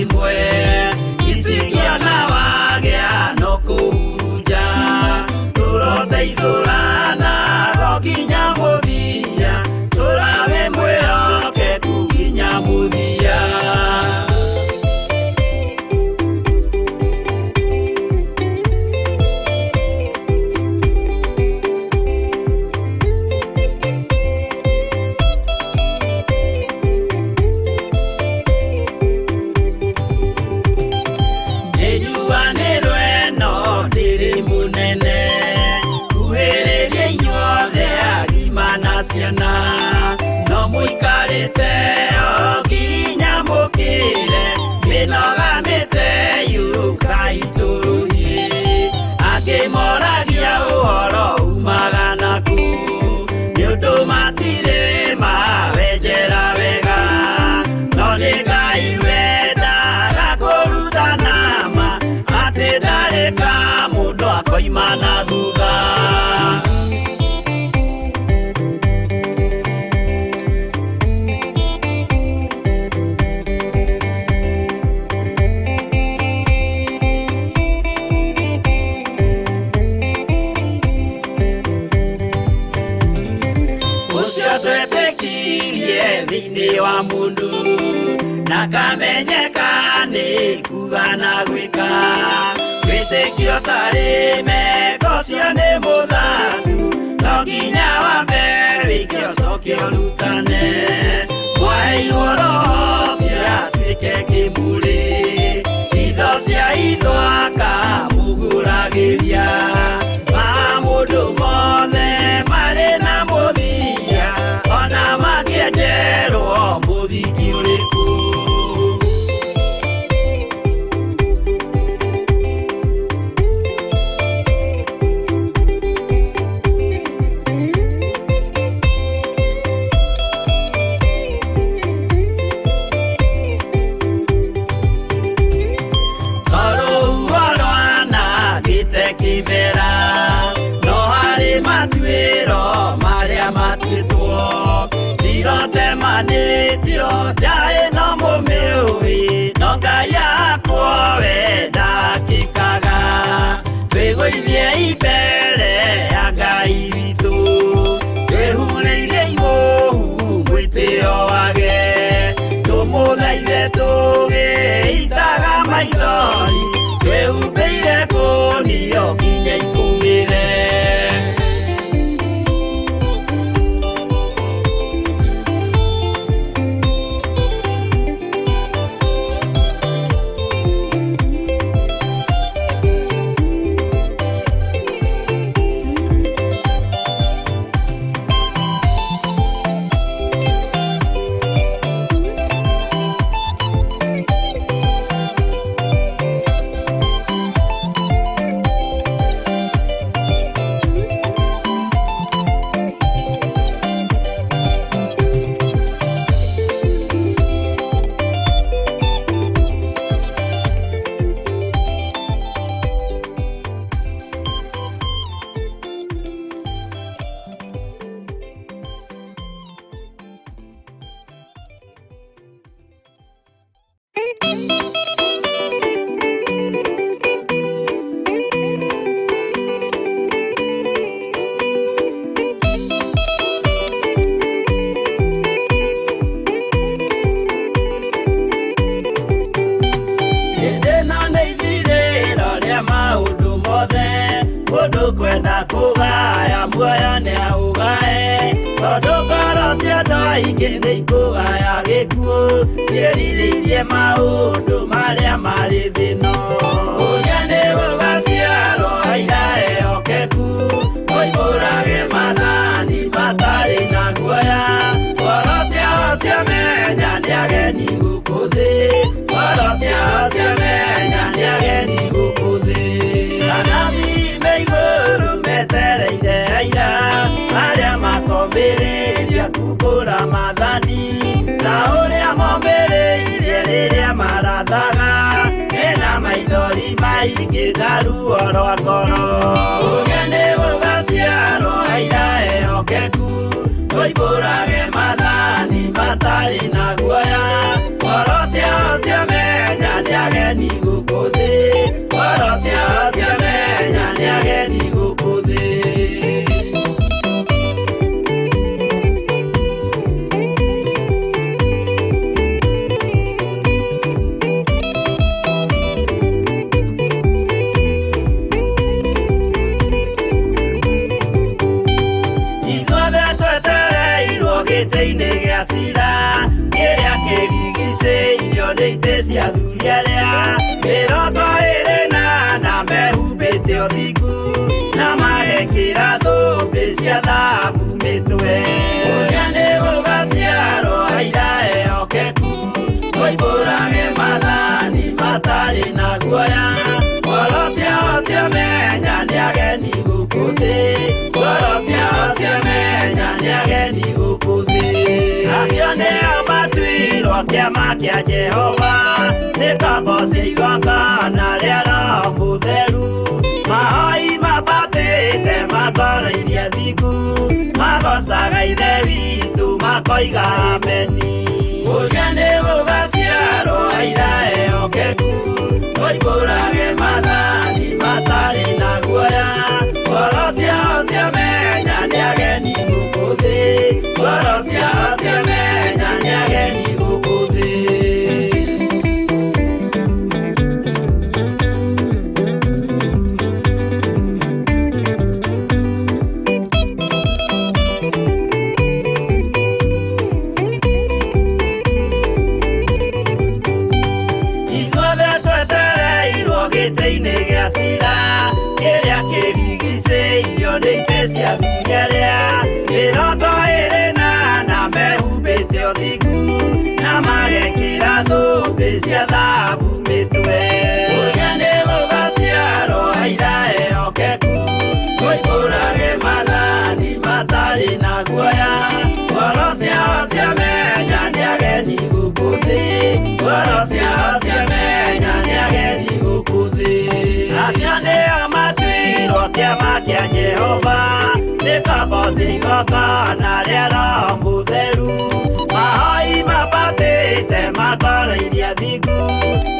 imwe Isikiona wagĩa no kũhurunja Tũroteithũrana nginya mũthia Tũrage mwĩhokeku nginya mũthia. No mũikarĩte o nginya mũkĩre mĩnoga mĩte yũkai tũrũthiĩ angĩ moragia ũhoro umaga naku nĩ ũndũ matirĩ mawenjera wega no nĩ Ngai wendaga kũrutana ma atĩ ndarĩ ka mũndũ akoima na thutha. Thĩinĩ wa mũndũ na kamenyeka nĩ kuga na gwĩka wĩtĩkio tarĩ meko ũcio nĩ mũthathu no nginya wambe wĩke ũcoke ũrutane mwaheirwo roho ũcio atuĩke kĩmũrĩ itho cia itho akamũgũragĩria ma mũndũ mothe marĩ na mũthia ona makĩenjerwo mũthingi ũrĩkũ. Tondũ rwanangĩte kĩmera no harĩ matuĩro marĩa matuĩtwo cirotemanĩtio njaĩ no mũmĩũĩ no Ngai akwo we ndakĩkaga twĩgũithie mbere ya Ngai witũ twĩhurĩire imũhu mwĩtĩo wage tũmũthaithe tũgĩitaga maithori twĩhumbĩire kũnio nginya ikũmĩre. Kwenda kũgaya muoyo nĩ aũgae tondũ ngoro cia andũ aingĩ nĩ ikũgaya gĩkuũ ciĩrirĩirie maũndũ marĩa marĩ thĩ-ĩno. Ũrĩa nĩ gũgaciarwo aira ehokeku moimbũrage maathani matarĩ na guoya ngoro ciao ciamenya nĩ ageni gũkũ thĩ ngoro ciao ciamenya nĩ ageni gũkũ thĩ. Anabii me igũrũ metereire aira arĩa makombĩrĩria kumbũra maathani ta ũrĩa mombĩrĩirie rĩrĩa marathaga mena maithori maingĩ na ruo rwa ngoro. Ũrĩa nĩ gũgaciarwo aira ehokeku moimbũrage maathani matarĩ na guoya ngoro ciao ciamenya ageni gũkũ thĩ, ngoro ciao ciamenya nĩ ageni gũkũ thĩ. Ithuothe twetereirwo gĩtĩ-inĩ gĩa cira, kĩrĩa kĩrigicĩirio nĩ itĩ cia athuri arĩa 24 mehumbĩte ũthingu na magekĩra thũmbĩ cia thahabu mĩtwe. Ũrĩa nĩ gũgaciarwo aira ehokeku, moimbũrage maathani matarĩ na guoya, ngoro ciao ciamenya nĩ ageni gũkũ thĩ, ngoro ciao ciamenya nĩ ageni gũkũ thĩ. Acio nĩo matuirwo kĩama kĩa Jehova, nĩ ngombo cia igongona rĩa Roho Mũtheru, mahoi mambatĩte matoroirie thingu, magocaga Ithe witũ makoiga ameni. Ũrĩa nĩ gũgaciarwo aira ehokeku, moimbũrage maathani matarĩ na guoya, ngoro ciao ciamenya nĩ ageni gũkũ thĩ, ngoro ciao ciamenya nĩ ageni gũkũ thĩ. Ithuothe twetereirwo gĩtĩ-inĩ gĩa cira, kĩrĩa kĩrigicĩirio nĩ itĩ cia athuri arĩa 24 mehumbĩte ũthingu na magekĩra thũmbĩ cia thahabu mĩtwe. Ũrĩa nĩ gũgaciarwo aira ehokeku, moimbũrage maathani matarĩ na guoya, ngoro ciao ciamenya nĩ ageni gũkũ thĩ, ngoro ciao ciamenya nĩ ageni gũkũ thĩ. Acio nĩo matuirwo kĩama kĩa Jehova, nĩ ngombo cia igongona rĩa Roho Mũtheru, mahoi mambatĩte matoroirie thingu,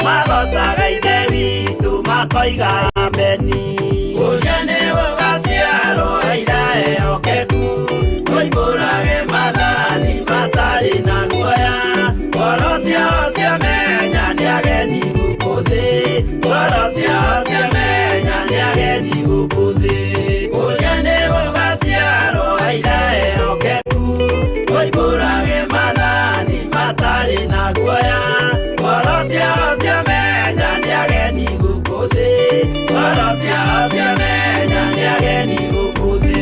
magocaga Ithe witũ makoiga ameni. Ũrĩa nĩ gũgaciarwo aira ehokeku, moimbũrage maathani matarĩ na guoya, ngoro ciao ciamenya nĩ ageni gũkũ thĩ, ngoro ciao ciamenya nĩ ageni gũkũ thĩ. Ũrĩa nĩ gũgaciarwo aira ehokeku, moimbũrage maathani matarĩ na guoya, ngoro ciao ciamenya nĩ ageni gũkũ thĩ, ngoro ciao ciamenya nĩ ageni gũkũ thĩ.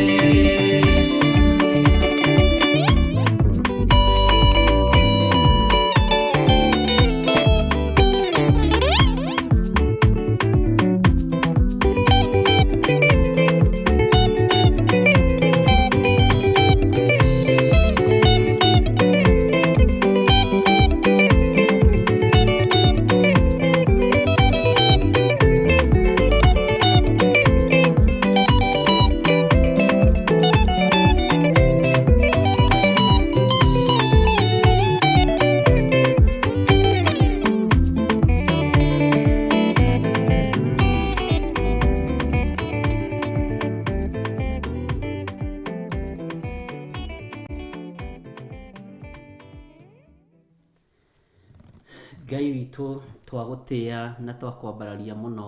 Ngai witũ twagũtĩa na twakwambararia mũno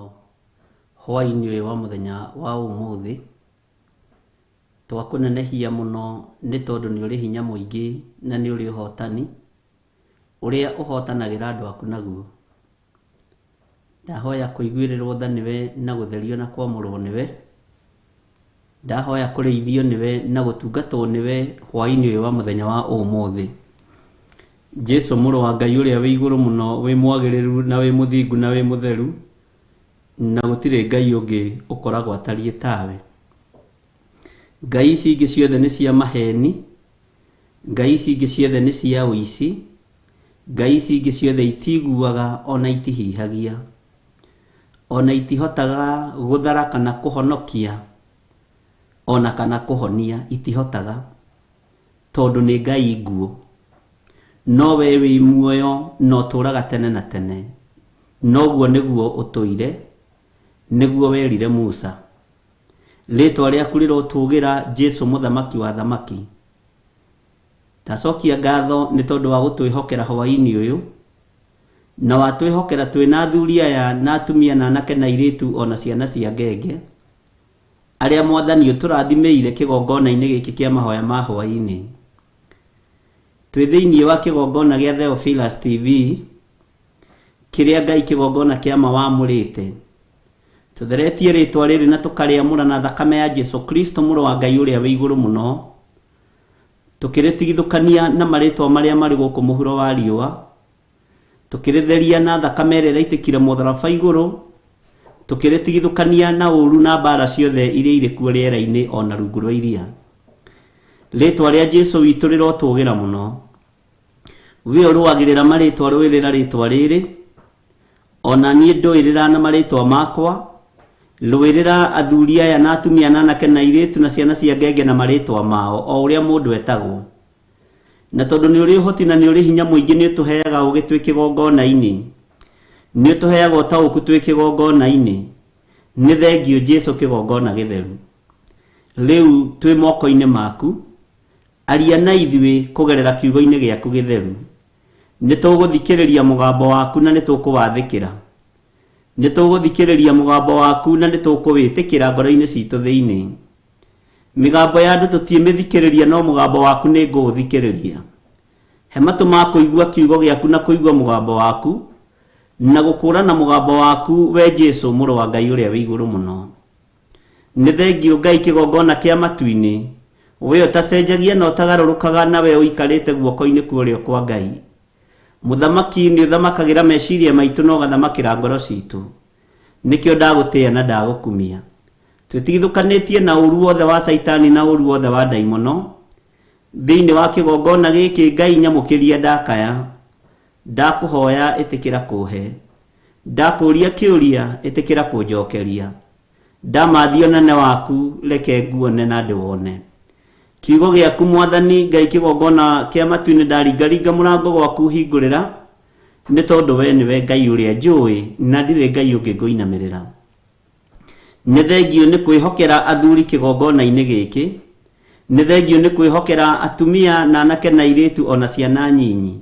hwaĩ-inĩ ũyũ wa mũthenya wa ũmũthĩ. Twakũnenehia mũno nĩ tondũ nĩ ũrĩ hinya mũingĩ na nĩ ũrĩ ũhotani ũrĩa ũhotanagĩra andũ aku naguo. Ndahoya kũiguĩrĩrwo tha nĩwe na gũtherio na kwamũrwo nĩwe. Ndahoya kũrĩithio nĩwe na gũtungatwo nĩwe hwaĩ-inĩ ũyũ wa mũthenya wa ũmũthĩ. Jesu mũrũ wa Ngai ũrĩa wĩ igũrũ mũno, wĩ mwagĩrĩru na wĩ mũthingu na wĩ mũtheru, na gũtirĩ Ngai ũngĩ ũkoragwo atariĩ tawe. Ngai ici ingĩ ciothe nĩ cia maheni, Ngai ici ingĩ ciothe nĩ cia ũici, Ngai ici ingĩ ciothe itiguaga ona itihihagia, ona itihotaga gũthara kana kũhonokia, ona kana kũhonia, itihotaga, tondũ nĩ Ngai nguũ. No we wĩ muoyo na ũtũũraga tene na tene. Noguo nĩguo ũtũire, nĩguo werire Musa. Rĩtwa rĩaku rĩrotũgĩra, Jesu mũthamaki wa thamaki. Ndacokia ngatho nĩ tondũ wa gũtwĩhokera hwaĩ-inĩ ũyũ, na watwĩhokera twĩna athuri aya na atumia na anake na airĩtu ona ciana cia ngenge, arĩa Mwathani ũtũrathimĩire kĩgongona-inĩ gĩkĩ kĩa mahoya ma hwaĩ-inĩ. Twĩ thĩinĩ wa kĩgongona gĩa Theophilus TV, kĩrĩa Ngai kĩgongona kĩa ma wamũrĩte. Tũtheretie rĩtwa rĩrĩ na tũkarĩamũra na thakame ya Jesu Kristo mũrũ wa Ngai ũrĩa wĩ igũrũ mũno, tũkĩrĩtigithũkania na marĩtwa marĩa marĩ gũkũ mũhuro wa riũa, tũkĩrĩtheria na thakame ĩrĩa ĩraitĩkire mũtharaba igũrũ, tũkĩrĩtigithũkania na ũru na mbara ciothe iria irĩ kuo rĩera-inĩ ona rungu rwa iria. Rĩtwa rĩa Jesu witũ rĩrotũgĩra mũno. We ũrũagĩrĩra marĩtwa, rũĩrĩra rĩtwa rĩrĩ, ona niĩ ndũĩrĩra na marĩtwa makwa, rũĩrĩra athuri aya na atumia na anake na airĩtu na ciana cia ngenge na marĩtwa mao, o ũrĩa mũndũ etagwo. Na tondũ nĩ ũrĩ ũhoti na nĩ ũrĩ hinya mũingĩ, nĩ ũtũheaga ũũgĩ twĩ kĩgongona-inĩ, nĩ ũtũheaga ũtaũku twĩ kĩgongona-inĩ. Nĩ thengiũ Jesu kĩgongona gĩtheru. Rĩu twĩ moko-inĩ maku, aria na ithuĩ kũgerera kiugo-inĩ gĩaku gĩtheru. Nĩ tũgũthikĩrĩria mũgambo waku na nĩ tũkũwathĩkĩra. Nĩ tũgũthikĩrĩria mũgambo waku na nĩ tũkũwĩtĩkĩra ngoro-inĩ citũ thĩinĩ. Mĩgambo ya andũ tũtiĩmĩthikĩrĩria, no mũgambo waku nĩ ngũũthikĩrĩria. He matũ ma kũigua kiugo gĩaku na kũigua mũgambo waku, na gũkũũrana mũgambo waku, we Jesu mũrũ wa Ngai ũrĩa wĩ igũrũ mũno. Nĩ thengiũ Ngai kĩgongona kĩa matu-inĩ, we ũtacenjagia na ũtagarũrũkaga, na we ũikarĩte guoko-inĩ kwa ũrĩo kwa Ngai. Mũthamaki, nĩ ũthamakagĩra meciria maitũ na ũgathamakĩra ngoro citũ. Nĩkĩo ndagũtĩĩa na ndagũkumia. Twĩtigithũkanĩtie na ũru wothe wa Caitani na ũru wothe wa ndaimono. Thĩinĩ wa kĩgongona gĩkĩ Ngai nyamũkĩria ndakaya, ndakũhoya ĩtĩkĩra kũhe, ndakũria kĩũria ĩtĩkĩra kũnjokeria, ndamathia ũnene waku reke nguone na ndĩwone. Kiugo gĩaku Mwathani Ngai kĩgongona kĩa matu-inĩ, ndaringaringa mũrango gwaku hingũrĩra, nĩ tondũ we nĩwe Ngai ũrĩa njũĩ na ndirĩ Ngai ũngĩ ngũinamĩrĩra. Nĩ thengiũ nĩ kwĩhokera athuri kĩgongona-inĩ gĩkĩ, nĩ thengiũ nĩ kwĩhokera atumia na anake na airĩtu ona ciana nyinyi.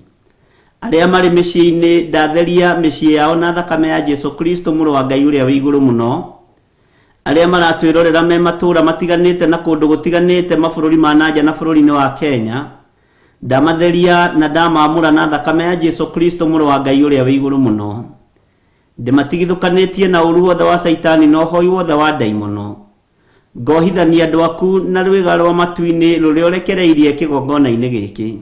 Arĩa marĩ mĩciĩ-inĩ, ndatheria mĩciĩ yao na thakame ya Jesu Kristo mũrũ wa Ngai ũrĩa wĩ igũrũ mũno. Arĩa maratwĩrorera me matũũra matiganĩte na kũndũ gũtiganĩte mabũrũri ma nanja na bũrũri-inĩ wa Kenya, ndamatheria na ndamamũra na thakame ya Jesu Kristo mũrũ wa Ngai ũrĩa wĩ igũrũ mũno. Ndĩmatigithũkanĩtie na ũru wothe wa Caitani na ũhoi wothe wa ndaimono. Ngohithania andũ aku na rwĩga rwa matu-inĩ rũrĩa ũrekereirie kĩgongona-inĩ gĩkĩ.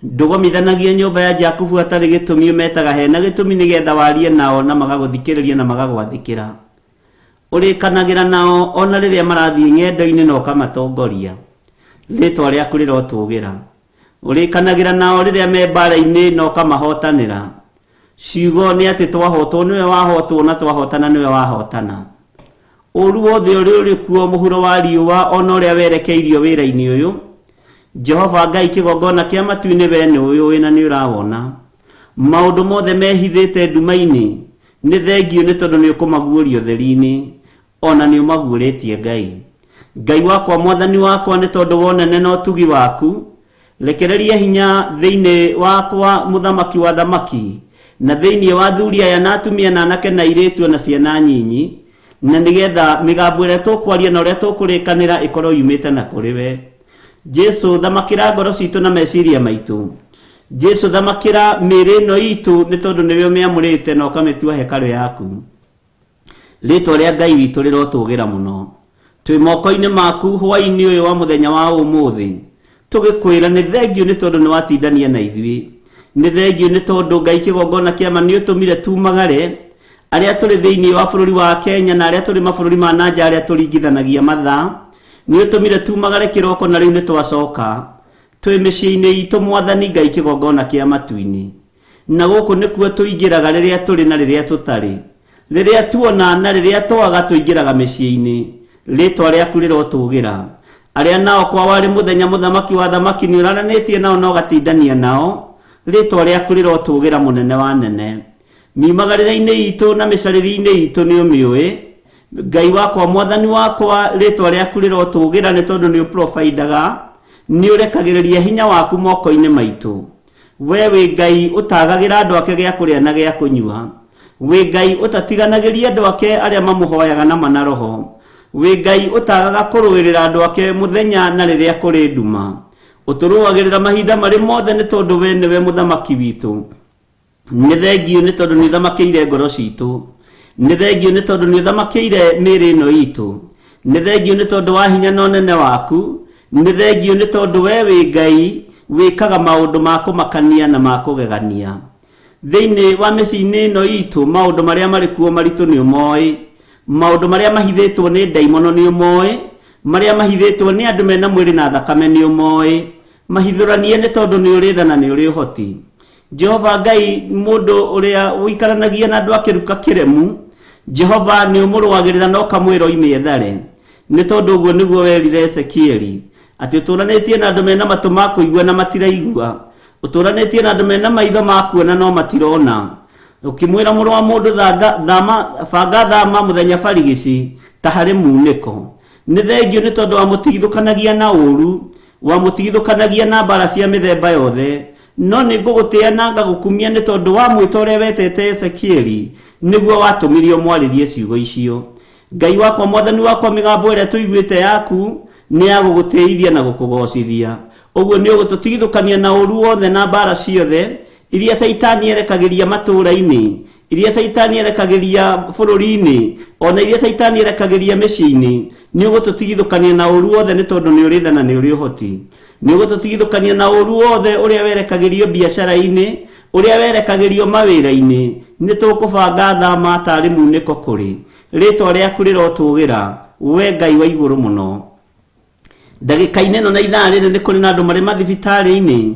Ndũgomithanagia nyũmba ya Jakubu hatarĩ gĩtũmi, ũmetaga hena gĩtũmi nĩgetha warie nao na magagũthikĩrĩria na magagwathĩkĩra. Ũrĩkanagĩra nao ona rĩrĩa marathiĩ ng'endo-inĩ na ũkamatongoria. Rĩtwa rĩaku rĩrotũgĩra. Ũrĩkanagĩra nao rĩrĩa me mbara-inĩ na ũkamahotanĩra. Ciugo nĩ atĩ twahotwo nĩwe wahotwo na twahotana nĩwe wahotana. Ũru wothe ũrĩa ũrĩ kuo mũhuro wa riũa ona ũrĩa werekeirio wĩra-inĩ ũyũ, Jehova Ngai kĩgongona kĩa matu-inĩ, we nĩ ũyũĩ na nĩ ũrawona. Maũndũ mothe mehithĩte nduma-inĩ, nĩ thengiũ nĩ tondũ nĩ ũkũmaguũria ũtheri-inĩ, ona nĩ ũmaguũrĩtie Ngai. Ngai wakwa, Mwathani wakwa, nĩ tondũ wa ũnene na ũtugi waku, rekereria hinya thĩinĩ wakwa mũthamaki wa thamaki, na thĩinĩ wa athuri aya na atumia na anake na airĩtu na ciana nyinyi, na nĩgetha mĩgambo ĩrĩa tũkwaria na ũrĩa tũkũrĩkanĩra ĩkorwo yumĩte na kũrĩ we. Jesu, thamakĩra ngoro citũ na meciria maitũ. Jesu, thamakĩra mĩĩrĩ ĩno itũ, nĩ tondũ nĩwe ũmĩamũrĩte na ũkamĩtua hekarũ yaku. Rĩtwa rĩa Ngai witũ rĩrotũgĩra mũno. Twĩ moko-inĩ maku hwaĩ-inĩ ũyũ wa mũthenya wa ũmũthĩ, tũgĩkwĩra nĩ thengiũ nĩ tondũ nĩ watindania na ithuĩ. Nĩ thengiũ nĩ tondũ Ngai kĩgongona kĩama nĩ ũtũmire tumagare, arĩa tũrĩ thĩinĩ wa bũrũri wa Kenya na arĩa tũrĩ mabũrũri ma nanja arĩa tũringithanagia mathaa, nĩ ũtũmire tumagare kĩroko na rĩu nĩ twacoka. Twĩ mĩciĩ-inĩ itũ Mwathani Ngai kĩgongona kĩa matu-inĩ. Na gũkũ nĩkuo tũingĩraga rĩrĩa tũrĩ na rĩrĩa tũtarĩ. Rĩrĩa tuona na rĩrĩa twaga tũingĩraga mĩciĩ-inĩ. Rĩtwa rĩaku rĩrotũgĩra. Arĩa nao kwa warĩ mũthenya mũthamaki wa thamaki nĩ ũraranĩtie nao na ũgatindania nao. Rĩtwa rĩaku rĩrotũgĩra mũnene wa nene. Miumagarĩre-inĩ itũ na mĩcarĩrie-inĩ itũ nĩ ũmĩũĩ. Ngai wakwa, mwathani wakwa, rĩtwa rĩaku rĩrotũgĩra nĩ tondũ nĩ ũprovidaga, nĩ ũrekagĩrĩria hinya waku moko-inĩ maitũ. We wĩ Ngai ũtagagĩra andũ ake gĩa kũrĩa na gĩa kũnyua. Wĩ Ngai ũtatiganagĩria andũ ake arĩa mamũhoyaga na mana roho. Wĩ Ngai ũtagaga kũrũĩrĩra andũ ake mũthenya na rĩrĩa kũrĩ nduma. Ũtũrũagĩrĩra mahinda marĩ mothe nĩ tondũ we nĩwe mũthamaki witũ. Nĩ thengiũ nĩ tondũ nĩ ũthamakĩire ngoro citũ. Nĩ thengiũ nĩ tondũ nĩ ũthamakĩire mĩĩrĩ ĩno itũ. Nĩ thengiũ nĩ tondũ wa hinya na ũnene waku. Nĩ thengiũ nĩ tondũ we wĩ Ngai wĩkaga maũndũ ma kũmakania na ma kũgegania. Thĩinĩ wa mĩciĩ-inĩ ĩno itũ maũndũ marĩa marĩ kuo maritũ nĩ ũmoĩ. Maũndũ marĩa mahithĩtwo nĩ ndaimono nĩ ũmoĩ. Marĩa mahithĩtwo nĩ andũ mena mwĩrĩ na thakame nĩ ũmoĩ. Mahithũranie nĩ tondũ nĩ ũrĩ tha na nĩ ũrĩ ũhoti. Jehova Ngai mũndũ ũrĩa ũikaranagia na andũ akĩruka kĩremu, Jehova nĩ ũmũrũagĩrĩra na ũkamwĩra oime ethare. Nĩ tondũ ũguo nĩguo werire Ezekieli atĩ ũtũranĩtie na andũ mena matũ ma kũigua na matiraigua, ũtũranĩtie na andũ mena maitho ma kuona no matirona. Ũkĩmwĩra mũrũ wa mũndũ thama, banga thama mũthenya barigici ta harĩ munĩko. Nĩ thengiũ nĩ tondũ wamũtigithũkanagia na ũũru, wamũtigithũkanagia na mbara cia mĩthemba yothe. No nĩ ngũgũtĩa na ngagũkumia nĩ tondũ wa mwĩto ũrĩa wetete Ezekieli, nĩguo watũmire ũmwarĩrie ciugo icio. Ngai wakwa, mwathani wakwa, mĩgambo ĩrĩa tũiguĩte yaku nĩ ya gũgũtĩithia na gũkũgocithia. Ũguo nĩ ũgũtũtigithũkania na ũũru wothe na mbara ciothe iria Caitani erekagĩria matũũra-inĩ, iria Caitani erekagĩria bũrũri-inĩ, ona iria Caitani erekagĩria mĩciĩ-inĩ. Nĩ ũgũtũtigithũkania na ũũru wothe nĩ tondũ nĩ ũrĩ tha na nĩ ũrĩ ũhoti. Nĩ ũgũtũtigithũkania na ũũru wothe ũrĩa werekagĩrio biacara-inĩ, ũrĩa werekagĩrio mawĩra-inĩ. Nĩ tũkũbanga thama tarĩ munĩko kũrĩ. Rĩtwa rĩaku rĩrotũgĩra, we Ngai wa igũrũ mũno. Ndagĩka-inĩ ĩno na ithaa rĩrĩ nĩ kũrĩ na andũ marĩ mathibitarĩ-inĩ,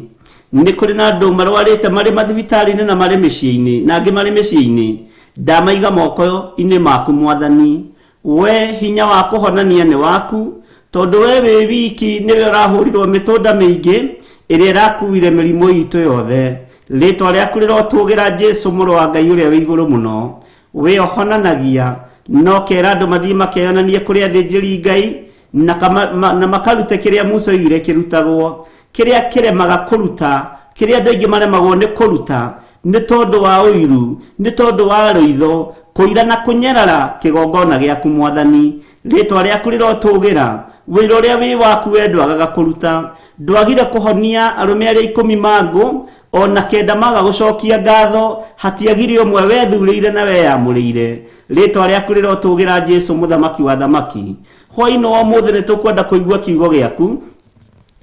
nĩ kũrĩ na andũ marwarĩte marĩ mathibitarĩ-inĩ na marĩ mĩciĩ-inĩ, na angĩ marĩ mĩciĩ-inĩ. Ndamaiga moko-inĩ maku mwathani. We hinya wa kũhonania nĩ waku, tondũ we wĩ wiki nĩwe ũrahũrirwo mĩtũnda mĩingĩ ĩrĩa ĩrakuire mĩrimũ itũ yothe. Rĩtwa rĩaku rĩrotũgĩra Jesũ mũrũ wa Ngai ũrĩa wĩ igũrũ mũno. We ũhonanagia no kera andũ mathiĩ makeyonanie kũrĩ athĩnjĩri Ngai na makarute kĩrĩa Musa oigire kĩrutagwo. Kĩrĩa kĩremaga kũruta, kĩrĩa andũ aingĩ maremagwo nĩ kũruta nĩ tondũ wa ũiru, nĩ tondũ wa rũitho, kũira na kũnyarara kĩgongona gĩaku mwathani. Rĩtwa rĩaku rĩrotũgĩra, wĩra ũrĩa wĩ waku we ndwagaga kũruta. Ndwagire kũhonia arũme arĩa 10 mangũ, ona 9 maga gũcokia ngatho, hatiagire ũmwe wethurĩire na weyamũrĩire. Rĩtwa rĩaku rĩrotũgĩra Jesũ mũthamaki wa thamaki. Hwaĩ-inĩ wa ũmũthĩ nĩ tũkwenda kũigua kiugo gĩaku,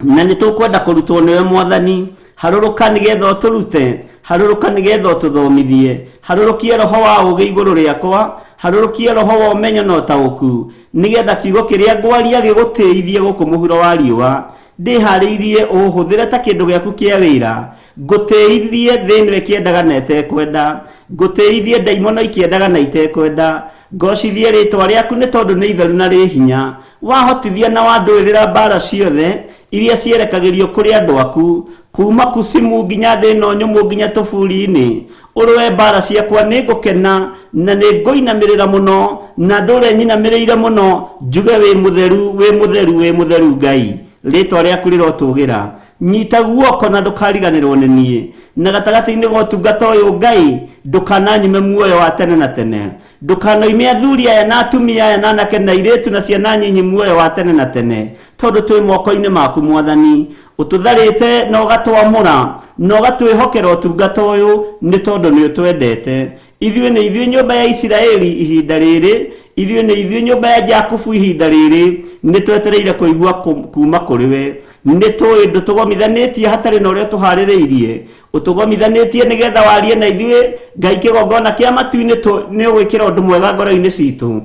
na nĩ tũkwenda kũrutwo nĩwe mwathani. Harũrũka nĩgetha ũtũrute, harũrũka nĩgetha ũtũthomithie, harũrũkie roho wa ũũgĩ igũrũ rĩakwa, harũrũkie roho wa ũmenyo na ũtaũku, nĩgetha kiugo kĩrĩa ngwaria gĩgũtĩithie gũkũ mũhuro wa riũa. Ndĩharĩirie ũhũthĩre ta kĩndũ gĩaku kĩa wĩra, ngũtĩithie thĩ ĩno ĩkĩendaga na ĩtekwenda, ngũtĩithie ndaimono ikĩendaga na itekwenda, ngocithie rĩtwa rĩaku nĩ tondũ nĩ itheru na rĩ hinya. Wahotithia na wandũĩrĩra mbara ciothe iria cierekagĩrio kũrĩ andũ aku, kuma Kusimu nginya thĩ ĩno nyũmũ nginya tũburi-inĩ. Ũrũe mbara ciakwa nĩ ngũkena na nĩ ngũinamĩrĩra mũno, na ndũre nyinamĩrĩire mũno, njuge wĩ mũtheru, wĩ mũtheru, wĩ mũtheru Ngai. Rĩtwa rĩaku rĩrotũgĩra. Nyita guoko na ndũkariganĩrwo nĩ niĩ. Na gatagatĩ-inĩ ga ũtungata ũyũ Ngai, ndũkananyime muoyo wa tene na tene. Ndũkanoime athuri aya na atumia aya na anake na airĩtu na ciana nyinyi muoyo wa tene na tene, tondũ twĩ moko-inĩ maku mwathani. Ũtũtharĩte na ũgatwamũra na ũgatwĩhokera ũtungata ũyũ nĩ tondũ nĩ ũtwendete. Ithuĩ nĩ ithuĩ nyũmba ya Isiraeli ihinda rĩrĩ, ithuĩ nĩ ithuĩ nyũmba ya Jakubu ihinda rĩrĩ, nĩ twetereire kũigua kuma kũrĩ we. Nĩ tũĩ ndũtũgomithanĩtie hatarĩ na ũrĩa ũtũharĩrĩirie, ũtũgomithanĩtie nĩgetha warie na ithuĩ. Ngai kĩgongona kĩa matu-inĩ nĩ ũgwĩkĩra ũndũ mwega ngoro-inĩ citũ,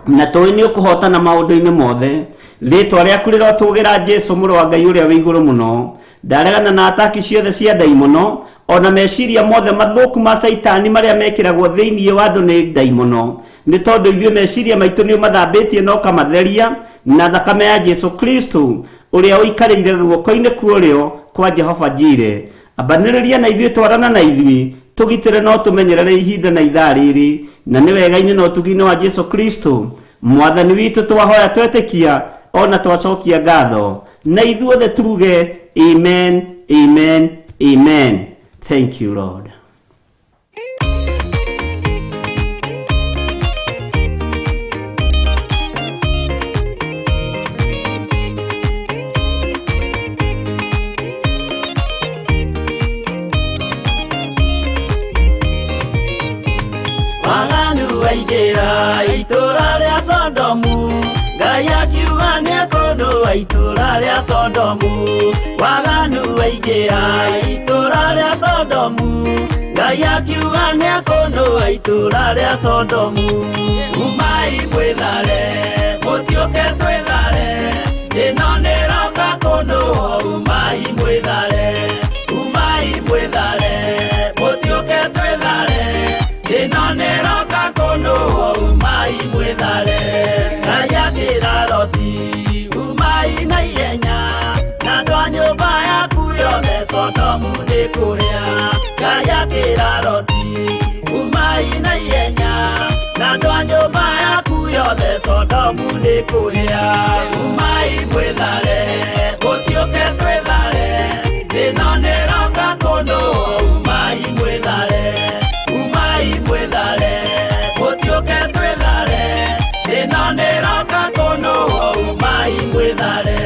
na tũĩ nĩ ũkũhotana maũndũ-inĩ mothe. Rĩtwa rĩaku rĩrotũgĩra Jesũ mũrũ wa Ngai ũrĩa wĩ igũrũ mũno. Ndaregana na ataki ciothe cia ndaimono, ona meciria mothe mathũku ma Caitani marĩa mekĩragwo thĩinĩ wa andũ nĩ ndaimono, nĩ tondũ ithuĩ meciria maitũ nĩ ũmathambĩtie na ũkamatheria na thakame ya Jesũ Kristo ũrĩa ũikarĩire guoko-inĩ kwa ũrĩo kwa Jehova Jire. Ambanĩrĩria na ithuĩ, twarana na ithuĩ, Tũgitĩre no tũmenyerere ihinda na ithaa rĩrĩ, na nĩ wega-inĩ na ũtugi-inĩ wa Jesu Kristo mwathani witũ twahoya twetĩkia ona twacokia ngatho, na ithuothe tuge amen, amen, amen. Thank you Lord. Waganu waingĩra itũũra rĩa Sodomu, Ngai akiuga nĩekũnũa itũũra rĩa Sodomu. Waganu waingĩra itũũra rĩa Sodomu, Ngai akiuga nĩekũnũa itũũra rĩa Sodomu. Umai mwĩthare, mũtiũke twĩthare, ĩno nĩroka kũnũo. Umai mwĩthare, umai mwĩthare, mũtiũke twĩthare, ĩno nĩroka kũnũo. Umai mwĩthare. Ngai akĩra Loti, umai na ihenya, na andũ a nyũmba yaku yothe Sodomu nĩkũhĩa. Ngai akĩra Loti, umai na ihenya, na andũ a nyũmba yaku yothe Sodomu nĩkũhĩa. Umai mwĩthare, mũtiũke twĩthare, ĩno nĩroka kũnũo. Umai mwĩthare, umai mwĩthare, mũtiũke twĩthare, ĩno nĩroka kũnũo. Umai mwĩthare.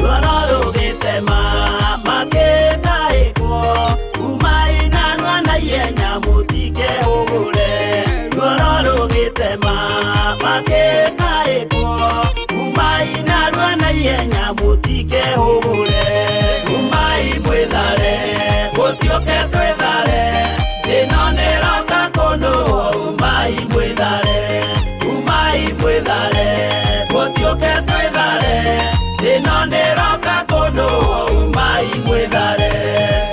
Ruoro rũgĩtema makĩtaĩkwo, umai narua na ihenya mũtikehũgũre. Ruoro rũgĩtema makĩtaĩkwo, umai narua na ihenya mũtikehũgũre. Umai mwĩthare, mũtiũke twĩthare, ĩno nĩroka kũnũo. Umai mwĩthare, umai mwĩthare, mũtiũke twĩthare, ĩno nĩroka kũnũo. Umai mwĩthare.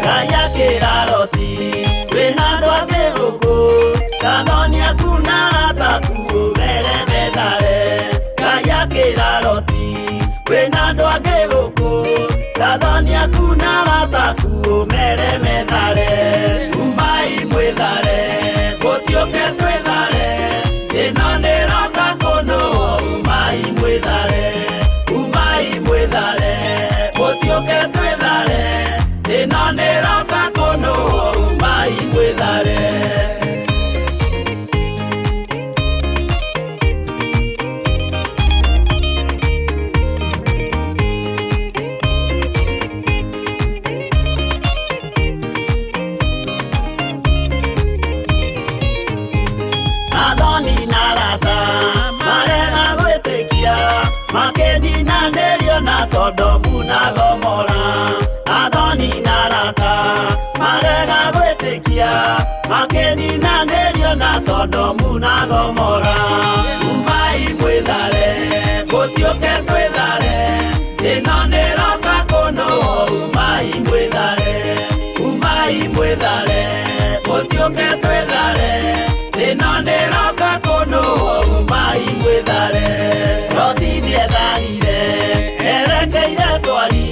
Ngai akĩra Loti, wĩna andũ angĩ gũkũ, kathoni aku na arata aku ũmere methare. Ngai akĩra Loti, wĩna andũ angĩ gũkũ, kathoni aku na arata aku ũmere methare. Umai mwĩthare, mũtiũke twĩthare, ĩno nĩroka kũnũo. Umai mwĩthare, umai mwĩthare, mũtiũke twĩthare, ĩno nĩroka kũnũo. Umai mwĩthare. Athoni na arata marega gwĩtĩkia, makĩninanĩrio na Sodomu na Gomora. Athoni na arata marega gwĩtĩkia, makĩninanĩrio na Sodomu na Gomora. Umai mwĩthare, mũtiũke twĩthare, ĩno nĩroka kũnũo. Umai mwĩthare, umai mwĩthare, mũtiũke twĩthare, ĩno nĩroka kũnũo. Umai mwĩthare. Loti nĩetharire erekeire Swari,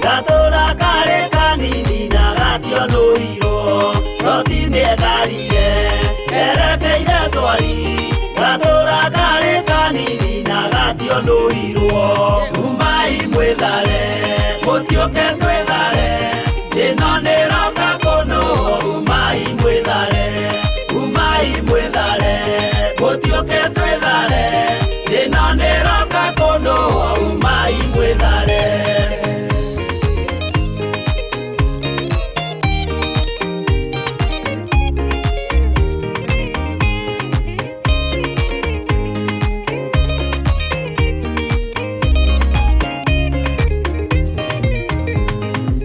gatũũra karĩ kanini na gationũirwo. Loti nĩetharire erekeire Swari, gatũũra karĩ kanini na gationũirwo. Umai mwĩthare, mũtiũke twĩthare, ĩno nĩroka kũnũo. Umai mwĩthare, umai mwĩthare, mũtiũke twĩthare, ĩno nĩroka kũnũo. Umai mwĩthare.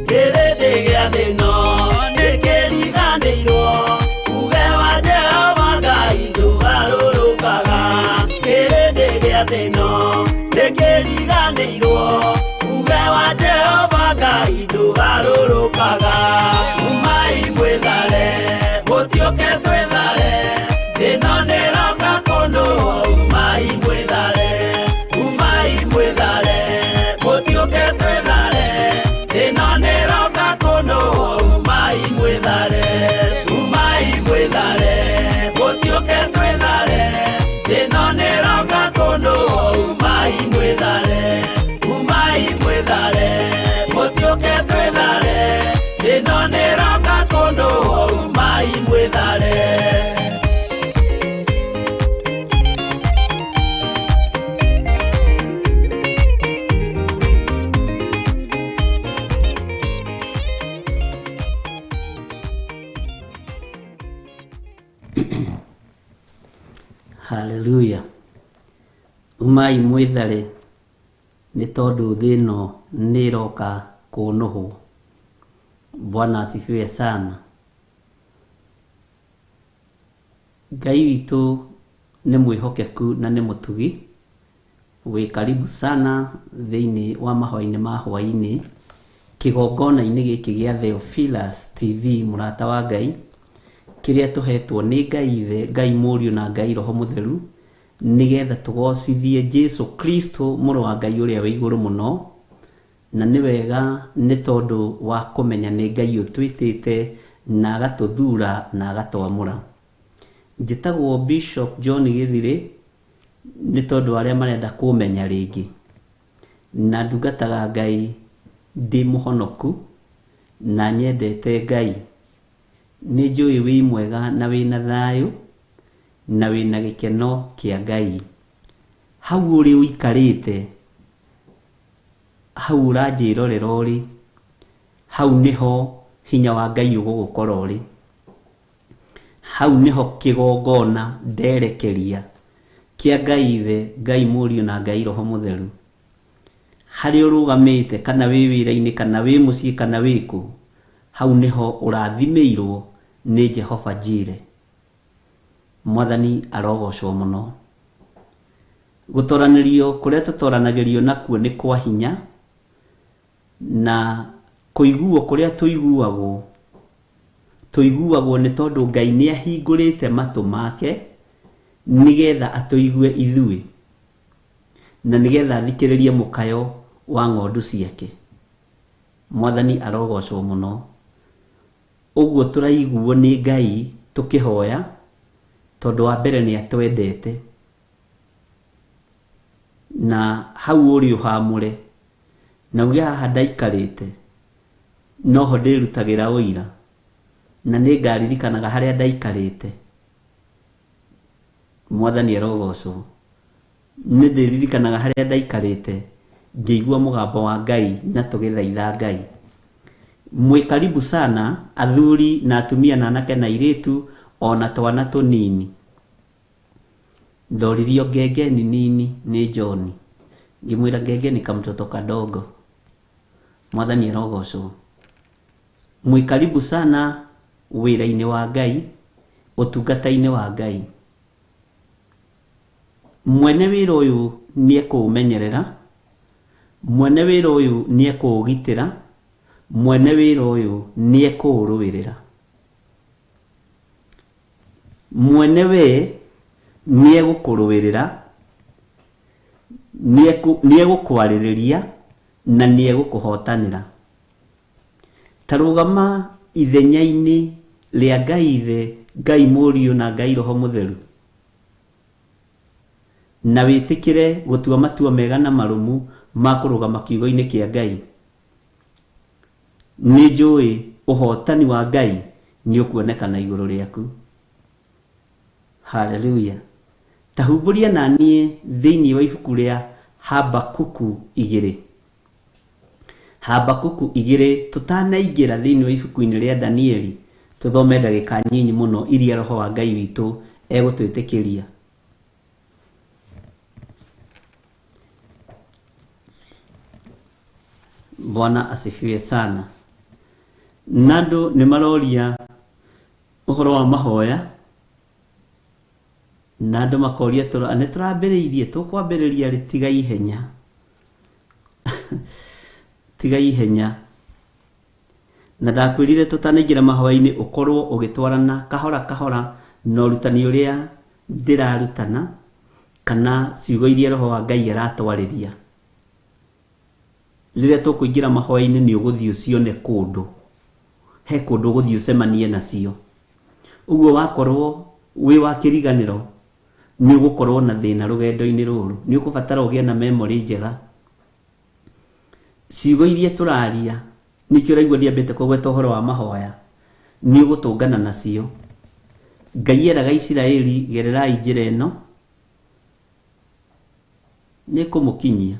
Kĩrĩndĩ gĩa thĩ ĩno nĩkĩriganĩirwo, uge wa Jehova Ngai ndũgarũrũkaga. Kĩrĩndĩ gĩa thĩ ĩno nĩkĩriganĩirwo, uge wa Jehova Ngai ndũgarũrũkaga. Umai Mũtiũke twĩthare, ĩno nĩroka kũnũhwo, umai mwĩthare, umai mwĩthare. Mũtiũke twĩthare, ĩno nĩroka kũnũhwo, umai mwĩthare, umai mwĩthare. Mũtiũke twĩthare, ĩno nĩroka kũnũhwo, umai mwĩthare, umai mwĩthare. Mũtiũke twĩthare, ĩno nĩroka kũnũhwo, umai mwĩthare. Haleluya. Umai mwĩthare nĩ tondũ thĩ ĩno nĩ ĩroka kũnũhwo. Bwana asifiwe sana. Ngai witũ nĩ mwĩhokeku na nĩ mũtugi. Wĩ karibu sana thĩinĩ wa mahoya-inĩ ma hwaĩ-inĩ kĩgongona-inĩ gĩkĩ gĩa Theophilus TV mũrata wa Ngai, kĩrĩa tũhetwo nĩ Ngai Ithe, Ngai Mũriũ na Ngai Roho Mũtheru, nĩgetha tũgocithie Jesu Kristo mũrũ wa Ngai ũrĩa wĩ igũrũ mũno. Na nĩ wega nĩ tondũ wa kũmenya nĩ Ngai ũtwĩtĩte na agatũthura na agatwamũra. Njĩtagwo Bishop John Gĩthirĩ nĩ tondũ wa arĩa marenda kũmenya rĩngĩ, na ndungataga Ngai ndĩ mũhonoku na nyendete Ngai. Nĩ njũĩ wĩ mwega na wĩna thayũ na wĩna gĩkeno kĩa Ngai. Hau ũrĩ ũikarĩte, hau ũranjĩrorera ũrĩ, hau nĩho hinya wa Ngai ũgũgũkora ũrĩ. Hau nĩho kĩgongona nderekeria kĩa Ngai Ithe, Ngai Mũriũ na Ngai Roho Mũtheru. Harĩa ũrũgamĩte, kana wĩ wĩra-inĩ, kana wĩ mũciĩ, kana wĩ kũ, hau nĩho ũrathimĩirwo nĩ Jehova Jire. Mwathani arogocwo mũno. Gũtoranĩrio kũrĩa tũtoranagĩrio nakuo nĩ kwa hinya, na kũiguo kũrĩa tũiguagwo, tũiguagwo nĩ tondũ Ngai nĩ ahingũrĩte matũ make nĩgetha atũigue ithuĩ, na nĩgetha athikĩrĩrie mũkayo wa ng'ondu ciake. Mwathani arogocwo mũno. Ũguo tũraiguo nĩ Ngai tũkĩhoya, tondũ wa mbere nĩ atwendete. Na hau ũrĩ ũhamũre, na uge haha ndaikarĩte, noho ndĩrutagĩra ũira, na nĩ ngaririkanaga harĩa ndaikarĩte. Mwathani arogocwo. Nĩ ndĩririkanaga harĩa ndaikarĩte ngĩigua mũgambo wa Ngai na tũgĩthaitha Ngai. Mwĩ karibu sana athuri na atumia na anake na airĩtu ona twana tũnini. Ndoririo ngengeni nini nĩ John, ngĩmwĩra ngengeni kamtoto kadogo. Mwathani arogocwo. Mwĩ karibu sana wĩra-inĩ wa Ngai, ũtungata-inĩ wa Ngai. Mwene wĩra ũyũ nĩ ekũũmenyerera, mwene wĩra ũyũ nĩ ekũũgitĩra, mwene wĩra ũyũ nĩ ekũũrũĩrĩra. Mwene we nĩ egũkũrũĩrĩra, nĩ egũkwarĩrĩria na nĩ egũkũhotanĩra. Ta rũgama ithenya-inĩ rĩa Ngai Ithe, Ngai Mũriũ na Ngai Roho Mũtheru, na wĩtĩkĩre gũtua matua mega na marũmu ma kũrũgama kiugo-inĩ kĩa Ngai. Nĩ njũĩ ũhotani wa Ngai nĩ ũkuonekana igũrũ rĩaku. Haleluya. Ta humbũria na niĩ thĩinĩ wa ibuku rĩa Habakuku 2. Habakuku 2, tũtanaingĩra thĩinĩ wa ibuku-inĩ rĩa Danieli, tũthome ndagĩka nyinyi mũno iria Roho wa Ngai witũ egũtwĩtĩkĩria. Bwana asifiwe sana. Na andũ nĩ maroria ũhoro wa mahoya, na andũ makoria nĩ tũrambĩrĩirie, tũkwambĩrĩria rĩ, tiga ihenya. Tiga ihenya. Na ndakwĩrire tũtanaingĩra mahoya-inĩ ũkorwo ũgĩtwarana kahora kahora na ũrutani ũrĩa ndĩrarutana kana ciugo iria Roho wa Ngai aratwarĩria. Rĩrĩa tũkũingĩra mahoya-inĩ nĩ ũgũthiĩ ũcione kũndũ, he kũndũ ũgũthiĩ ũcemanie nacio. Ũguo wakorwo wĩ wa kĩriganĩro nĩ ũgũkorwo na thĩna rũgendo-inĩ rũrũ. Nĩ ũkũbatara ũgĩe na memory njega. Ciugo iria tũraria, nĩkĩo ũraigua ndiambĩte kũgweta ũhoro wa mahoya, nĩ ũgũtũngana nacio. Ngai eraga Isiraeli gererai njĩra ĩno, nĩ ĩkũmũkinyia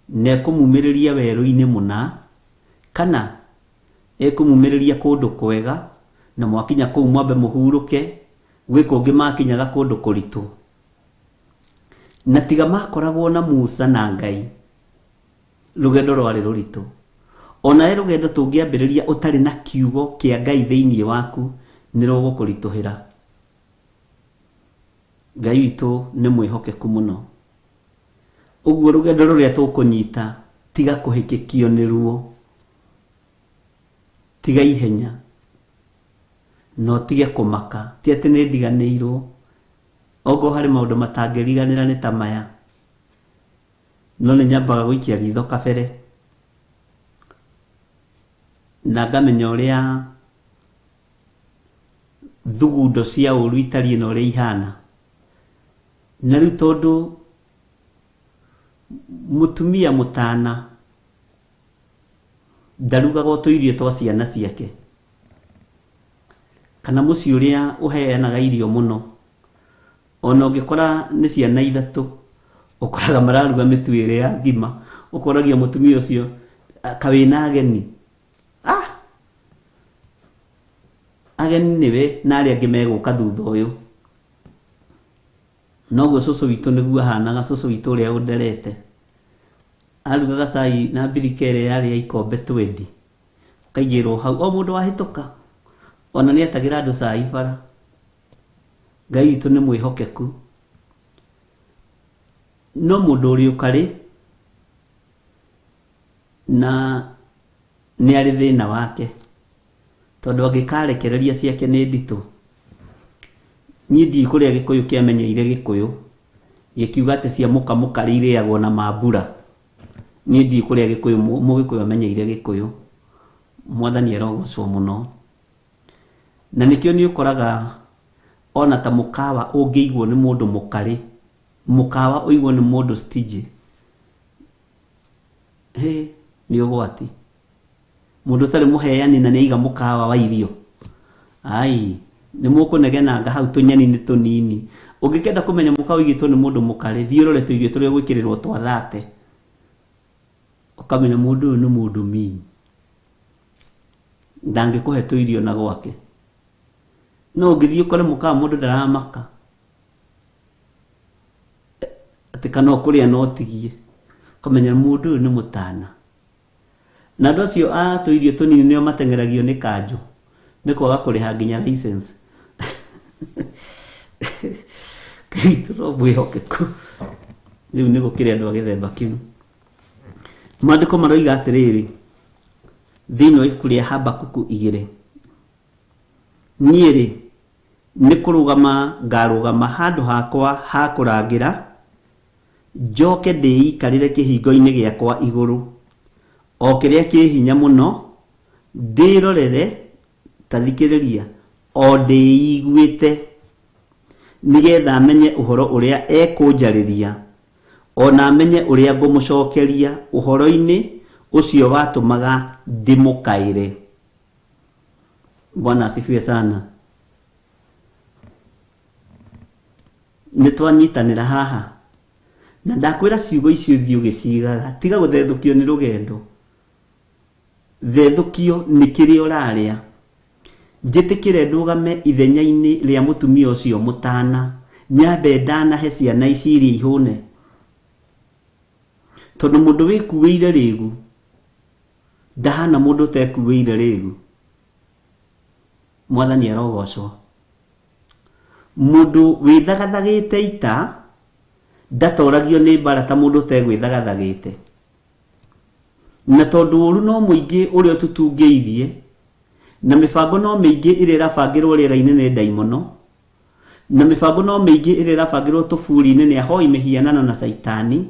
na ĩkũmumĩrĩria werũ-inĩ mũna, kana ĩkũmumĩrĩria kũndũ kwega, na mwakinya kũu mwambe mũhurũke, gwĩ kũngĩ makinyaga kũndũ kũritũ. Na tiga makoragwo na Musa na Ngai, rũgendo rwarĩ rũritũ. Onawe rũgendo tũngĩambĩrĩria ũtarĩ na kiugo kĩa Ngai thĩinĩ waku, nĩ rũgũkũritũhĩra. Ngai witũ nĩ mwĩhokeku mũno. Ũguo rũgendo rũrĩa tũkũnyita, tiga kũhĩkĩkio nĩ ruo, tiga ihenya, na ũtige kũmaka. Ti atĩ nĩ ndiganĩirwo, ongorwo harĩ maũndũ matangĩriganĩra nĩ ta maya, no nĩ nyambaga gũikia ritho kabere na ngamenya ũrĩa thugundo cia ũru itariĩ na ũrĩa ihana. Na rĩu tondũ mũtumia mũtana ndarugaga o tũirio twa ciana ciake, kana mũciĩ ũrĩa ũheanaga irio mũno, ona ũngĩkora nĩ ciana ithatũ, ũkoraga mararuga mĩtu ĩrĩ ya ngima, ũkoragia mũtumia ũcio kawĩna ageni. Ah! Ageni nĩwe na arĩa angĩ megũka thutha ũyũ. Noguo cũcũ witũ nĩguo ahanaga, cũcũ witũ ũrĩa ũnderete. Arugaga cai na mbirika ĩrĩa yarĩ ya ikombe twendi, ũkaigĩrwo hau, o mũndũ wahĩtũka, ona nĩ etagĩra andũ cai bara. Ngai witũ nĩ mwĩhokeku. No mũndũ ũrĩ ũkarĩ na nĩ arĩ thĩna wake, tondũ angĩkarekereria ciake nĩ nditũ. Niĩ ndiũĩ kũrĩa Gĩkũyũ kĩamenyeire Gĩkũyũ, gĩkiuga atĩ cia mũkamũkarĩ irĩagwo na mambura. Niĩ ndiũĩ kũrĩa Gĩkũyũ, Mũgĩkũyũ amenyeire Gĩkũyũ. Mwathani arogocwo mũno. Na nĩkĩo nĩ ũkoraga ona ta mũkawa ũngĩigwo nĩ mũndũ mũkarĩ, mũkawa ũigwo nĩ mũndũ stingy, hĩ, nĩ ũgwati. Mũndũ ũtarĩ mũheani na nĩ aiga mũkawa wa irio, ai, nĩ mũkũnegenanga hau tũnyeni nĩ tũnini. Ũngĩkenda kũmenya mũkawa ũigĩtwo nĩ mũndũ mũkarĩ, thiĩ ũrore tũirio tũrĩa ũgwĩkĩrĩrwo twa thate, ũkamenya mũndũ ũyũ nĩ mũndũ mean, ndangĩkũhe tũirio na gwake. No ũngĩthiĩ ũkore mũkawa mũndũ ndaramaka, atĩ kana ũkũrĩa no ũtigie, ũkamenya mũndũ ũyũ nĩ mũtana. Na andũ acio a tũirio tũnini nĩo mateng'eragio nĩ kanjũ, nĩ kwaga kũrĩha nginya license. Ngai witũ no mwĩhokeku. Rĩu nĩ gũkĩrĩ andũ a gĩthemba kĩu. Maandĩko maroiga atĩrĩrĩ, thĩinĩ wa ibuku rĩa Habakuku igĩrĩ, niĩ-rĩ, nĩ kũrũgama ngarũgama handũ hakwa ha kũrangĩra, njoke ndĩikarĩre kĩhingo-inĩ gĩakwa igũrũ, o kĩrĩa kĩĩ hinya mũno, ndĩĩrorere, ta thikĩrĩria, o ndĩĩiguĩte, nĩ getha menye ũhoro ũrĩa ekũnjarĩria, o na menye ũrĩa ngũmũcokeria ũhoro-inĩ ũcio watũmaga ndĩmũkaĩre. Bwana asifiwe sana. Nĩ twanyitanĩra haha na ndakwĩra ciugo icio thiĩ ũgĩcigaga, tiga gũthethũkio nĩ rũgendo, thethũkio nĩ kĩrĩa ũrarĩa. Njĩtĩkĩre ndũgame ithenya-inĩ rĩa mũtumia ũcio mũtana, nyambe ndanahe ciana ici iria ihũne, tondũ mũndũ wĩkuĩire rĩgu ndahana mũndũ ũtekuĩire rĩgu. Mwathani arogocwo. Mũndũ wĩthagathagĩte ita ndatoragio nĩ mbara ta mũndũ ũtegwĩthagathagĩte. Na tondũ ũru no mũingĩ ũrĩa ũtũtungĩirie, Na mĩbango no mĩingĩ ĩrĩa ĩrabangĩrwo rĩera-inĩ nĩ ndaimono, na mĩbango no mĩingĩ ĩrĩa ĩrabangĩrwo tũburi-inĩ nĩ ahoi mĩhianano na caitani.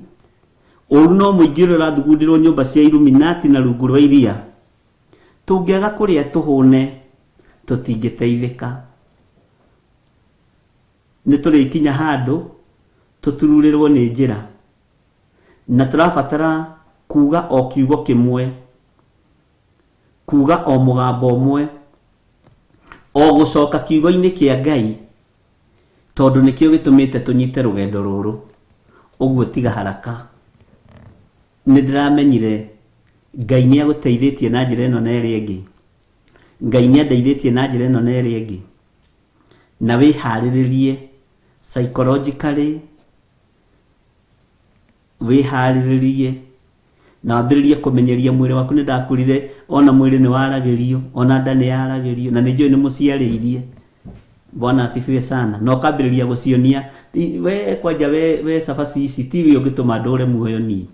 Ũru no mũingĩ ũrĩa ũrathugundĩrwo nyũmba cia Illuminati na rungu rwa iria. Tũngĩaga kũrĩa tũhũne, tũtingĩteithĩka. Nĩ tũrĩkinya handũ tũtururĩrwo nĩ njĩra, na tũrabatara kuga o kiugo kĩmwe, kuga o mũgambo ũmwe, o gũcoka kiugo-inĩ kĩa Ngai, tondũ nĩkĩo gĩtũmĩte tũnyite rũgendo rũrũ. Ũguo tiga haraka. Nĩ ndĩramenyire Ngai nĩ agũteithĩtie na njĩra ĩno na ĩrĩa ĩngĩ. Ngai nĩ andeithĩtie na njĩra ĩno na ĩrĩa ĩngĩ. Na wĩharĩrĩrie psychologically, wĩharĩrĩrie na wambĩrĩrie kũmenyeria mwĩrĩ waku. Nĩ ndakwĩrire ona mwĩrĩ nĩ waragĩrio, ona nda nĩ yaragĩrio, na nĩ njũĩ nĩ mũciarĩirie. Bwana asifiwe sana. Na ũkambĩrĩria gũcionia we kwanja we cabaci ici tiwe ũngĩtũma ndũre muoyo niĩ,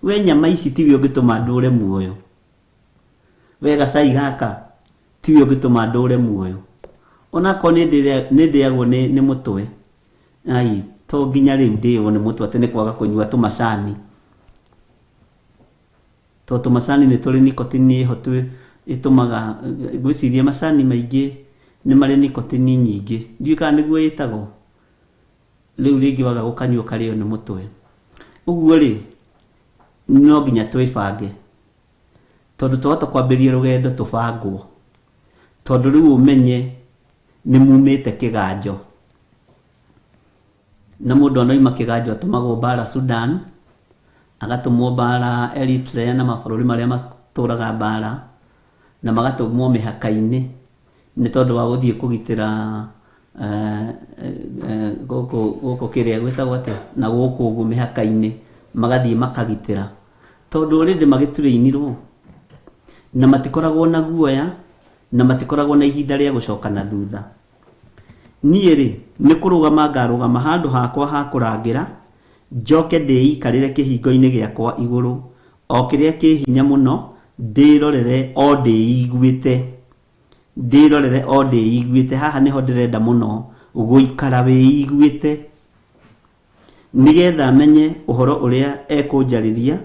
we nyama ici tiwe ũngĩtũma ndũre muoyo, we gacai gaka tiwe ũngĩtũma ndũre muoyo, onakorwo nĩ ndĩagwo nĩ mũtwe. Ai, to nginya rĩu ndĩo nĩ mũtwe atĩ nĩ kwaga kũnyua tũmacani, to tũmacani nĩ tũrĩ nicotine ĩho ĩtũmaga, ngwĩciria macani maingĩ nĩ marĩ nicotine nyingĩ, ndiũĩ kana nĩguo ĩtagwo. Rĩu rĩngĩ waga gũkanyua ũkarĩo nĩ mũtwe. Ũguo rĩ, no nginya twĩbange, tondũ twahota kwambĩrĩria rũgendo tũbangwo, tondũ rĩu ũmenye nĩ mumĩte kĩganjo, na mũndũ anoima kĩganjo atũmagwo mbara Sudan, agatũmwo mbara Eritrea na mabũrũri marĩa matũraga mbara, na magatũmwo mĩhaka-inĩ nĩ tondũ wa gũthiĩ kũgitĩra gũkũ kĩrĩa gwĩtagwo atĩa, na gũkũ ũguo mĩhaka-inĩ magathiĩ makagitĩra, tondũ already magĩturĩinirwo na matikoragwo na guoya, na matikoragwo na ihinda rĩa gũcoka na thutha. Niĩ rĩ, nĩ kũrũgama ngarũgama handũ hakwa ha kũrangĩra, njoke ndĩikarĩre kĩhingo-inĩ gĩakwa igũrũ, o kĩrĩa kĩ hinya mũno, ndĩrorere o ndĩiguĩte, ndĩrorere o ndĩiguĩte. Haha nĩho ndĩrenda mũno gũikara wĩiguĩte, nĩgetha menye ũhoro ũrĩa ekũnjarĩria,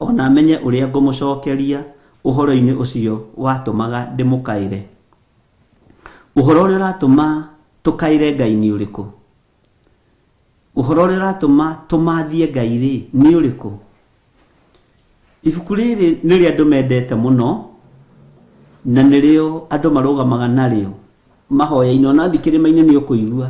ona menye ũrĩa ngũmũcokeria ũhoro-inĩ ũcio watũmaga ndĩmũkaĩre. Ũhoro ũrĩa ũratũma tũkaĩre Ngai nĩ ũrĩkũ? Ũhoro ũrĩa ũratũma tũmathie Ngai rĩ nĩ ũrĩkũ? Ibuku rĩrĩ nĩrĩo andũ mendete mũno, na nĩrĩo andũ marũgamaga narĩo mahoya-inĩ, ona wathiĩ kĩrĩma-inĩ nĩ ũkũigua.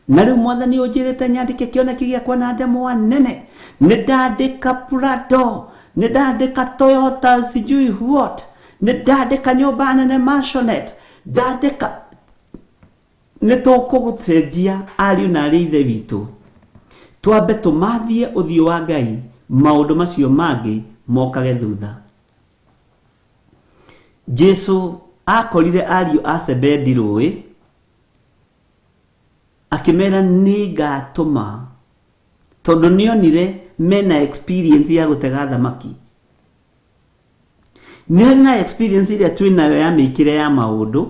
Na rĩu Mwathani ũnjĩrĩte nyandĩke kĩoneki gĩakwa na ndemwa nene, nĩ ndandĩka Prado, nĩ ndandĩka Toyota sijui what, nĩ ndandĩka nyũmba nene mansionette, ndandĩka. Nĩ tũkũgũcenjia ariũ na arĩ ithe witũ, twambe tũmathie ũthiũ wa Ngai, maũndũ macio mangĩ mokage thutha. Jesu akorire ariũ a Zebedi rũĩ, akĩmera nĩngatũma, tondũ nĩonire mena experience ya gũtega thamaki. Nĩ na experience ĩrĩa twĩ nayo ya mĩkĩre ya maũndũ,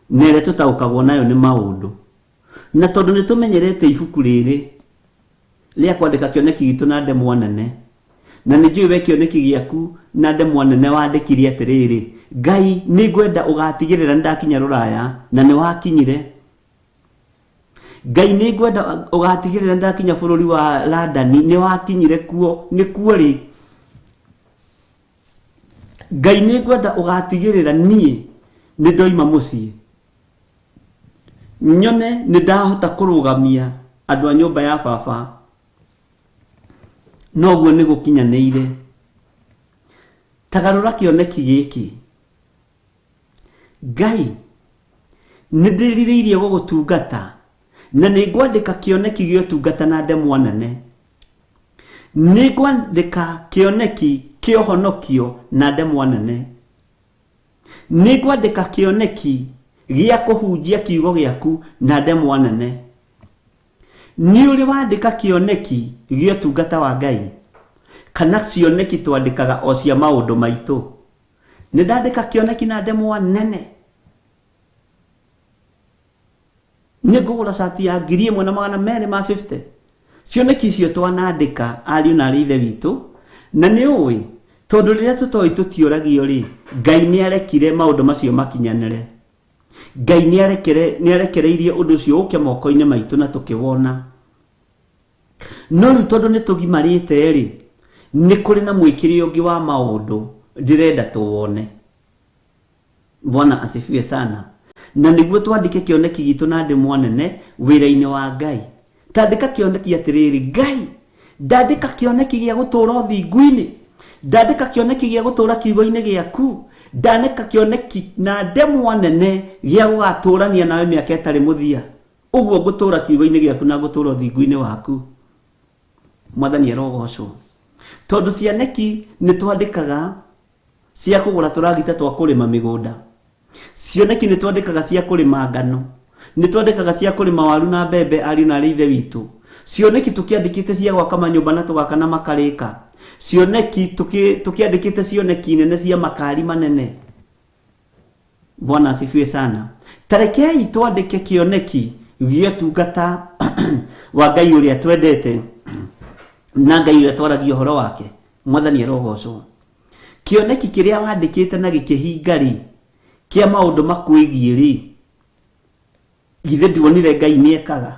na ĩrĩa tũtaũkagwo nayo nĩ maũndũ. Na tondũ nĩ tũmenyerete ibuku rĩrĩ rĩa kwandĩka kĩoneki gitũ na ndemwa nene, na nĩ njũĩ we kĩoneki gĩaku na ndemwa nene wandĩkire atĩrĩrĩ, Ngai nĩ ngwenda ũgatigĩrĩra nĩ ndakinya rũraya, na nĩ wakinyire. Ngai nĩ ngwenda ũgatigĩrĩra nĩ ndakinya bũrũri wa London, nĩ wakinyire kuo, nĩ kuo rĩ. Ngai nĩ ngwenda ũgatigĩrĩra niĩ nĩ ndoima mũciĩ, nyone nĩ ndahota kũrũgamia andũ a nyũmba ya baba, noguo nĩ gũkinyanĩire. Tagarũra kĩoneki gĩkĩ. Ngai nĩ ndĩrirĩirie gũgũtungata, na nĩ ngwandĩka kĩoneki gĩa ũtungata na ndemwa nene. Nĩ ngwandĩka kĩoneki kĩa ũhonokio na ndemwa nene. Nĩ ngwandĩka kĩoneki gĩa kũhunjia kiugo gĩaku na ndemwa nene. Nĩ ũrĩ wandĩka kĩoneki gĩa ũtungata wa Ngai, kana cioneki twandĩkaga o cia maũndũ maitũ? Nĩ ndandĩka kĩoneki na ndemwa nene. Nĩ ngũgũra cati ya 1250. Cioneki icio twanandĩka ariũ na arĩ ithe witũ, na nĩ ũĩ tondũ rĩrĩa tũtoĩ tũtiũragio rĩ, Ngai nĩ arekire maũndũ macio makinyanĩre. Ngai nĩ arekereirie ũndũ ũcio ũke moko-inĩ maitũ na tũkĩwona. No rĩu tondũ nĩ tũgimarĩte rĩ, nĩ kũrĩ na mwĩkĩre ũngĩ wa maũndũ ndĩrenda tũwone. Bwana asifiwe sana. Na nĩguo twandĩke kĩoneki gitũ na ndemwa nene wĩra-inĩ wa Ngai. Tandĩka kĩoneki atĩrĩrĩ, Ngai, ndandĩka kĩoneki gĩa gũtũũra ũthingu-inĩ, ndandĩka kĩoneki gĩa gũtũũra kiugo-inĩ gĩaku, ndandĩka kĩoneki na ndemwa nene gĩa gũgatũũrania nawe mĩaka ĩtarĩ mũthia. Ũguo ngũtũũra kiugo-inĩ gĩaku na ngũtũũra ũthingu-inĩ waku. Mwathani arogocwo. Tondũ cioneki nĩ twandĩkaga cia kũgũra tũragita twa kũrĩma mĩgũnda. Cioneki nĩ twandĩkaga cia kũrĩma ngano. Nĩ twandĩkaga cia kũrĩma waru na mbembe ariũ na arĩ ithe witũ. Cioneki tũkĩandĩkĩte cia gwaka manyũmba na tũgaka na makarĩka. Cioneki tũkĩandĩkĩte cioneki nene cia makari manene. Bwana asifiwe sana. Tarekei twandĩke kĩoneki gĩa ũtungata wa Ngai ũrĩa twendete na Ngai ũrĩa twaragia ũhoro wake. Mwathani arogocwo. Kĩoneki kĩrĩa wandĩkĩte na gĩkĩhinga rĩ, kĩa maũndũ makwĩgiĩ rĩ, githĩ nduonire Ngai nĩekaga?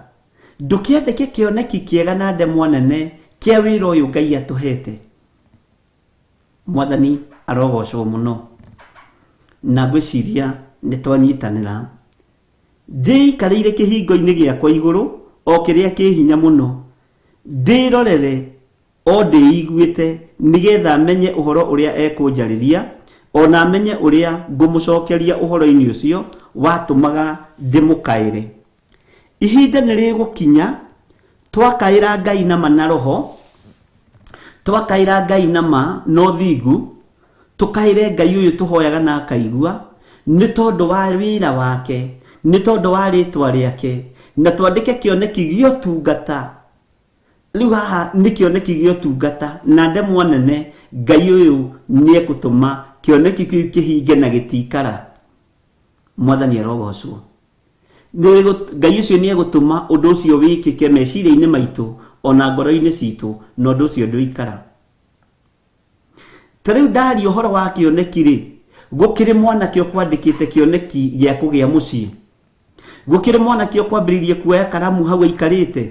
Ndũkĩandĩke kĩoneki kĩega na ndemwa nene kĩa wĩra ũyũ Ngai atũhete. Mwathani arogocwo mũno. Na ngwĩciria nĩ twanyitanĩra. Ndĩikarĩire kĩhingo-inĩ gĩakwa igũrũ o kĩrĩa kĩ hinya mũno, ndĩrorere o ndĩiguĩte nĩgetha menye ũhoro ũrĩa ekũnjarĩria, ona menye ũrĩa ngũmũcokeria ũhoro-inĩ ũcio watũmaga ndĩmũkaĩre. Ihinda nĩ rĩgũkinya twakaĩra Ngai na ma na roho, twakaĩra Ngai na ma na ũthingu, tũkaĩre Ngai ũyũ tũhoyaga na akaigua, nĩ tondũ wa wĩra wake, nĩ tondũ wa rĩtwa rĩake, na twandĩke kĩoneki gĩa ũtungata. Rĩu haha nĩ kĩoneki gĩa ũtungata na ndemwa nene, Ngai ũyũ nĩ egũtũma kĩoneki kĩu kĩhinge na gĩtikara. Mwathani arogocwo. Ngai ũcio nĩ egũtũma ũndũ ũcio wĩkĩke meciria-inĩ maitũ ona ngoro-inĩ citũ, na ũndũ ũcio ndũikara. Ta rĩu ndaria ũhoro wa kĩoneki rĩ, gũkĩrĩ mwanake ũkwandĩkĩte kĩoneki gĩa kũgĩa mũciĩ, gũkĩrĩ mwanake ũkwambĩrĩirie kuoya karamu hau aikarĩte,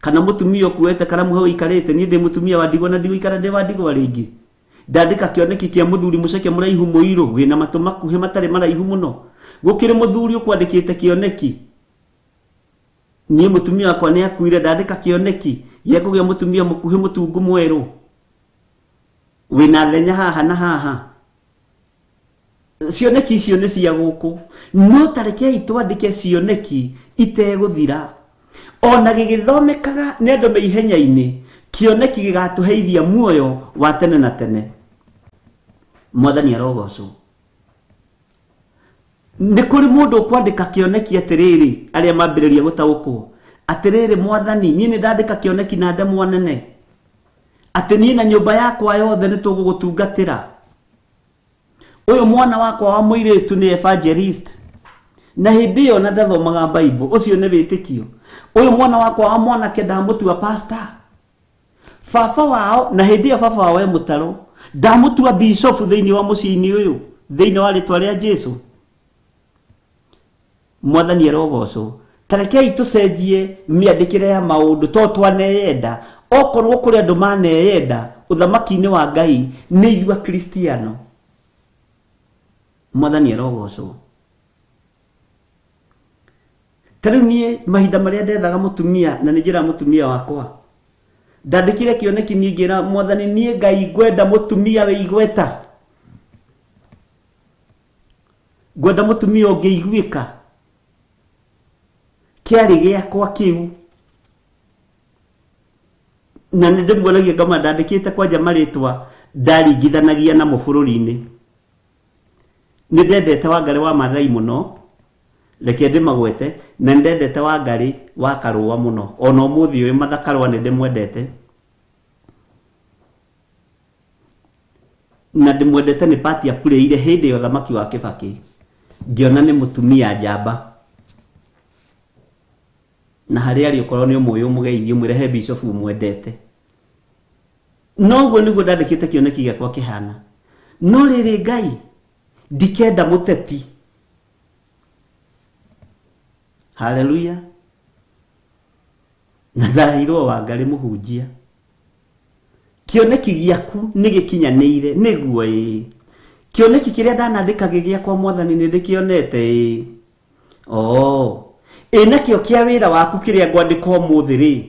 kana mũtumia ũkuoete karamu hau aikarĩte. Niĩ ndĩ mũtumia wa ndigwa na ndigũikara ndĩ wa ndigwa rĩngĩ. Ndandĩka kĩoneki kĩa mũthuri mũceke mũraihu mũirũ wĩna matũ makuhĩ matarĩ maraihu mũno. Gũkĩrĩ mũthuri ũkwandĩkĩte kĩoneki, niĩ mũtumia wakwa nĩ akuire, ndandĩka kĩoneki gĩa kũgĩa mũtumia mũkuhĩ mũtungu mwerũ wĩna thenya haha na haha. Cioneki icio nĩ cia gũkũ, no tarekei twandĩke cioneki itegũthira. Ona gĩgĩthomekaga nĩ andũ me ihenya-inĩ, kĩoneki gĩgatũheithia muoyo wa tene na tene. Mwathani arogocwo. Nĩ kũrĩ mũndũ ũkwandĩka kĩoneki atĩrĩrĩ, arĩa mambĩrĩria gũtaũkwo atĩrĩrĩ, Mwathani, niĩ nĩ ndandĩka kĩoneki na ndemwa nene atĩ niĩ na nyũmba yakwa yothe nĩ tũgũgũtungatĩra. Ũyũ mwana wakwa wa mũirĩtu nĩ evangelist, na hĩndĩ ĩyo na ndathomaga Bible, ũcio nĩ wĩtĩkio. Ũyũ mwana wakwa wa mwanake ndamũtua pastor, baba wao, na hĩndĩ ĩyo baba wao e mũtaro, ndamũtua bishop thĩinĩ wa mũciĩ-inĩ ũyũ, thĩinĩ wa rĩtwa rĩa Jesu. Mwathani arogocwo. Tarekei tũcenjie mĩandĩkĩre ya maũndũ to twaneyenda. Okorwo kũrĩ andũ maneyenda ũthamaki-inĩ wa Ngai nĩ ithuĩ Akristiano. Mwathani arogocwo. Ta rĩu niĩ mahinda marĩa ndethaga mũtumia, na nĩ njĩraga mũtumia wakwa, ndandĩkire kĩoneki niĩ ngĩra Mwathani, niĩ Ngai ngwenda mũtumia wĩ igweta, ngwenda mũtumia ũngĩiguĩka. Kĩarĩ gĩakwa kĩu, na nĩ ndĩmuonagia ngama ndandĩkĩte kwanja marĩtwa ndaringithanagia namo bũrũri-inĩ. Nĩ ndendete Wangarĩ wa Maathai mũno, reke ndĩmagwete, na nĩ ndendete Wangarĩ wa Karũa mũno, ona ũmũthĩ ũyũ Martha Karũa nĩ ndĩmwendete, na ndĩmwendete nĩ party apurĩire hĩndĩ ya ũthamaki wa Kĩbakĩ, ngĩona nĩ mũtumia njamba. Na harĩa arĩ ũkorwo nĩ ũmũĩ ũmũgeithie ũmwĩre he bishop ũmwendete. Noguo nĩguo ndandĩkĩte kĩoneki gĩakwa kĩhana. No rĩrĩ Ngai, ndikenda mũteti. Haleluya. Na ndaheirwo Wangarĩ mũhunjia. Kĩoneki gĩaku nĩ gĩkinyanĩire, nĩguo ĩĩ. Kĩoneki kĩrĩa ndanandĩka gĩ gĩakwa Mwathani nĩ ndĩkĩonete ĩĩ. Oo. Ĩ nakĩo kĩa wĩra waku kĩrĩa ngwandĩka ũmũthĩ rĩ,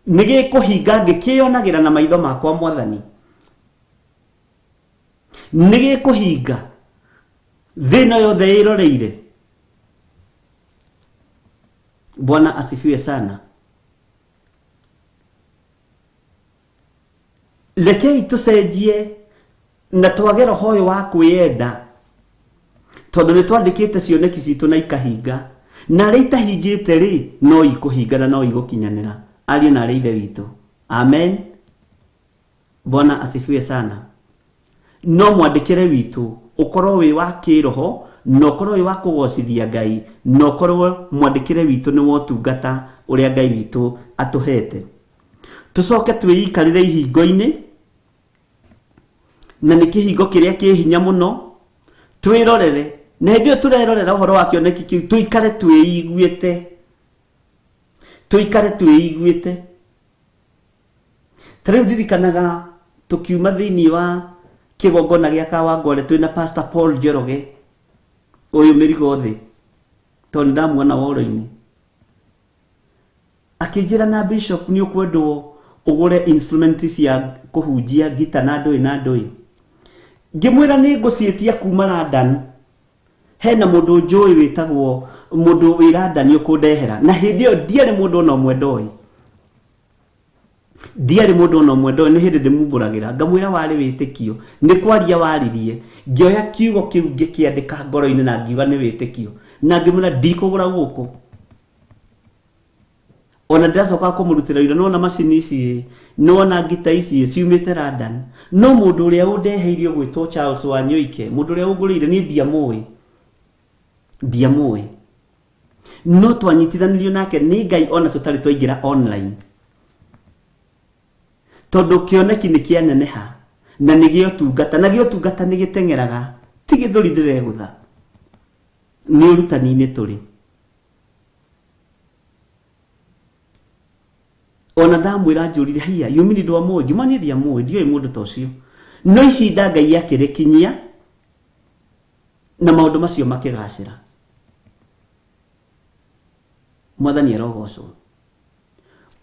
nĩ gĩkũhinga ngĩkĩyonagĩra na maitho makwa Mwathani? Nĩ gĩkũhinga thĩ ĩno yothe ĩroreire? Bwana asifiwe sana. Rekei tũcenjie na twage roho ũyũ wa kwĩyenda, tondũ nĩ twandĩkĩte cioneki citũ na ikahinga, na arĩa itahingĩte rĩ, no ikũhinga na no igũkinyanĩra. Ariũ na arĩa ithe witũ, amen. Bwana asifiwe sana. No mwandĩkĩre witũ ũkorwo wĩ wa kĩroho, na ũkorwo wĩ wa kũgocithia Ngai, na ũkorwo mwandĩkĩre witũ nĩ wa ũtungata ũrĩa Ngai witũ atũhete. Tũcoke twĩikarĩre ihingo-inĩ, na nĩ kĩhingo kĩrĩa kĩ hinya mũno, twĩrorere, na hĩndĩ ĩyo tũrerorera ũhoro wa kĩoneki kĩu, tũikare twĩiguĩte. Tũikare twĩiguĩte. Ta rĩu ndirikanaga tũkiuma thĩinĩ wa kĩgongona gĩa Kawangware twĩna Pastor Paul Njoroge, ũyũ mĩrigo thĩ, tondũ nĩndamuona woro-inĩ. Akĩnjĩra na Bishop nĩ ũkwendwo ũgũre instrument cia kũhunjia ngita na ndũĩ na ndũĩ. Ngĩmwĩra nĩ ngũciĩtia kuma London. Hena mũndũ njũĩ wĩtagwo mũndũ wĩ London ũkũndehera. Na hĩndĩ ĩyo ndiarĩ mũndũ ona ũmwe ndoĩ. Ndiarĩ mũndũ ona ũmwe ndoĩ, nĩ hĩndĩ ndĩmumbũragĩra. Ngamwĩra warĩ wĩtĩkio. Nĩ kwaria waririe. Ngĩoya kiugo kĩu ngĩkĩandĩka ngoro-inĩ na ngiuga nĩ wĩtĩkio. Na ngĩmwĩra ndikũgũra gũkũ. Ona ndĩracoka kũmũrutĩra wĩra, nĩwona macini ici, nĩwona ngita ici ciumĩte London. No mũndũ ũrĩa ũndeheirie ũgwĩtwo Charles Wanyoike, mũndũ ũrĩa ũngũrĩire, niĩ ndiamũĩ. Ndiamũĩ. No twanyitithanirio nake nĩ Ngai ona tũtarĩ twaingĩra online. Tondũ kĩoneki nĩ kĩaneneha na nĩ gĩotungata, na gĩotungata nĩ gĩteng'eraga, ti gĩthũri ndĩregũtha. Nĩ ũrutani-inĩ tũrĩ. Ona ndamwĩra njũrire, haiya, yumini ndwamũĩ, ngiuma niĩ ndiamũĩ, ndiũĩ mũndũ ta ũcio. No ihinda Ngai akĩrĩkinyia na maũndũ macio makĩgacĩra. Mwathani arogocwo.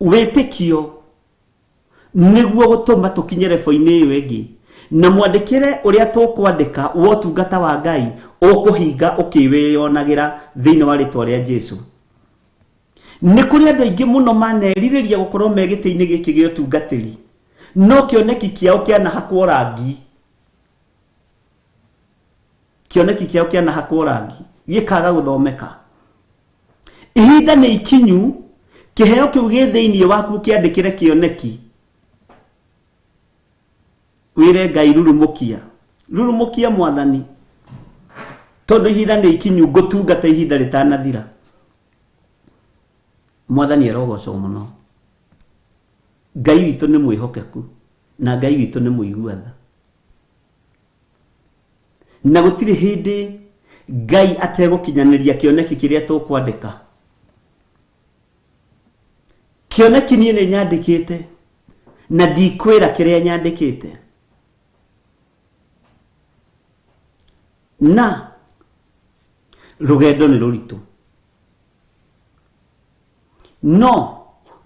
Wĩtĩkio nĩguo gũtũma tũkinye rebo-inĩ ĩyo ĩngĩ, na mwandĩkĩre ũrĩa tũkwandĩka wa ũtungata wa Ngai ũkũhinga ũkĩwĩyonagĩra thĩinĩ wa rĩtwa rĩa Jesũ. Nĩ kũrĩ andũ aingĩ mũno manerirĩria gũkorwo me gĩtĩ-inĩ gĩkĩ gĩa ũtungatĩri, no kĩoneki kĩao kĩanahakwo rangi. Kĩoneki kĩao kĩanahakwo rangi, gĩkaga gũthomeka. Ihinda nĩ ikinyu, kĩheo kĩu gĩ thĩinĩ waku kĩandĩkĩre kĩoneki. Wĩre Ngai rurumũkia, rurumũkia Mwathani, tondũ ihinda nĩ ikinyu ngũtungata ihinda rĩtanathira. Mwathani arogocwo mũno. Ngai witũ nĩ mwĩhokeku na Ngai witũ nĩ mũigua tha. Na gũtirĩ hĩndĩ Ngai ategũkinyanĩria kĩoneki kĩrĩa tũkwandĩka. Kĩoneki niĩ nĩ nyandĩkĩte na ndikwĩra kĩrĩa nyandĩkĩte. Na rũgendo nĩ rũritũ, no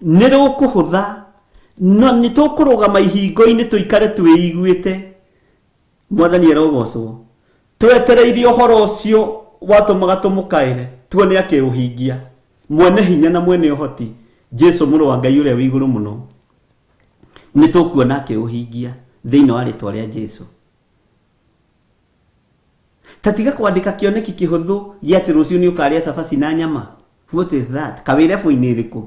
nĩ rũkũhũtha, no nĩ tũkũrũgama ihingo-inĩ tũikare twĩiguĩte. Mwathani arogocwo. Twetereire ũhoro ũcio watũmaga tũmũkaĩre, tuone akĩũhingia. Mwene hinya na mwene ũhoti, Jesũ mũrũ wa Ngai ũrĩa wĩ igũrũ mũno, nĩ tũkuona akĩũhingia thĩinĩ wa rĩtwa rĩa Jesũ. Ta tiga kwandĩka kĩoneki kĩhũthũ gĩa atĩ rũciũ nĩ ũkarĩa cabaci na nyama. What is that? Kawĩra ebũ-inĩ ĩrĩkũ?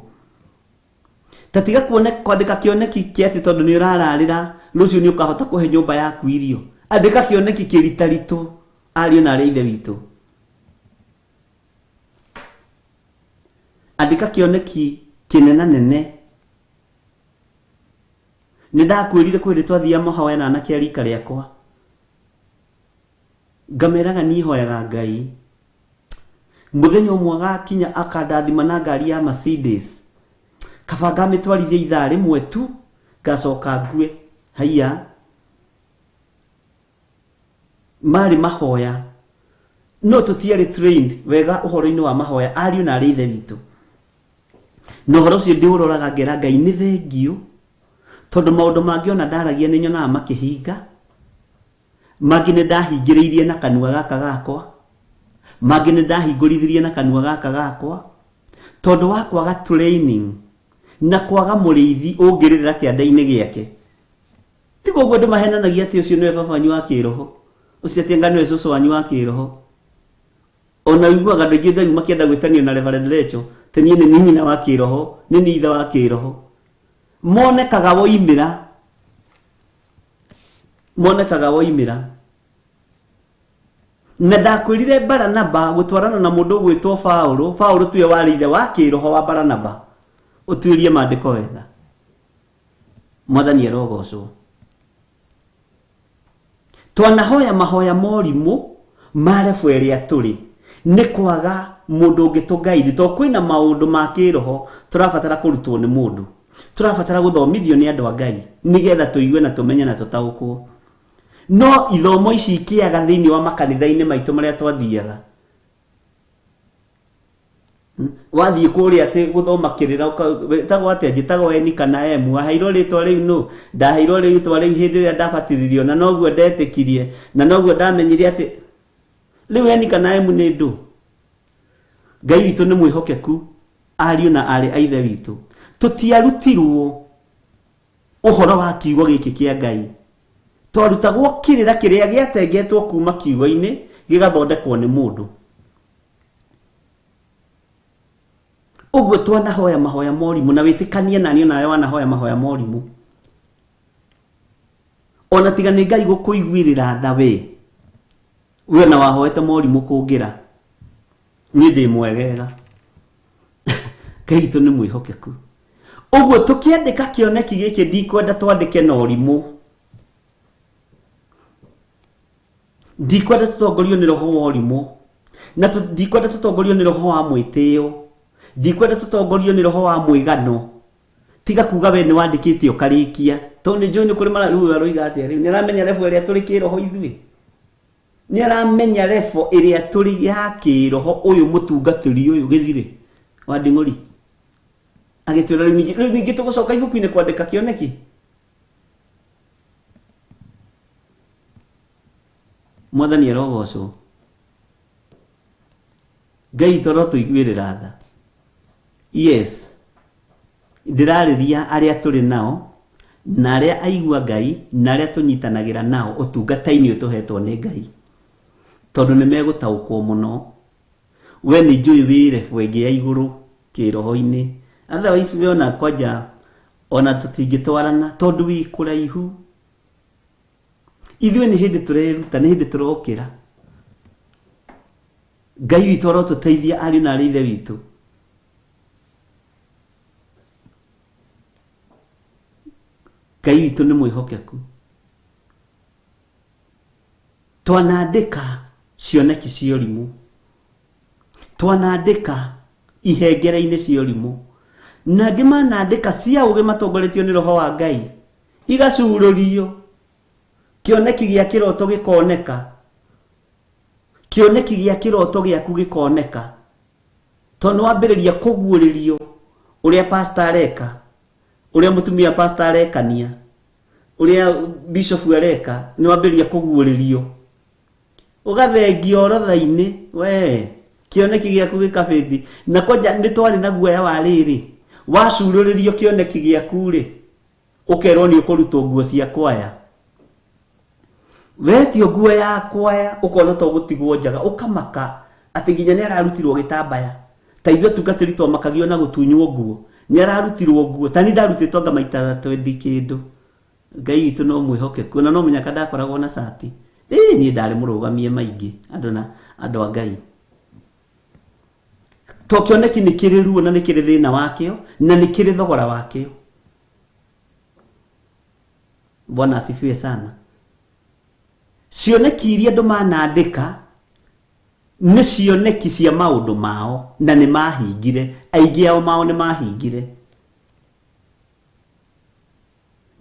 Ta tiga kwandĩka kĩoneki kĩa atĩ tondũ nĩ ũrararĩra rũciũ nĩ ũkahota kũhe nyũmba yaku irio. Andĩka kĩoneki kĩritaritũ, ariũ na arĩa ithe witũ. Andĩka kĩoneki kĩnenanene. Nĩ ndakwĩrire kwĩ hĩndĩ twathiaga mahoya na anake a rika rĩakwa, ngameraga niĩ hoyaga Ngai mũthenya ũmwe agakinya akandathima na ngari ya Mercedes, kaba ngamĩtwarithia ithaa rĩmwe tu ngacoka ngue. Haiya, marĩ mahoya no tũtiarĩ trained wega ũhoro-inĩ wa mahoya, ariũ na arĩ ithe witũ. Na ũhoro ũcio ndĩũroraga ngera Ngai nĩ thengiũ, tondũ maũndũ mangĩ ona ndaragia nĩ nyonaga makĩhinga, mangĩ nĩ ndahingĩrĩirie na kanua gaka gakwa, mangĩ nĩ ndahingũrithirie na kanua gaka gakwa, tondũ wa kwaga training na kwaga mũrĩithi ũngĩrĩrĩra kĩanda-inĩ gĩake. Ti koguo andũ mahenanagia atĩ ũcio nĩwe baba wanyu wa kĩroho, ũcio atĩ anga nĩwe cũcũ wanyu wa kĩroho. Ona ũiguaga andũ aingĩ Ngai makĩenda gwĩtanio na Reverend Rachel, atĩ niĩ nĩ niĩ nyina wa kĩroho, nĩ niĩ ithe wa kĩroho. Monekaga woimĩra, monekaga woimĩra. Na ndakwĩrire Baranaba gũtwarana na mũndũ ũgwĩtwo Paũlũ, Paũlũ tiwe warĩ ithe wa kĩroho wa Baranaba. Ũtuĩrie maandĩko wega. Mwathani arogocwo. Twanahoya mahoya morimũ ma level ĩrĩa tũrĩ, nĩ kwaga mũndũ ũngĩ tũguide, tondũ kwĩna maũndũ ma kĩroho tũrabatara kũrutwo nĩ mũndũ, tũrabatara gũthomithio nĩ andũ a Ngai nĩgetha tũigue na tũmenye na tũtaũkwo. No ithomo ici ikĩaga thĩinĩ wa makanitha-inĩ maitũ marĩa twathiaga. Wathiĩ kũrĩa atĩ gũthoma kĩrĩra, wĩtagwo atĩa? Njĩtagwo N kana M. Waheirwo rĩtwa rĩu nũ? Ndaheirwo rĩtwa rĩu hĩndĩ ĩrĩa ndabatithirio, na noguo ndetĩkirie, na noguo ndamenyire atĩ rĩu N kana M nĩ ndũ. Ngai witũ nĩ mwĩhokeku, ariũ na aarĩ a ithe witũ. Tũtiarutirwo ũhoro wa kiugo gĩkĩ kĩa Ngai. Twarutagwo kĩrĩra kĩrĩa gĩatengetwo kuma kiugo-inĩ gĩgathondekwo nĩ mũndũ. Ũguo twanahoya mahoya morimũ, na wĩtĩkanie nani onawe wanahoya mahoya morimũ. Ona tiga nĩ Ngai gũkũiguĩrĩra tha we, we ona wahoete morimũ kũngĩra. Niĩ ndĩ mwegega. Ngai witũ nĩ mwĩhokeku. Ũguo tũkĩandĩka kĩoneki gĩkĩ ndikwenda twandĩke na ũrimũ. Ndikwenda tũtongorio nĩ roho wa ũrimũ. Na ndikwenda tũtongorio nĩ roho wa mwĩtĩo. Ndikwenda tũtongorio nĩ roho wa mwĩgano. Tiga kuga we nĩ wandĩkĩte ũkarĩkia. Tondũ nĩ njũĩ nĩ kũrĩ mararuga aroiga atĩa rĩu. Nĩ aramenya level ĩrĩa tũrĩ kĩroho ithuĩ. Nĩ aramenya level ĩrĩa tũrĩ ya kĩroho ũyũ mũtungatĩri ũyũ gĩthirĩ wa nding'ũri. Agĩtwĩra rĩu ningĩ tũgũcoka ibuku-inĩ kwandĩka kĩoneki. Mwathani arogocwo. Ngai witũ arotũiguĩrĩra tha. Yes, ndĩrarĩria arĩa tũrĩ nao na arĩa aigua Ngai na arĩa tũnyitanagĩra nao ũtungata-inĩ ũyũ tũhetwo nĩ Ngai, tondũ nĩ megũtaũkwo mũno. We nĩ njũĩ wĩ level ĩngĩ ya igũrũ kĩroho-inĩ, otherwise we ona kwanja ona tũtingĩtwarana tondũ wĩ kũraihu. Ithuĩ nĩ hĩndĩ tũreruta, nĩ hĩndĩ tũrokĩra. Ngai witũ arotũteithia ariũ na arĩ ithe witũ. Ngai witũ nĩ mwĩhokeku. Twanandĩka cioneki cia ũrimũ, twanandĩka ihengere-inĩ cia ũrimũ, na angĩ manandĩka cia ũgĩ matongoretio nĩ roho wa Ngai, igacurũrio, kĩoneki gĩa kĩroto gĩkoneka, kĩoneki gĩa kĩroto gĩaku gĩkoneka, tondũ nĩ wambĩrĩria kũguũrĩrio ũrĩa pastor areka, ũrĩa mũtumia pastor arekania, ũrĩa bishop areka, nĩ wambĩrĩria kũguũrĩrio, ũgathengia orodha-inĩ, we kĩoneki gĩaku gĩkabĩndi. Na kwanja nĩ twarĩ na guoya wa rĩrĩ, wacurũrĩrio kĩoneki gĩaku rĩ, ũkerwo nĩ ũkũrutwo nguo cia kwaya. Wetio nguo ya kwaya, ũkona ta ũgũtigwo njaga, ũkamaka atĩ nginya nĩ ararutirwo gĩtambaya. Ta ithuĩ atungatĩri twamakagio na gũtunywo nguo, nĩ ararutirwo nguo. Ta niĩ ndarutĩtwo anga maita 20 kĩndũ. Ngai witũ no mwĩhokeku, na no mũnyaka ndakoragwo na cati. Ĩĩ niĩ ndarĩ mũrũgamie maingĩ andũ na andũ a Ngai. To kĩoneki nĩ kĩrĩ ruo na nĩ kĩrĩ thĩna wakĩo na nĩ kĩrĩ thogora wakĩo. Bwana asifiwe sana. Cioneki iria andũ manandĩka nĩ cioneki cia maũndũ mao na nĩ mahingire, aingĩ ao mao nĩ mahingire.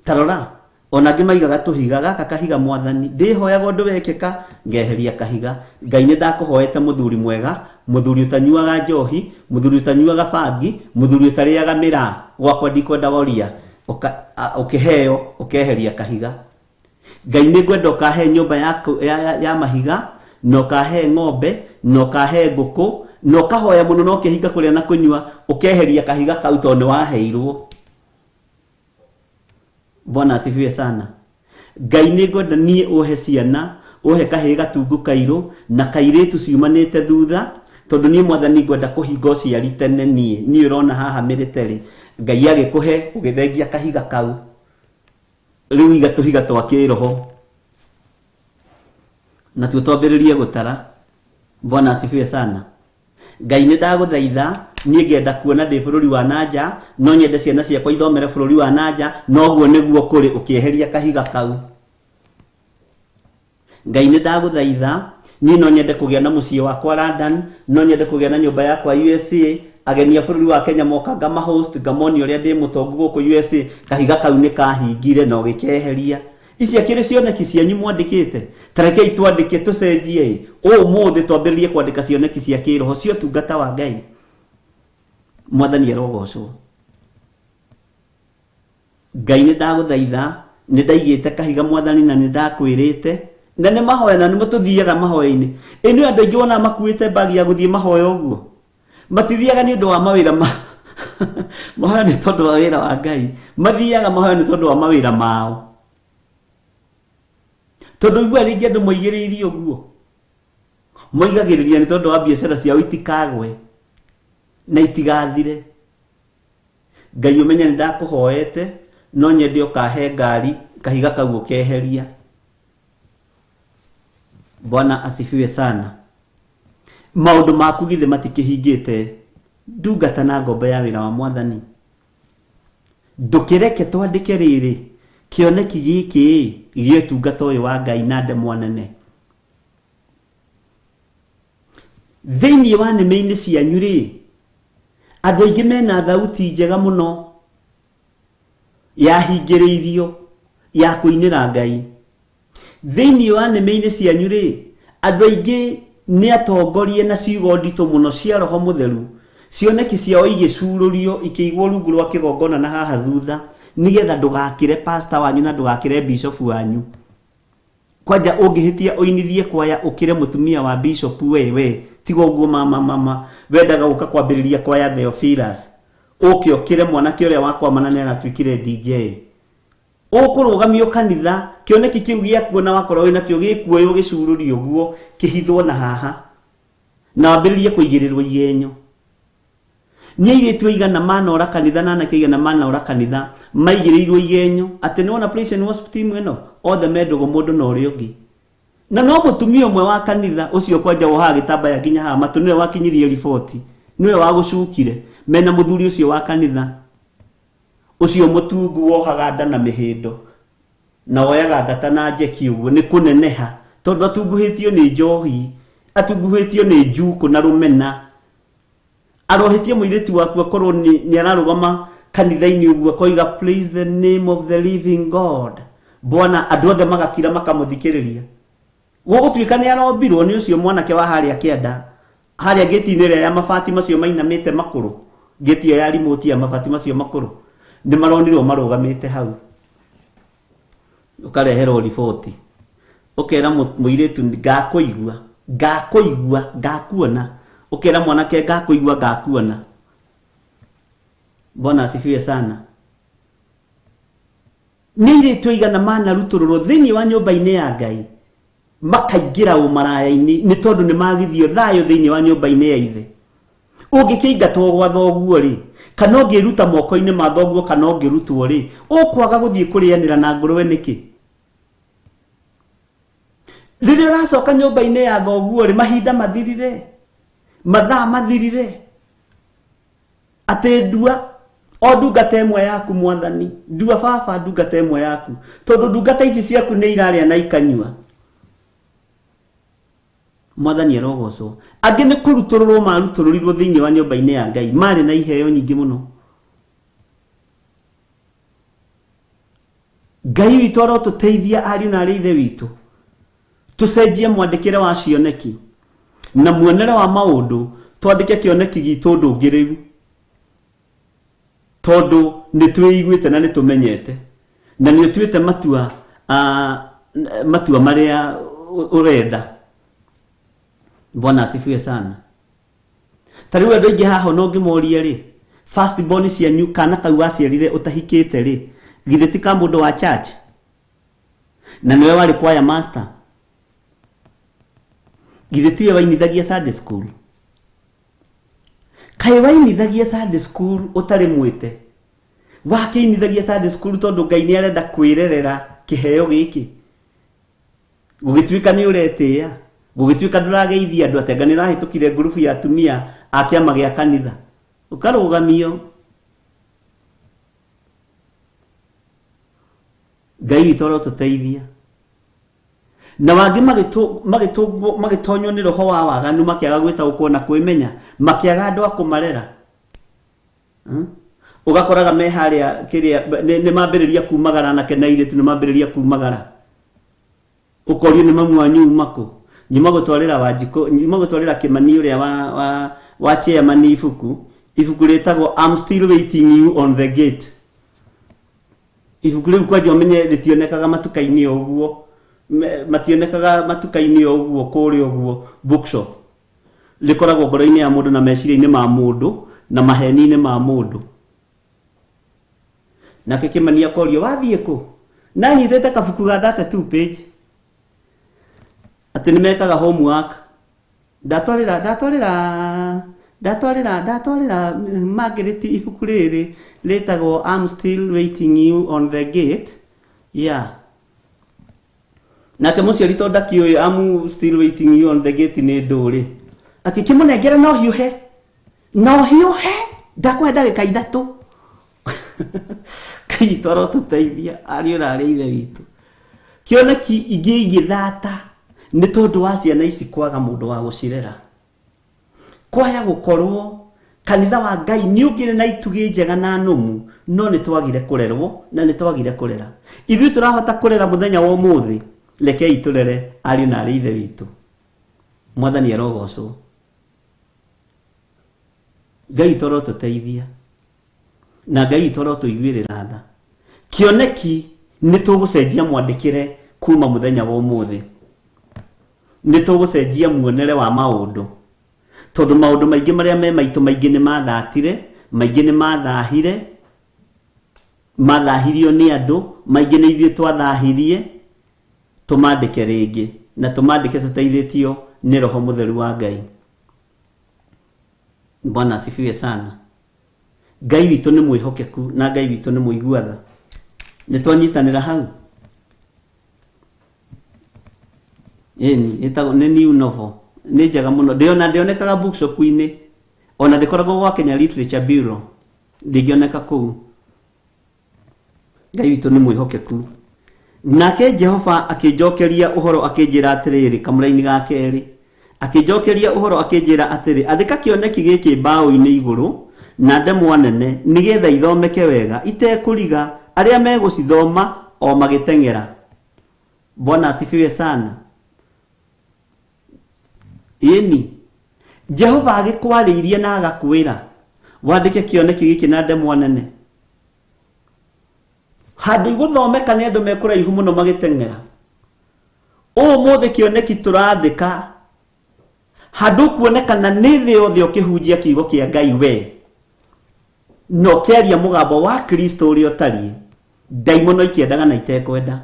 Tarora ona angĩ maigaga tũhiga, gaka kahiga mwathani ndĩhoyaga ũndũ wekĩka ngeheria kahiga. Ngai nĩ ndakũhoete mũthuri mwega, mũthuri ũtanyuaga njohi, mũthuri ũtanyuaga bangi, mũthuri ũtarĩaga mĩraa, gwakwa ndikwenda woria, ũkĩheo ũkeheria kahiga. Ngai nĩ ngwenda ũkahe nyũmba ya mahiga, na ũkahe ng'ombe, na ũkahe ngũkũ, na ũkahoya mũno na ũkĩhinga kũrĩa na kũnyua, ũkeheria kahiga kau tondũ nĩ waheirwo. Bwana asifiwe sana. Ngai nĩ ngwenda niĩ ũhe ciana, ũhe kahĩĩ gatungu kairũ na kairĩtu ciumanĩte thutha, tondũ niĩ mwathani ngwenda kũhinga ũciari tene niĩ. Niĩ ũrona haha mĩrĩte-rĩ, Ngai agĩkũhe ũgĩthengia kahiga kau. Rĩu iga tũhiga twa kĩroho natuo twambĩrĩrie gũtara. Bwana asifiwe sana. Ngai nĩ ndagũthaitha, niĩ ngenda kuona ndĩ bũrũri wa nanja, no nyende ciana ciakwa ithomere bũrũri wa nanja, noguo nĩguo kũrĩ, ũkĩeheria kahiga kau. Ngai nĩ ndagũthaitha, niĩ no nyende kũgĩa na mũciĩ wakwa London, no nyende kũgĩa na nyũmba yakwa USA, ageni a bũrũri wa Kenya moka ngama host, ngamonia ũrĩa ndĩ mũtongu gũkũ USA, kahiga kau nĩ kahingire na ũgĩkeheria. Ici akĩrĩ cioneki cianyu mwandĩkĩte, ta rekei twandĩke tũcenjie ĩ, ũmũthĩ twambĩrĩrie kwandĩka cioneki cia kĩroho cia ũtungata wa Ngai. Mwathani arogocwo. Ngai nĩ ndagũthaitha, nĩ ndaigĩte kahiga mwathani na nĩ ndakwĩrĩte, na nĩ mahoya na nĩmo tũthiaga mahoya-inĩ. Ĩ nĩ andũ aingĩ wonaga makuĩte mbagi ya gũthiĩ mahoya ũguo, matithiaga nĩ ũndũ wa mawĩra ma mahoya nĩ tondũ wa wĩra wa Ngai, mathiaga mahoya nĩ tondũ wa mawĩra mao. Tondũ igua rĩngĩ andũ moigĩrĩirie ũguo, moigagĩrĩria nĩ tondũ wa biacara ciao itikagwe na itigathire. Ngai ũmenye nĩ ndakũhoete, no nyende ũkahe ngari, kahiga kau ũkeheria. Bwana asifiwe sana. Maũndũ maku githĩ matikĩhingĩte, ndungata na ngombo ya wĩra wa mwathani. Ndũkĩreke twandĩke rĩrĩ kĩoneki gĩkĩ gĩa ũtungata ũyũ wa Ngai na ndemwa nene. Thĩinĩ wa nĩmĩ-inĩ cianyu rĩ, andũ aingĩ mena thauti njega mũno yahingĩrĩirio ya kũinĩra Ngai. Thĩinĩ wa nĩmĩ-inĩ cianyu rĩ, andũ aingĩ nĩ atongorie na ciugo nditũ mũno cia Roho Mũtheru, cioneki ciao igĩcurũrio ikĩigwo rungu rwa kĩgongona na haha thutha, nĩgetha ndũgakĩre pastor wanyu na ndũgakĩre bishop wanyu. Kwanja ũngĩhĩtia ũinithie kwaya ũkĩre mũtumia wa bishop, we tiga ũguo mama, mama wendaga gũka kwambĩrĩria kwaya Theophilus, ũke ũkĩre mwanake ũrĩa wakwamana nĩ aratuĩkire DJ. Ũkũrũgamio kanitha, kĩoneki kĩu gĩakuo na wakorwo wĩna kĩo gĩkuoywo gĩcurũrio ũguo kĩhithwo na haha, na wambĩrĩrie kũigĩrĩrwo igenyo. Nĩ airĩtu aigana manora kanitha na anake aigana manora kanitha maigĩrĩirwo igenyo atĩ nĩ wona praise and worship team ĩno othe me ndũgũ mũndũ na ũrĩa ũngĩ. Na no mũtumia ũmwe wa kanitha ũcio kwanja wohaga gĩtambaya nginya haha matũ nĩwe wakinyirie riboti, nĩwe wagũcukire mena mũthuri ũcio wa kanitha ũcio mũtungu wohaga nda na mĩhĩndo na woyaga ngata na njeki ũguo nĩ kũneneha tondũ atunguhĩtio nĩ njohi, atunguhĩtio nĩ njukũ na rũmena. Arohĩtie mũirĩtu waku akorwo nĩ ararũgama kanitha-inĩ ũguo akoiga praise the name of the living God, Bwana, andũ othe magakira makamũthikĩrĩria. Gũgũtuĩka nĩ arombirwo nĩ ũcio mwanake wa harĩa kĩanda, harĩa ngĩti-inĩ ĩrĩa ya mabati macio mainamĩte makũrũ, ngĩti ĩyo ya remote ya mabati macio makũrũ, nĩ maronirwo marũgamĩte hau. Ũkareherwo riboti, ũkera mũirĩtu ngakũigua, ngakũigua, ngakuona, ũkera mwanake ngakũigua, ngakuona. Bwana asifiwe sana. Nĩ airĩtu aigana manarutũrũrwo thĩinĩ wa nyũmba-inĩ ya Ngai makaingĩra ũmaraya-inĩ nĩ tondũ nĩ magithio thayũ thĩinĩ wa nyũmba-inĩ ya ithe. Ũngĩkĩingatwo gwa thoguo rĩ, kana ũngĩruta moko-inĩ ma thoguo kana ũngĩrutwo rĩ, ũkwaga gũthiĩ kũrĩanĩra na ngũrwe nĩkĩ? Rĩrĩa ũracoka nyũmba-inĩ ya thoguo rĩ, mahinda mathirire, mathaa mathirire. Atĩ ndua o ndungata ĩmwe yaku mwathani, ndua baba ndungata ĩmwe yaku, tondũ ndungata ici ciaku nĩ irarĩa na ikanyua. Mwathani arogocwo. Angĩ nĩ kũrutũrũrwo marutũrũrirwo thĩinĩ wa nyũmba-inĩ ya Ngai, marĩ na iheo nyingĩ mũno. Ngai witũ arotũteithia ariũ na arĩ ithe witũ, tũcenjie mwandĩkĩre wa cioneki na muonere wa maũndũ, twandĩke kĩoneki gitũ ũndũ ũngĩ rĩu, tondũ nĩ twĩiguĩte na nĩ tũmenyete na nĩ ũtuĩte matua, matua marĩa ũrenda. Bwana asifiwe sana. Ta rĩu andũ aingĩ haha ona ũngĩmoria rĩ, first born cianyu kana kau waciarire ũtahikĩte rĩ, githĩ ti ka mũndũ wa church? Na nĩwe warĩ choir master? Githĩ tiwe wainithagia Sunday school? Kaĩ wainithagia Sunday school ũtarĩ mwĩte? Wakĩinithagia Sunday school tondũ Ngai nĩ arenda kwĩrerera kĩheo gĩkĩ. Gũgĩtuĩka nĩ ũretĩĩa, gũgĩtuĩka ndũrageithia andũ atĩ anga nĩ ũrahĩtũkire ngurubu ya atumia a kĩama gĩa kanitha, ũkarũgamio. Ngai witũ arotũteithia. Na wangĩ magĩtonywo nĩ roho wa waganu, makĩaga gwĩtaũkwo na kwĩmenya, makĩaga andũ a kũmarera. Ũgakoraga me harĩa kĩrĩa, nĩ mambĩrĩria kumagara, anake na airĩtu nĩ mambĩrĩria kumagara. Ũkorio nĩ mamu wanyu uma kũ? Nyuma gũtwarĩra Wanjikũ, nyuma gũtwarĩra Kĩmani ũrĩa wa chairman ibuku, ibuku rĩtagwo I'm still waiting you on the gate. Ibuku rĩu kwanja ũmenye rĩtionekaga matuka-inĩ o ũguo, mationekaga matuka-inĩ o ũguo kũrĩa ũguo bookshop. Rĩkoragwo ngoro-inĩ ya mũndũ na meciria-inĩ ma mũndũ na maheni-inĩ ma mũndũ. Nake Kĩmani akorio wathiĩ kũ? Na anyitĩte kabuku ga 32 page. Atĩ nĩ mekaga homework. Ndatwarĩra, ndatwarĩra, ndatwarĩra, ndatwarĩra Margaret ibuku rĩrĩ rĩtagwo I'm still waiting you on the gate. Yeah. Nake mũciari tondũ ndakĩũĩ I'm still waiting you on the gate nĩ ndũrĩ. Akĩkĩmũnengera no hiũhe. No hiũhe. Ndakũhe ndagĩka ithatũ. Ngai witũ arotũteithia ariũ na arĩ ithe witũ. Kĩoneki ingĩ igĩthata nĩ tondũ wa ciana ici kwaga mũndũ wa gũcirera. Kwaya gũkorwo kanitha wa Ngai nĩ ũngĩrĩ na itugĩ njega na nũmu, no nĩ twagire kũrerwo na nĩ twagire kũrera. Ithuĩ tũrahota kũrera mũthenya wa ũmũthĩ, rekei tũrere ariũ na arĩ ithe witũ. Mwathani arogocwo. Ngai witũ arotũteithia na Ngai witũ arotũiguĩrĩra tha. Kĩoneki nĩ tũgũcenjia mwandĩkĩre kuma mũthenya wa ũmũthĩ. Nĩ tũgũcenjia muonere wa maũndũ, tondũ maũndũ maingĩ marĩa me maitũ maingĩ nĩ mathatire, maingĩ nĩ mathahire, mathahirio nĩ andũ, maingĩ nĩ ithuĩ twathahirie. Tũmandĩke rĩngĩ na tũmandĩke tũteithĩtio nĩ Roho Mũtheru wa Ngai. Bwana asifiwe sana. Ngai witũ nĩ mwĩhokeku na Ngai witũ nĩ mũigua tha. Nĩ twanyitanĩra hau. Ĩni, ĩtagwo nĩ new novel. Nĩ njega mũno. Ndĩona ndĩonekaga bookshop-inĩ. Ona ndĩkoragwo gwa Kenya Literature Bureau. Ndĩngĩoneka kũu. Ngai witũ nĩ mwĩhokeku. Nake Jehova akĩnjokeria ũhoro akĩnjĩra atĩrĩrĩ, kamũraini ga kerĩ. Akĩnjokeria ũhoro akĩnjĩra atĩrĩ, andĩka kĩoneki gĩkĩ mbaũ-inĩ igũrũ na ndemwa nene, nĩgetha ithomeke wega itekũriga arĩa megũcithoma o magĩteng'era. Bwana asifiwe sana. Ĩni, Jehova agĩkwarĩirie na agakwĩra wandĩke kĩoneki gĩkĩ na ndemwa nene. Handũ igũthomeka nĩ andũ mekũraihu mũno magĩteng'era. Ũmũthĩ kĩoneki tũrandĩka handũ kuonekana nĩ thĩ yothe ũkĩhunjia kiugo kĩa Ngai we, na ũkĩaria mũgambo wa Kristo ũrĩa ũtariĩ, ndaimono ikĩendaga na itekwenda.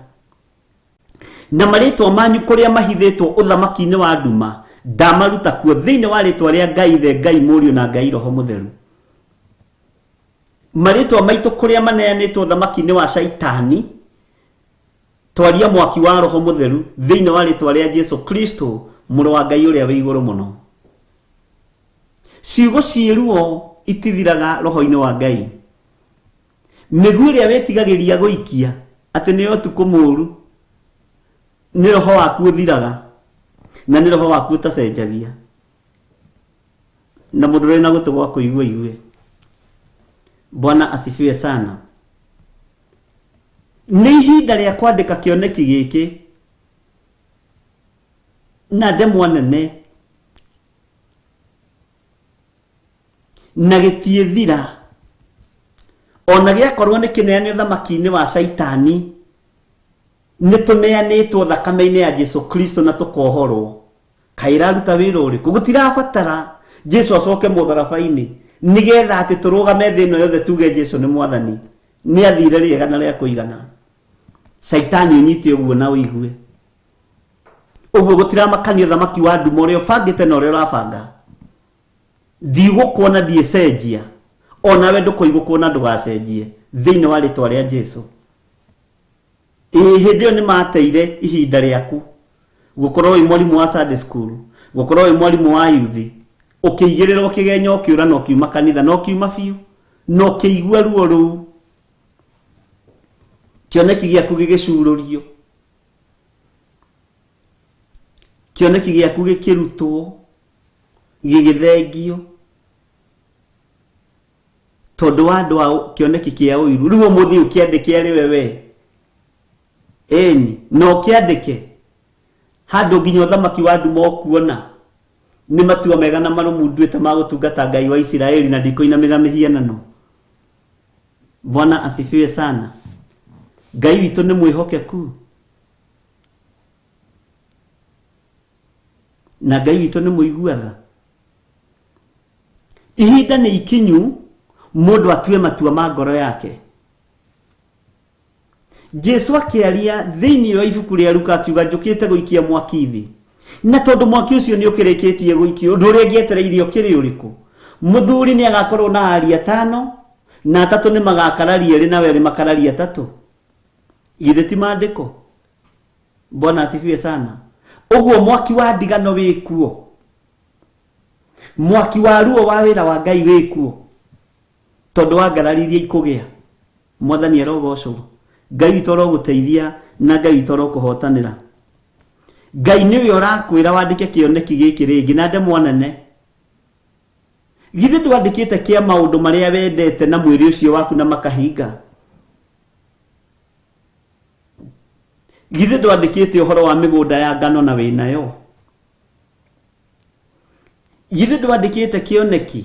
Na marĩtwa manyu kũrĩa mahithĩtwo ũthamaki-inĩ wa nduma, ndamaruta kuo thĩinĩ wa rĩtwa rĩa Ngai Ithe, Ngai Mũriũ na Ngai Roho Mũtheru. Marĩtwa maitũ kũrĩa maneanĩtwo ũthamaki-inĩ wa Shaitani, twaria mwaki wa Roho Mũtheru thĩinĩ wa rĩtwa rĩa Jesu Kristo, mũrũ wa Ngai ũrĩa wĩ igũrũ mũno. Ciugo ciĩ ruo itithiraga roho-inĩ wa Ngai. Mĩguĩ ĩrĩa wĩtigagĩria gũikia atĩ nĩ ũtukũ mũũru, nĩ roho waku ũthiraga na nĩ roho waku ũtacenjagia. Na mũndũ ũrĩ na gũtũ gwa kũigua igue. Bwana asifiwe sana. Nĩ ihinda rĩa kwandĩka kĩoneki gĩkĩ na ndemwa nene na gĩtiĩthira, ona gĩakorwo nĩ kĩneanio thamaki-inĩ wa Caitani, nĩ tũneanĩtwo thakame-inĩ ya Jesu Kristo na tũkohorwo. Kaĩ ĩraruta wĩra ũrĩkũ? Gũtirabatara Jesu acoke mũtharaba-inĩ nĩgetha atĩ tũrũgame thĩ ĩno yothe tuge Jesu nĩ mwathani. Nĩ athire rĩega na rĩa kũigana. Caitani ũnyite ũguo na ũigue ũguo. Gũtiramakanio thamaki wa nduma ũrĩa ũbangĩte na ũrĩa ũrabanga. Ndigũkuona ndiĩcenjia, onawe ndũkũigũkwo na ndũgacenjie thĩinĩ wa rĩtwa rĩa Jesu. Ĩĩ, hĩndĩ ĩyo nĩ mateire ihinda rĩaku gũkorwo wĩ mwarimũ wa Sunday school, gũkorwo wĩ mwarimũ wa youth, ũkĩigĩrĩrwo kĩgenyo, ũkĩũra na ũkiuma kanitha na ũkiuma biũ na ũkĩigua ruo rũu, kĩoneki gĩaku gĩgĩcurũrio, kĩoneki gĩaku gĩkĩrutwo, gĩgĩthengio tondũ wa andũ a kĩoneki kĩa ũiru. Rĩu ũmũthĩ ũkĩandĩke arĩ we we ĩni, na ũkĩandĩke handũ nginya ũthamaki wa nduma ũkuona nĩ matua mega na marũmu nduĩte ma gũtungata Ngai wa Isiraeli na ndikũinamĩrĩra mĩhianano. Bwana asifiwe sana. Ngai witũ nĩ mwĩhokeku na Ngai witũ nĩ mũigua tha. Ihinda nĩ ikinyu mũndũ atue matua ma ngoro yake. Jesu akĩaria thĩinĩ wa ibuku rĩa Luka akiuga, njũkĩte gũikia mwaki thĩ, na tondũ mwaki ũcio nĩ ũkĩrĩkĩtie gũikio, ũndũ ũrĩa ngĩetereire ũkĩrĩ ũrĩkũ? Mũthuri nĩ agakorwo na aria 5 na 3 nĩ magakararia erĩ na werĩ makararia 3. Githĩ ti maandĩko? Bwana asifiwe sana. Ũguo mwaki wa ndigano wĩkuo, mwaki wa ruo wa wĩra wa Ngai wĩkuo, tondũ wa ngarari iria ikũgĩa. Mwathani arogocwo. Ngai witũ arogũteithia na Ngai witũ arokũhotanĩra. Ngai nĩwe ũrakwĩra wandĩke kĩoneki gĩkĩ rĩngĩ na ndemwa nene. Githĩ ndwandĩkĩte kĩa maũndũ marĩa wendete na mwĩrĩ ũcio waku na makahinga? Githĩ ndwandĩkĩte ũhoro wa mĩgũnda ya ngano na wĩnayo? Githĩ ndwandĩkĩte kĩoneki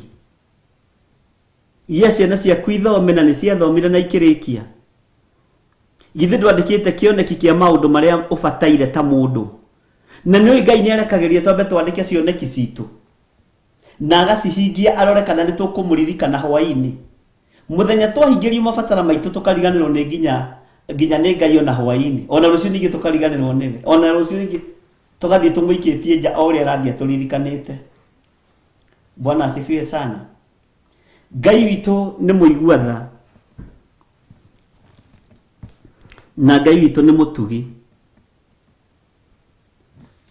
gĩa ciana ciaku ithome na nĩ ciathomire na ikĩrĩkia? Githĩ ndwandĩkĩte kĩoneki kĩa maũndũ marĩa ũbataire ta mũndũ? Na nĩ ũĩ Ngai nĩ arekagĩria twambe twandĩke cioneki citũ na agacihingia arore kana nĩ tũkũmũririkana hwaĩ-inĩ. Mũthenya twahingĩrio mabatara maitũ tũkariganĩrwo nĩ nginya nĩ Ngai ona hwaĩ-inĩ, ona rũciũ ningĩ tũkariganĩrwo nĩwe, ona rũciũ ningĩ tũgathiĩ tũmũikĩtie nja o ũrĩa arathiĩ atũririkanĩte. Bwana asifiwe sana. Ngai witũ nĩ mũigua tha na Ngai witũ nĩ mũtugi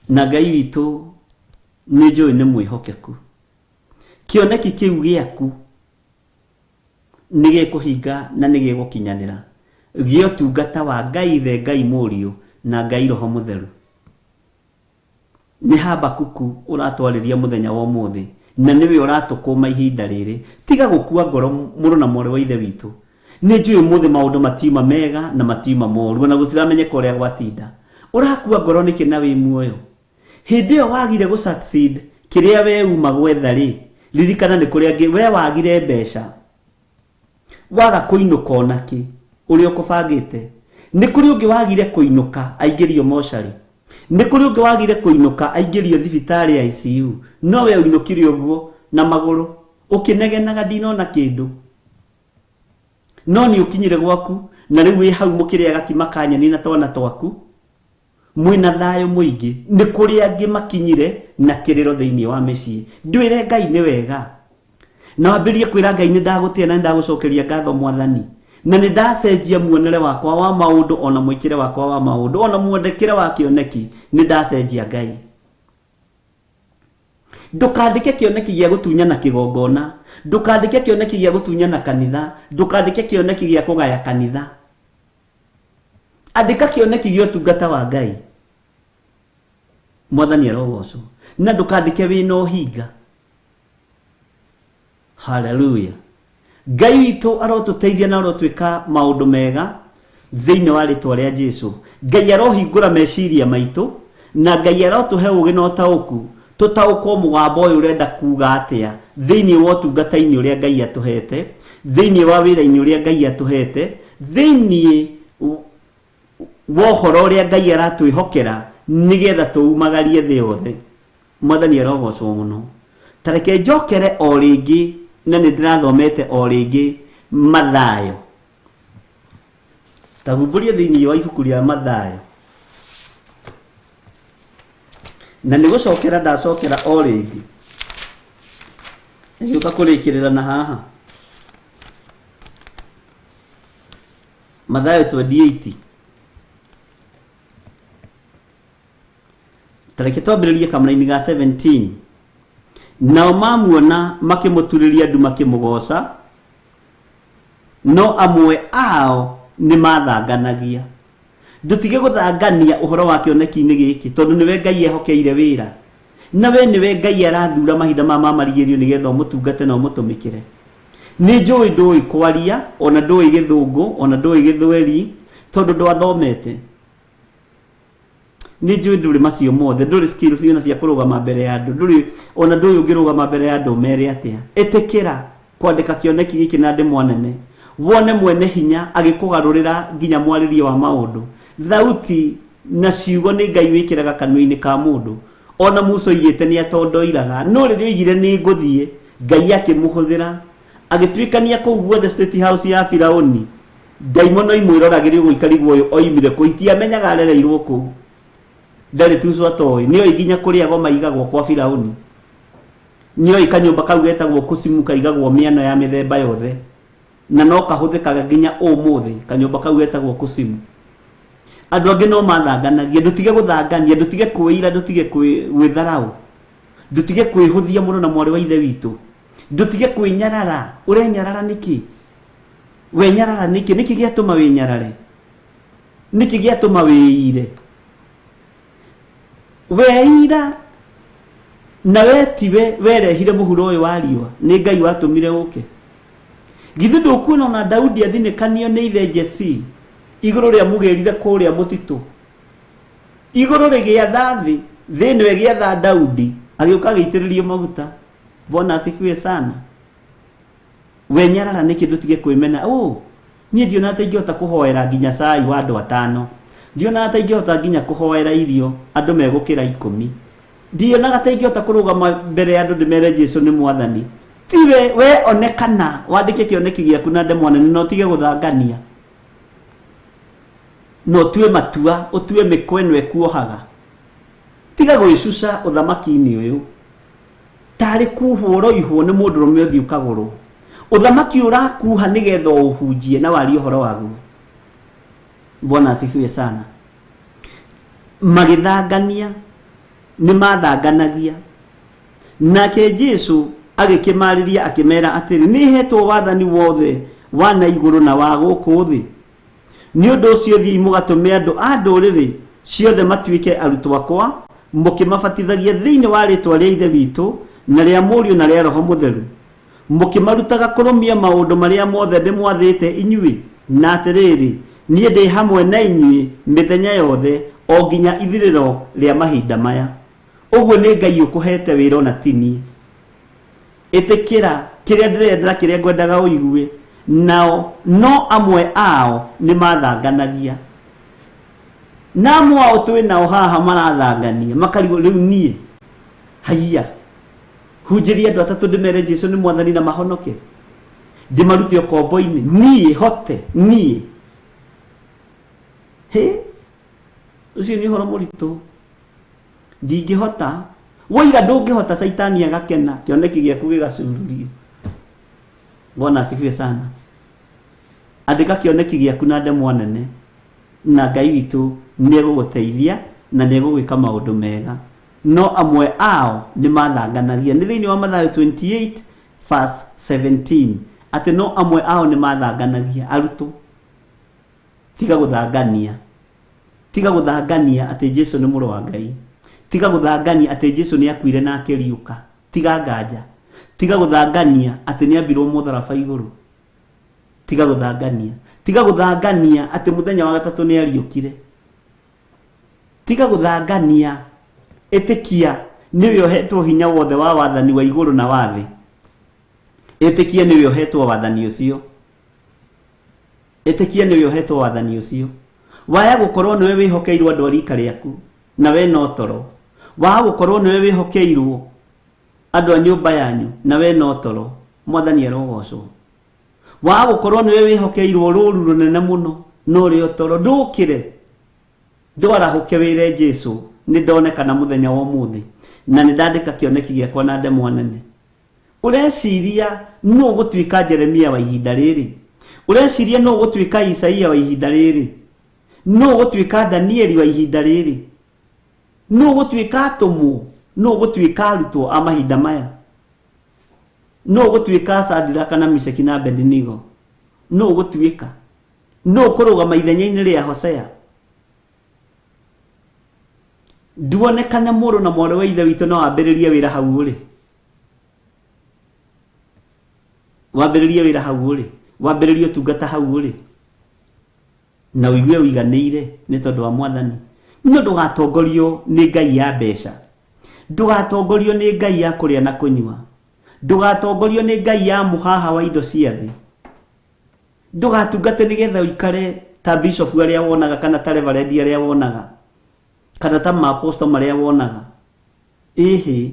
na Ngai witũ nĩ njũĩ nĩ mwĩhokeku. Kĩoneki kĩu gĩaku nĩ gĩkũhinga na nĩ gĩgũkinyanĩra gĩa ũtungata wa Ngai Ithe, Ngai Mũriũ na Ngai Roho Mũtheru. Nĩ Habakuku ũratwarĩria mũthenya wa ũmũthĩ na nĩwe ũratũkũma ihinda rĩrĩ. Tiga gũkua ngoro mũrũ na mwarĩ wa Ithe witũ. Nĩ njũĩ ũmũthĩ maũndũ matiuma mega na matiuma moru, ona gũtiramenyeka ũrĩa gwatinda. Ũrakua ngoro nĩkĩ na wĩ muoyo? Hĩndĩ ĩyo wagire gũ succeed kĩrĩa we uma gwetha rĩ, ririkana nĩ kũrĩ angĩ we wagire mbeca, waga kũinũka onakĩ ũrĩa ũkũbangĩte. Nĩ kũrĩ ũngĩ wagire kũinũka aingĩrio mocarĩ, nĩ kũrĩ ũngĩ wagire kũinũka aingĩrio thibitarĩ ICU, no we ũinũkire ũguo na magũrũ ũkĩnegenaga ndinona kĩndũ, no nĩ ũkinyire gwaku na rĩu wĩ hau mũkĩrĩa gakima ka nyeni na twana twaku mwĩna thayũ mũingĩ. Nĩ kũrĩ angĩ makinyire na kĩrĩro thĩinĩ wa mĩciĩ. Ndwĩre Ngai nĩ wega na wambĩrĩrie kwĩra Ngai nĩ ndagũtĩa na nĩ ndagũcokeria ngatho Mwathani, na nĩ ndacenjia muonere wakwa wa maũndũ ona mwĩkĩre wakwa wa maũndũ ona mwandĩkĩre wa kĩoneki nĩ ndacenjia Ngai. Ndũkandĩke kĩoneki gĩa gũtunyana kĩgongona, ndũkandĩke kĩoneki gĩa gũtunyana kanitha, ndũkandĩke kĩoneki gĩa kũgaya kanitha. Andĩka kĩoneki gĩa ũtungata wa Ngai. Mwathani arogocwo. Na ndũkandĩke wĩna ũhinga. Haleluya. Ngai witũ arotũteithia na arotwĩka maũndũ mega thĩinĩ wa rĩtwa rĩa Jesu. Ngai arohingũra meciria maitũ na Ngai arotũhe ũũgĩ na ũtaũku tũtaũkwo mũgambo ũyũ ũrenda kuga atĩa thĩinĩ wa ũtungata-inĩ ũrĩa Ngai atũhete, thĩinĩ wa wĩra-inĩ ũrĩa Ngai atũhete, thĩinĩ wa ũhoro ũrĩa Ngai aratwĩhokera nĩgetha tũumagarie thĩ yothe. Mwathani arogocwo mũno. Ta reke njokere o rĩngĩ, na nĩ ndĩrathomete o rĩngĩ Mathayo. Ta humbũrie thĩinĩ wa ibuku rĩa Mathayo. Na nĩ gũcokera ndacokera o rĩngĩ. Ngĩũka kũrĩkĩrĩra na haha. Mathayo 28. Ta reke twambĩrĩrie kamũraini ga 17. Nao mamuona makĩmũturĩria ndu makĩmũgooca, no amwe ao nĩ mathanganagia. Ndũtige gũthangania ũhoro wa kĩoneki-inĩ gĩkĩ, tondũ nĩwe Ngai ehokeire wĩra. Na we nĩwe Ngai arathura mahinda maya ma marigĩrĩrio nĩgetha ũmũtungate na ũmũtũmĩkĩre. Nĩ njũĩ ndũĩ kwaria, ona ndũĩ gĩthũngũ, ona ndũĩ gĩthweri, tondũ ndwathomete. Nĩ njũĩ ndũrĩ macio mothe, ndũrĩ skills ona cia kũrũgama mbere ya andũ, ndũrĩ ona ndũĩ ũngĩrũgama mbere ya andũ ũmere atĩa. Ĩtĩkĩra kwandĩka kĩoneki gĩkĩ na ndemwa nene, wone mwene hinya agĩkũgarũrĩra nginya mwarĩrie wa maũndũ. Thauti na ciugo nĩ Ngai wĩkĩraga kanua-inĩ ka mũndũ. Ona Musa oigĩte nĩ atondoiraga, no rĩrĩa oigire nĩ ngũthiĩ, Ngai akĩmũhũthĩra agĩtuĩkania kũu guothe State House ya Firauni. Ndaimono imwĩroragĩra ũguo ikarigwo ũyũ oimire kũ, itiamenyaga arereirwo kũu. Ndarĩ tucu atoĩ, nĩoĩ nginya kũrĩa goma igagwo kwa Firauni. Nĩoĩ kanyũmba kau getagwo Kusimu kaigagwo mĩano ya mĩthemba yothe, na no kahũthĩkaga nginya ũmũthĩ, kanyũmba kau getagwo Kusimu. Andũ angĩ no mathanganagia, ndũtige gũthangania, ndũtige kwĩira, ndũtige gwĩtharaũ, ndũtige kwĩhũthia mũno na mwarĩ wa ithe witũ, ndũtige kwĩnyarara. Ũrenyarara nĩkĩ? Wenyarara nĩkĩ? Nĩkĩ gĩatũma wĩnyarare? Nĩkĩ gĩatũma wĩire? Weira na we tiwe werehire mũhuro ũyũ wa riũa, nĩ Ngai watũmire ũke. Githĩ ndũkuona ona Daudi athinĩkanio nĩ ithe Jesse igũrũ rĩa mũgĩrire kũrĩa mũtitũ, igũrũ rĩgĩatha thĩ, thĩ ĩno ĩgĩatha Daudi, agĩũka agĩitĩrĩrio maguta. Bwana asifiwe sana. Wenyarara nĩkĩ? Ndũtige kwĩmena. Oh, niĩ ndionaga ta ingĩhota kũhoera nginya cai wa andũ atano, ndionaga ta ingĩhota nginya kũhoera irio andũ megũkĩra 10, ndionaga ta ingĩhota kũrũgama mbere ya andũ ndĩmere Jesu nĩ mwathani. Tiwe we onekana wandĩke kĩoneki gĩaku na ndemwa nene, na ũtige gũthangania, na ũtue matua, ũtue mĩkwa ĩno ĩkuohaga. Tiga gwĩcuca ũthamaki-inĩ ũyũ tarĩ kuhwo ũroihwo nĩ mũndũrũme ũthiĩ ũkagũrwo. Ũthamaki ũrakuha nĩgetha ũhunjie na warie ũhoro waguo. Bwana asifiwe sana. Magĩthangania, nĩ mathanganagia. Nake Jesu agĩkĩmarĩria akĩmera atĩrĩ, nĩ hetwo wathani wothe wa na igũrũ na wa gũkũ thĩ. Nĩ ũndũ ũcio thiĩi mũgatũme andũ a ndũrĩrĩ ciothe matuĩke arutwo akwa, mũkĩmabatithagia thĩinĩ wa rĩĩtwa rĩa Ithe witũ na rĩa Mũriũ na rĩa Roho Mũtheru, mũkĩmarutaga kũrũmia maũndũ marĩa mothe ndĩmwathĩte inyuĩ. Na atĩrĩrĩ, niĩ ndĩ hamwe na inyuĩ mĩthenya yothe o nginya ithirĩro rĩa mahinda maya. Ũguo nĩ Ngai ũkũhete wĩra ona ti niĩ. Ĩtĩkĩra kĩrĩa ndĩrenda, kĩrĩa ngwendaga ũigue. Nao no amwe ao nĩ mathanganagia, na amwe ao twĩ nao haha marathangania makarigwo, rĩu niĩ haiya hunjĩria andũ atatũ ndĩmere Jesu nĩ mwathani na mahonoke, ndĩmarute ũkombo-inĩ, niĩ hote niĩ? Hĩ, ũcio nĩ ũhoro mũritũ, ndingĩhota. Woiga ndũngĩhota, Caitani agakena, kĩoneki gĩaku gĩgacururio. Bwana asifiwe sana. Andĩka kĩoneki gĩaku na ndemwa nene, na Ngai witũ nĩ egũgũteithia na nĩ egũgwĩka maũndũ mega. No amwe ao nĩ mathanganagia. Nĩ thĩinĩ wa Mathayo 28 verse 17 atĩ no amwe ao nĩ mathanganagia. Arutwo, tiga gũthangania, tiga gũthangania atĩ Jesu nĩ mũrũ wa Ngai, tiga gũthangania atĩ Jesu nĩ akuire na akĩriũka, tiga nganja, tiga gũthangania atĩ nĩ ambirwo mũtharaba igũrũ, tiga gũthangania, tiga gũthangania atĩ mũthenya wa gatatũ nĩ ariũkire, tiga gũthangania. Ĩtĩkia nĩwe ũhetwo hinya wothe wa wathani wa igũrũ na wa thĩ. Ĩtĩkia nĩwe ũhetwo wathani ũcio. Ĩtĩkia nĩwe ũhetwo wathani ũcio. Waya gũkorwo nĩwe wĩhokeirwo andũ a rika rĩaku na we no toro. Waya gũkorwo nĩwe wĩhokeirwo andũ a nyũmba yanyu na we no toro. Mwathani arogocwo. Waya gũkorwo nĩwe wĩhokeirwo rũru rũnene mũno no rĩo toro. Ndũkĩre, ndwarahũke wĩre Jesu nĩ ndonekana mũthenya wa ũmũthĩ na nĩ ndandĩka kĩoneki gĩakwa na ndemwa nene. Ũreciria nũ ũgũtuĩka Jeremia wa ihinda rĩrĩ? Ũreciria nũ ũgũtuĩka Isaia wa ihinda rĩrĩ? Nũ ũgũtuĩka Danieli wa ihinda rĩrĩ? Nũ ũgũtuĩka atũmwo? Nũ ũgũtuĩka arutwo a mahinda maya? Nũ ũgũtuĩka Sadiraka na Meshaki na Abednego? Nũ ũgũtuĩka? Nũ ũkũrũgama ithenya-inĩ rĩa Hosea? Nduonekane mũrũ na mwarĩ wa ithe witũ no wambĩrĩrie wĩra hau ũrĩ. Wambĩrĩrie wĩra hau ũrĩ, wambĩrĩrie ũtungata hau ũrĩ, na ũigue ũiganĩire nĩ tondũ wa Mwathani. No ndũgatongorio nĩ ngai ya mbeca, ndũgatongorio nĩ ngai ya kũrĩa na kũnyua, ndũgatongorio nĩ ngai ya mũhaha wa indo cia thĩ. Ndũgatungate nĩgetha ũikare ta bishop arĩa wonaga, kana ta reverend arĩa wonaga, kana ta maaposto marĩa wonaga. Ĩhĩ,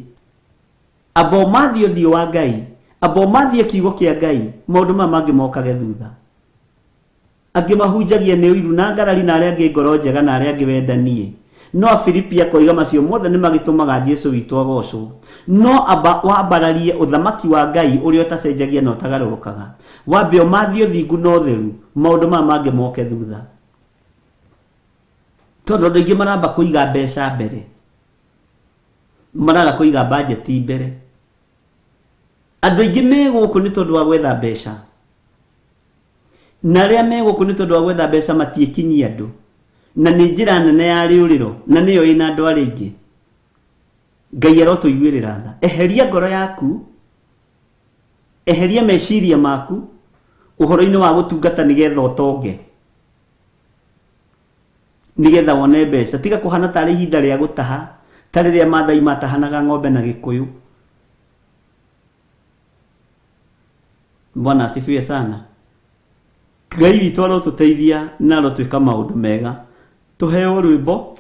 amba ũmathiĩ ũthiũ wa Ngai, amba ũmathiĩ kiugo kĩa Ngai, maũndũ maya mangĩ mokage thutha. Angĩ mahunjagia nĩ ũiru na ngarari, na arĩa angĩ ngoro njega, na arĩa angĩ wendanie. No Afilipi akoiga macio mothe nĩ magĩtũmaga Jesu witũ agocwo. No amba wambararie ũthamaki wa Ngai ũrĩa ũtacenjagia na ũtagarũrũkaga. Wambe ũmathiĩ ũthingu na ũtheru, maũndũ maya mangĩ moke thutha. Tondũ andũ aingĩ maramba kũiga mbeca mbere, maraga kũiga bajeti mbere. Andũ aingĩ me gũkũ nĩ tondũ wa gwetha mbeca, na arĩa me gũkũ nĩ tondũ wa gwetha mbeca matiĩkinyia andũ, na nĩ njĩra nene ya rĩũrĩro, na nĩyo ĩna andũ arĩa aingĩ. Ngai arotũiguĩrĩra tha. Eheria ngoro yaku, eheria meciria maku ũhoro-inĩ wa gũtungata nĩgetha ũtonge, nĩgetha wone mbeca. Tiga kũhana tarĩ ihinda rĩa gũtaha, ta rĩrĩa Maathai matahanaga ng'ombe na Gĩkũyũ. Bwana asifiwe sana. Ngai witũ arotũteithia na arotwĩka maũndũ mega. Tũheo rwĩmbo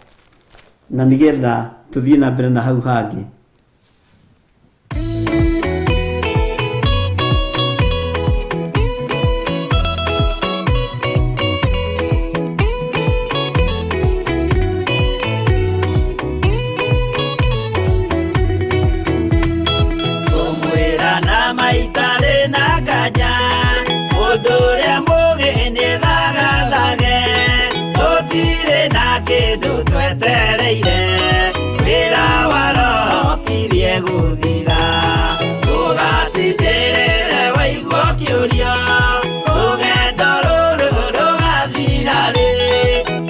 na nĩgetha tũthiĩ na mbere na hau hangĩ. Ngũmwĩra na maitarĩ na nganja, mũndũ ũrĩa mũũgĩ nĩ thagathage. Tũtirĩ na kĩndũ twetereire, wĩra wa Roho kirie gũthira. Ndũgatindĩrĩre waigua ũkĩũrio, rũgendo rũrũ rũgathira rĩ?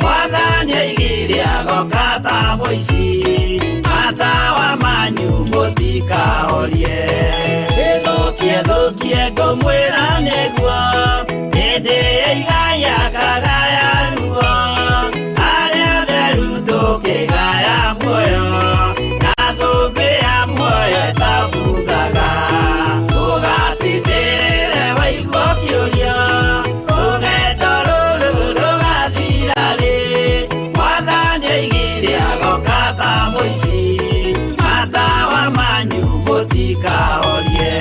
Mwathani oigire agoka ta mũici, matawa manyu mũtikahorie. Ĩthũkie thũkie ngũmwĩra nĩguo, hĩndĩ ĩigaya kagaya ruo. Arĩa atheru tũkĩgaya muoyo, na thũmbĩ ya muoyo ĩtabuthaga. Ndũgatindĩrĩre waigua ũkĩũrio, rũgendo rũrũ rũgathira rĩ? Mwathani oigire agoka ta mũici, matawa manyu mũtikahorie.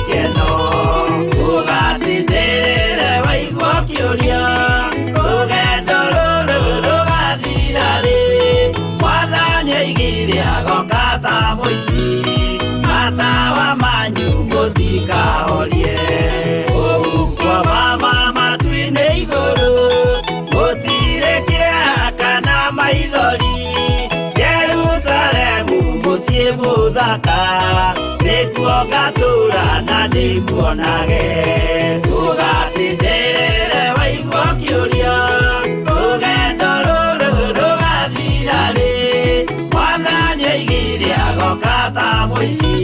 gĩkeno. Ũgatindĩrĩre waigua ũkĩũria, rũgendo rũrũ rũgathira rĩ? Mwathani oigire agoka ta mũici, matawa manyu mũtikahorie. Kũu kwa Baba matu-inĩ igũrũ, gũtirĩ kĩeha kana maithori. Jerusalemu mũciĩ mũthaka, nĩkuo ngatũũra na ndĩmuonage. Ũgatindĩrĩre waigua ũkĩũria, rũgendo rũrũ rũgathira rĩ? Mwathani oigire agoka ta mũici,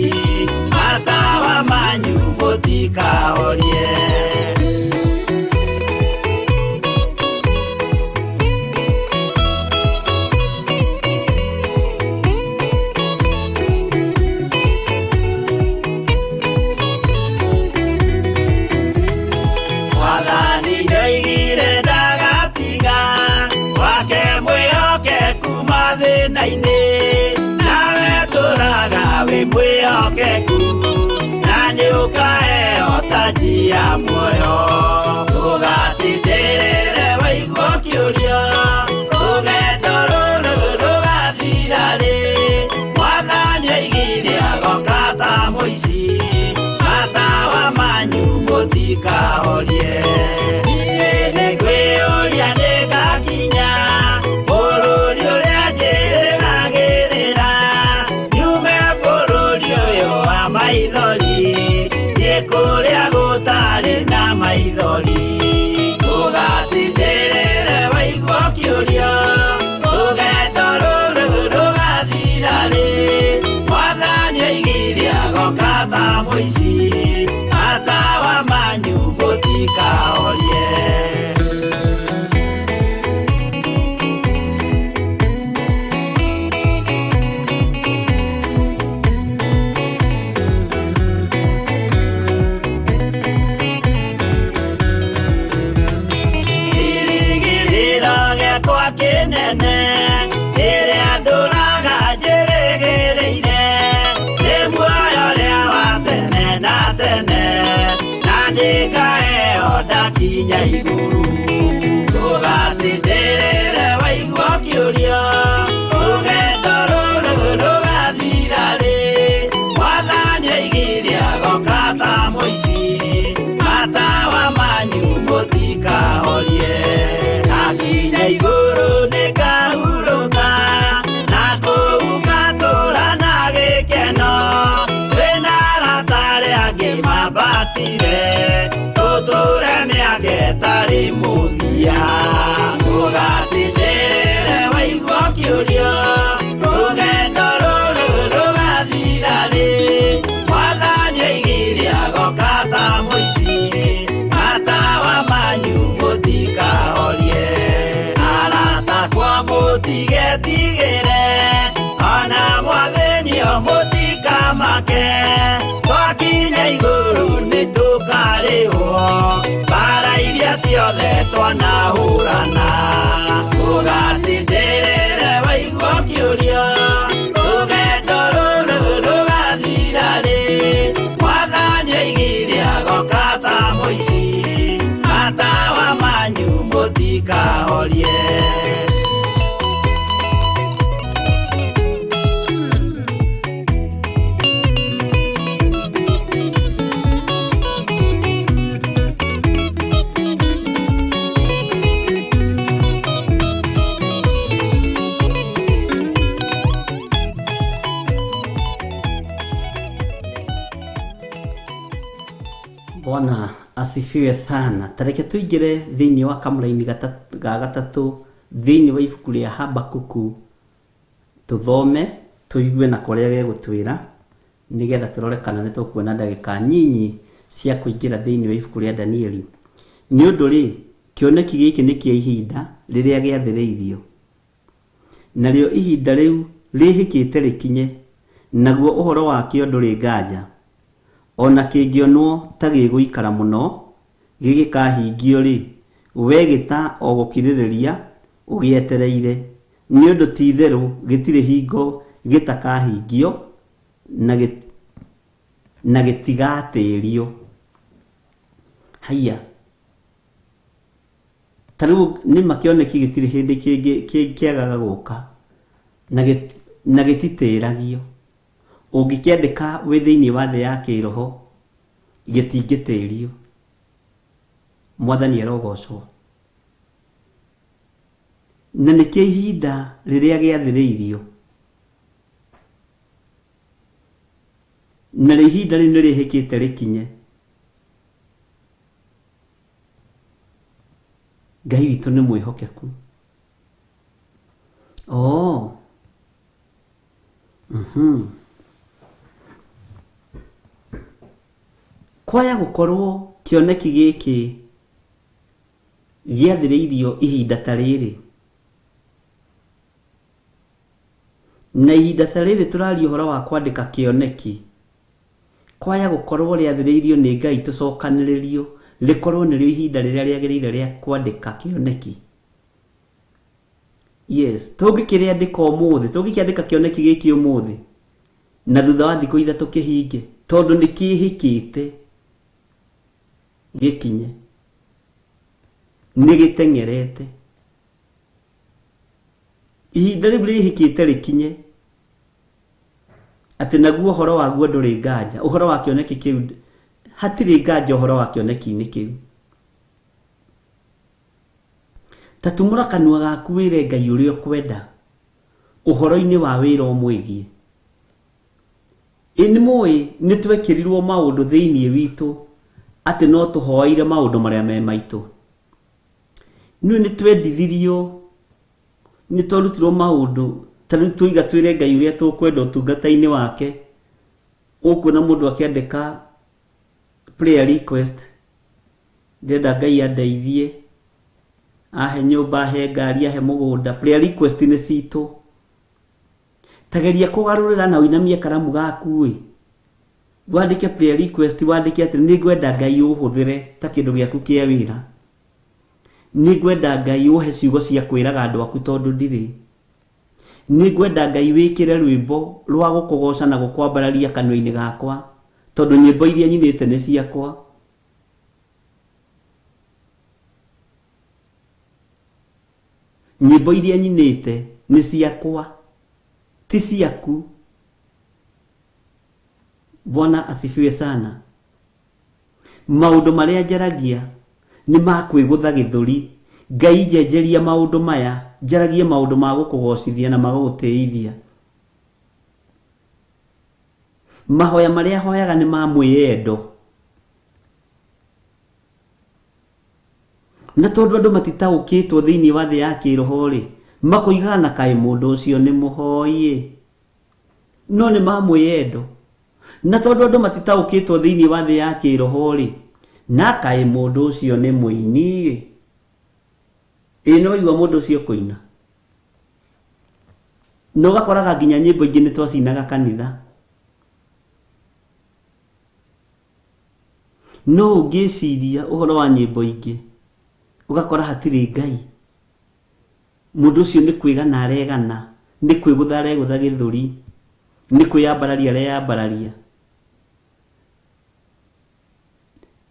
matawa manyu mũtikahorie. Mwathani nĩoigire ndagatiga wake mwĩhokeku mathĩna-inĩ, nawe tũraga wĩ mwĩhokeku, na nĩũkaheo taji ya muoyo. Ũgatindĩrĩre waigua ũkĩũria, rũgendo rũrũ rũgathira rĩ? Mwathani oigire agoka ta mũici, matawa manyu mũtikahorie. Niĩ nĩngwĩyũria nĩngakinya bũrũri ũrĩa njĩrĩgagĩrĩra, nyume bũrũri ũyũ wa maithori, thiĩ kũrĩa gũtarĩ na maithori. Ũgatindĩrĩre waigua ũkĩũria, rũgendo rũrũ rũgathira rĩ? Mwathani oigire agoka ta mũici, matawa manyu mũtikahorie. Kĩrĩgĩrĩro gĩakwa kĩnene, rĩrĩa ndũraga njĩrĩgĩrĩire, nĩ muoyo ũrĩa wa tene na tene, na nĩngaheo ndakinya igũrũ. Ũgatindĩrĩre waigua ũkĩũria, rũgendo rũrũ rũgathira rĩ? Mwathani oigire agoka ta mũici, matawa manyu mũtikahorie. Ndakinya igũrũ nĩngahurũka, na kũu ngatũũra na gĩkeno. Twĩna arata arĩa angĩ mambatire, tũtũũre mĩaka ĩtarĩ mũthia. Ũgatindĩrĩre waigua ũkĩũria, rũgendo rũrũ rũgathira rĩ? Mwathani oigire agoka ta mũici, matawa manyu mũtikahorie. Arata akwa mũtigetigĩre, ona mwathĩnio mũtikamake. Twakinya igũrũ nĩtũkarĩhwo mbara iria ciothe twanahũrana. Ũgatindĩrĩre waigua ũkĩũria, rũgendo rũrũ rũgathira rĩ? Mwathani oigire agoka ta mũici, matawa manyu mũtikahorie. Bwana asifiwe sana. Tareke tuingire thiini wa kamũraini ga gatatũ thiini wa ibuku rĩa Habakuku, tuthome tuigue na kũrĩa gegũtwĩra, nĩgetha tũrore kana nĩtũkuona ndagĩka nyinyi cia kũingĩra thĩinĩ wa ibuku rĩa Danieli. Nĩ ũndũ rĩ, kĩoneki gĩkĩ nĩ kĩa ihinda rĩrĩa gĩathĩrĩirio, narĩo ihinda rĩu rĩhĩkĩte rĩkinye, naguo ũhoro wakĩo ndũrĩ nganja. Ona kĩngĩonwo ta gĩgũikara mũno gĩgĩkahingio rĩ, we gĩta o gũkirĩrĩria ũgĩetereire, nĩ ũndũ ti-itherũ gĩtirĩ hingo gĩtakahingio, na gĩtigatĩrio. Haiya, ta rĩu nĩma kĩoneki gĩtirĩ hĩndĩ kĩagaga gũka na gĩtitĩragio. Ũngĩkĩandĩka wĩ thĩinĩ wa thĩ ya kĩroho gĩtingĩtĩrio. Mwathani arogocwo. Na nĩkĩo ihinda rĩrĩa gĩathĩrĩirio, na ihinda rĩu nĩ rĩhĩkĩte rĩkinye. Ngai witũ nĩ mwĩhokeku. Oh. Kwaya gũkorwo kĩoneki gĩkĩ gĩathĩrĩirio ihinda ta rĩrĩ, na ihinda ta rĩrĩ tũraria ũhoro wa kwandĩka kĩoneki, kwaya gũkorwo rĩathĩrĩirio nĩ Ngai tũcokanĩrĩrio rĩkorwo nĩrĩo ihinda rĩrĩa rĩagĩrĩire rĩa kwandĩka kĩoneki. Yes, tũngĩkĩrĩandĩka ũmũthĩ, tũngĩkĩandĩka kĩoneki gĩkĩ ũmũthĩ na thutha wa thikũ ithatũ kĩhinge, tondũ nĩ kĩhĩkĩte gĩkinye, nĩ gĩteng'erete. Ihinda rĩu rĩhĩkĩte rĩkinye, atĩ naguo ũhoro waguo ndũrĩ nganja, ũhoro wa kĩoneki kĩu hatirĩ nganja ũhoro wa kĩoneki-inĩ kĩu. Ta tumũra kanua gaku wĩre Ngai ũrĩa ũkwenda ũhoro-inĩ wa wĩra ũmwĩgiĩ. Ĩ nĩ mũĩ nĩ twekĩrirwo maũndũ thĩinĩ witũ atĩ no tũhoeire maũndũ marĩa me maitũ. Nĩ nĩ twendithirio, nĩ twarutirwo maũndũ, ta rĩu tũiga twĩre Ngai ũrĩa tũkwenda ũtungata-inĩ wake. Ũkuona mũndũ akĩandĩka prayer request, ndĩrenda Ngai andeithie, ahe nyũmba, ahe ngari, ahe mũgũnda. Prayer request nĩ citũ. Tageria kũgarũrĩra na ũinamie karamu gaku ĩ, wandĩke prayer request, wandĩke atĩ nĩ ngwenda Ngai ũhũthĩre ta kĩndũ gĩaku kĩa wĩra, nĩ ngwenda Ngai ũhe ciugo cia kwĩraga andũ aku tondũ ndirĩ, nĩ ngwenda Ngai wĩkĩre rwĩmbo rwa gũkũgoca na gũkwambararia kanua-inĩ gakwa tondũ nyĩmbo iria nyinĩte nĩ ciakwa. Nyĩmbo iria nyinĩte nĩ ciakwa, ti ciaku. Bwana asifiwe sana. Maũndũ marĩa njaragia nĩ ma kwĩgũtha gĩthũri. Ngai njenjeria maũndũ maya, njaragie maũndũ ma gũkũgocithia na ma gũgũtĩithia. Mahoya marĩa hoyaga nĩ ma mwĩyendo. Na tondũ andũ matitaũkĩtwo thĩinĩ wa thĩ ya kĩroho rĩ, makoigaga na kaĩ mũndũ ũcio nĩ mũhoi, no nĩ ma mwĩyendo. Na tondũ andũ matitaũkĩtwo thĩinĩ wa thĩ ya kĩroho rĩ, na kaĩ mũndũ ũcio nĩ mũini, ĩ no waigua mũndũ ũcio kũina. Na ũgakoraga nginya nyĩmbo ingĩ nĩ twacinaga kanitha. No ũngĩciria ũhoro wa nyĩmbo ingĩ, ũgakora hatirĩ Ngai. Mũndũ ũcio nĩ kwĩgana aregana, nĩ kwĩgũtha aregũtha gĩthũri, nĩ kwĩyambararia areyambararia.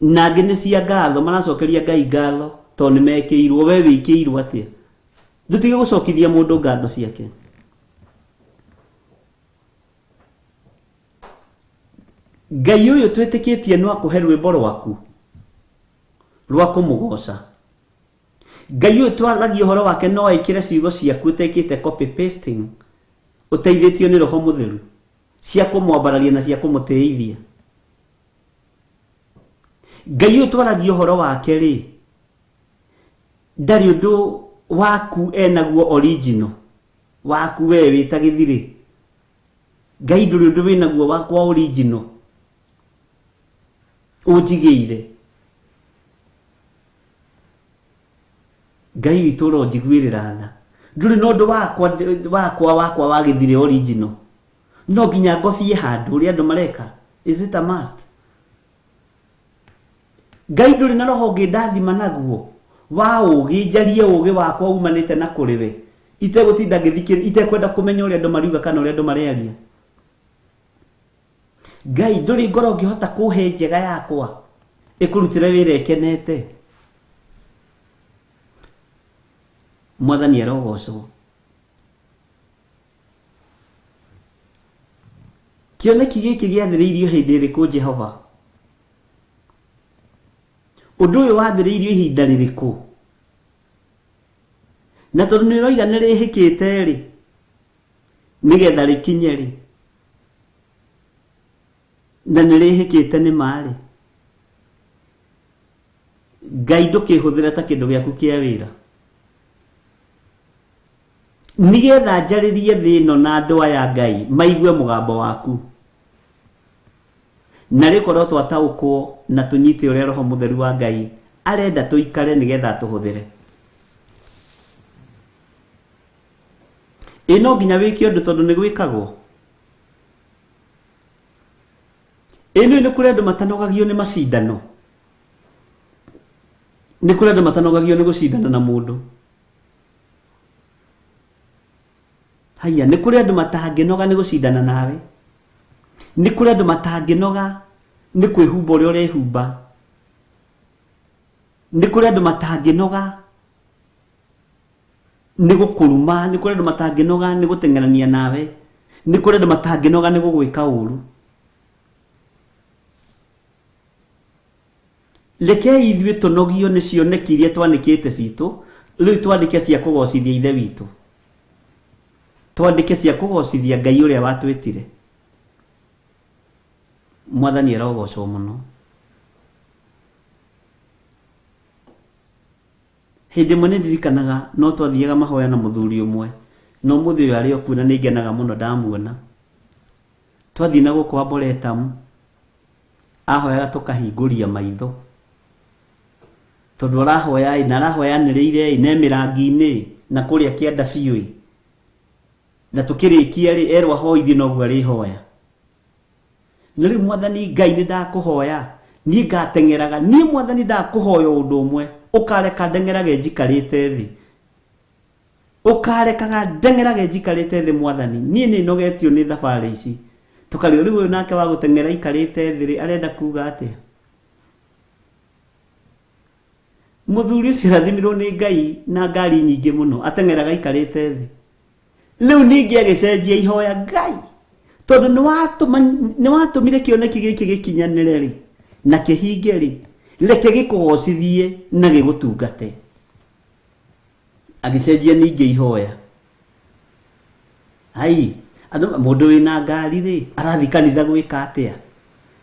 Na angĩ nĩ cia ngatho, maracokeria Ngai ngatho tondũ nĩ mekĩirwo. We wĩkĩirwo atĩa? Ndũtige gũcokithia mũndũ ngatho ciake. Ngai ũyũ twĩtĩkĩtie no akũhe rwĩmbo rwaku rwa kũmũgoca. Ngai ũyũ twaragia ũhoro wake no ekĩre ciugo ciaku ũtekĩte copy pasting, ũteithĩtio nĩ Roho Mũtheru, cia kũmwambararia na cia kũmũtĩithia. Ngai ũyũ twaragia ũhoro wake rĩ, ndarĩ ũndũ waku enaguo original, waku we wĩ ta gĩthirĩ. Ngai ndũrĩ ũndũ wĩnaguo wakwa original ũnjigĩire. Ngai witũ ũronjiguĩrĩra tha. Ndũrĩ na ũndũ wakwa wakwa wa gĩthirĩ original. No nginya ngobie handũ ũrĩa andũ mareka. Is it a must? Ngai ndũrĩ na roho ũngĩndathima naguo wa ũũgĩ, njarie ũũgĩ wakwa umanĩte na kũrĩ we, itegũtinda ngĩthikĩrĩria, itekwenda kũmenya ũrĩa andũ mariuga kana ũrĩa andũ marearia. Ngai ndũrĩ ngoro ũngĩhota kũhe njega yakwa ĩkũrutĩre wĩra ĩkenete. Mwathani arogocwo. Kĩoneki gĩkĩ gĩathĩrĩirio hĩndĩ ĩrĩkũ Jehova? Ũndũ ũyũ wathĩrĩirio ihinda rĩrĩkũ? Na tondũ nĩ ũroiga nĩ rĩhĩkĩte rĩ, nĩgetha rĩkinye rĩ, na nĩ rĩhĩkĩte nĩ ma rĩ, Ngai ndũkĩhũthĩre ta kĩndũ gĩaku kĩa wĩra. Nĩgetha njarĩrie thĩ ĩno na andũ aya Ngai maigue mũgambo waku. Na rĩkorwo twataũkwo na tũnyite ũrĩa Roho Mũtheru wa Ngai arenda tũikare nĩgetha atũhũthĩre. Ĩ no nginya wĩke ũndũ tondũ nĩ gwĩkagwo. Ĩ nĩ kũrĩ andũ matanogagio nĩ macindano. Nĩ kũrĩ andũ matanogagio nĩ gũcindana na mũndũ. Haiya, nĩ kũrĩ andũ matangĩnoga nĩ gũcindana nawe. Nĩ kũrĩ andũ matangĩnoga nĩ kwĩhumba ũrĩa ũrehumba. Nĩ kũrĩ andũ matangĩnoga nĩ gũkũruma. Nĩ kũrĩ andũ matangĩnoga nĩ gũteng'erania nawe. Nĩ kũrĩ andũ matangĩnoga nĩ gũgwĩka ũru. Rekei ithuĩ tũnogio nĩ cioneki iria twanĩkĩte citũ, rĩu twandĩke cia kũgocithia Ithe witũ. Twandĩke cia kũgocithia Ngai ũrĩa watwĩtire. Mwathani arogocwo mũno. Hĩndĩ ĩmwe nĩ ndirikanaga no twathiaga mahoya na mũthuri ũmwe, na ũmũthĩ ũyũ arĩ o kuo na nĩ ngenaga mũno ndamuona. Twathiĩ na gũkũ Arboretum, ahoyaga tũkahingũria maitho. Tondũ arahoya ĩ, na arahoya anĩrĩire ĩ, na e mĩrangi-inĩ ĩ, na kũrĩa kĩanda biũ ĩ. Na tũkĩrĩkia rĩ, erwo ahoithie noguo arĩhoya. Na rĩu Mwathani Ngai nĩ ndakũhoya, niĩ ngateng'eraga, niĩ Mwathani ndakũhoya ũndũ ũmwe, ũkareka ndeng'erage njikarĩte thĩ. Ũkarekaga ndeng'erage njikarĩte thĩ Mwathani, niĩ nĩ nogetio nĩ thabarĩ ici. Tũkarigwo rĩu ũyũ nake wa gũteng'era aikarĩte thĩ rĩ, arenda kuga atĩa? Mũthuri ũcio arathimirwo nĩ Ngai na ngari nyingĩ mũno, ateng'eraga aikarĩte thĩ. Rĩu ningĩ agĩcenjia ihoya, Ngai, tondũ nĩ watũmire kĩoneki gĩkĩ gĩkinyanĩre rĩ, na kĩhinge rĩ, reke gĩkũgocithie na gĩgũtungate. Agĩcenjia ningĩ ihoya. Ai, andũ mũndũ wĩna ngari rĩ, arathiĩ kanitha gwĩka atĩa?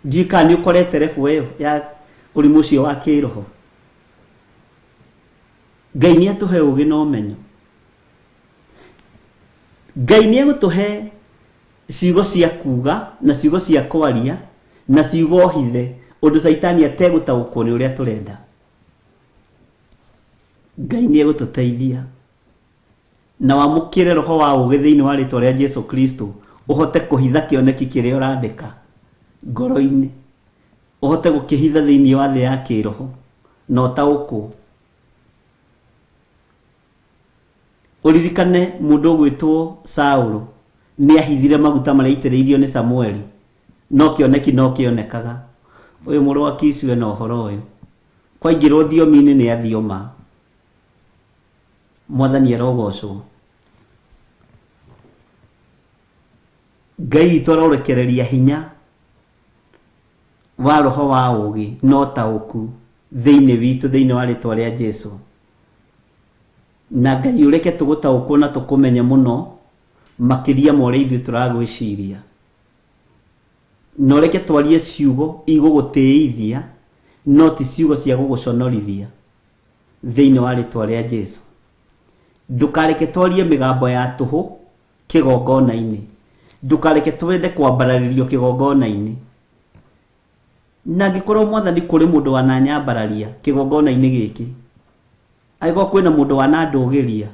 Ndiũĩ kana nĩ ũkorete level ĩyo ya ũrimũ ũcio wa kĩroho. Ngai nĩ atũhe ũgĩ na ũmenyo. Ngai nĩ egũtũhe ciugo cia kuga na ciugo cia kwaria na ciugo hithe ũndũ Caitani ategũtaũkwo nĩ ũrĩa tũrenda. Ngai nĩ egũtũteithia na wamũkĩre roho wa ũgĩ thĩinĩ wa rĩtwa rĩa Jesu Kristo, ũhote kũhitha kĩoneki kĩrĩa ũrandĩka ngoro-inĩ, ũhote gũkĩhitha thĩinĩ wa thĩ ya kĩroho na ũtaũkwo. Ũririkane mũndũ ũgwĩtwo Saũlũ nĩ ahithire maguta marĩa aitĩrĩirio nĩ Samueli, no kĩoneki no kĩonekaga. Ũyũ mũrũ wa Kishu ena ũhoro ũyũ. Kwaingĩrwo thiomi-inĩ nĩ athioma. Mwathani arogocwo. Ngai witũ arorekereria hinya wa roho wa ũũgĩ na ũtaũku thĩinĩ witũ thĩinĩ wa rĩtwa rĩa Jesu. Na Ngai ũreke tũgũtaũkwo na tũkũmenye mũno makĩria ma ũrĩa ithuĩ tũragwĩciria. Na ũreke twarie ciugo igũgũtĩithia no ti ciugo cia gũgũconorithia thĩinĩ wa rĩtwa rĩa Jesu. Ndũkareke twarie mĩgambo ya tũhũ kĩgongona-inĩ. Ndũkareke twende kwambararĩrio kĩgongona-inĩ. Na angĩkorwo Mwathani kũrĩ mũndũ wananyambararia kĩgongona-inĩ gĩkĩ, angĩkorwo kwĩna mũndũ wanandũgĩria,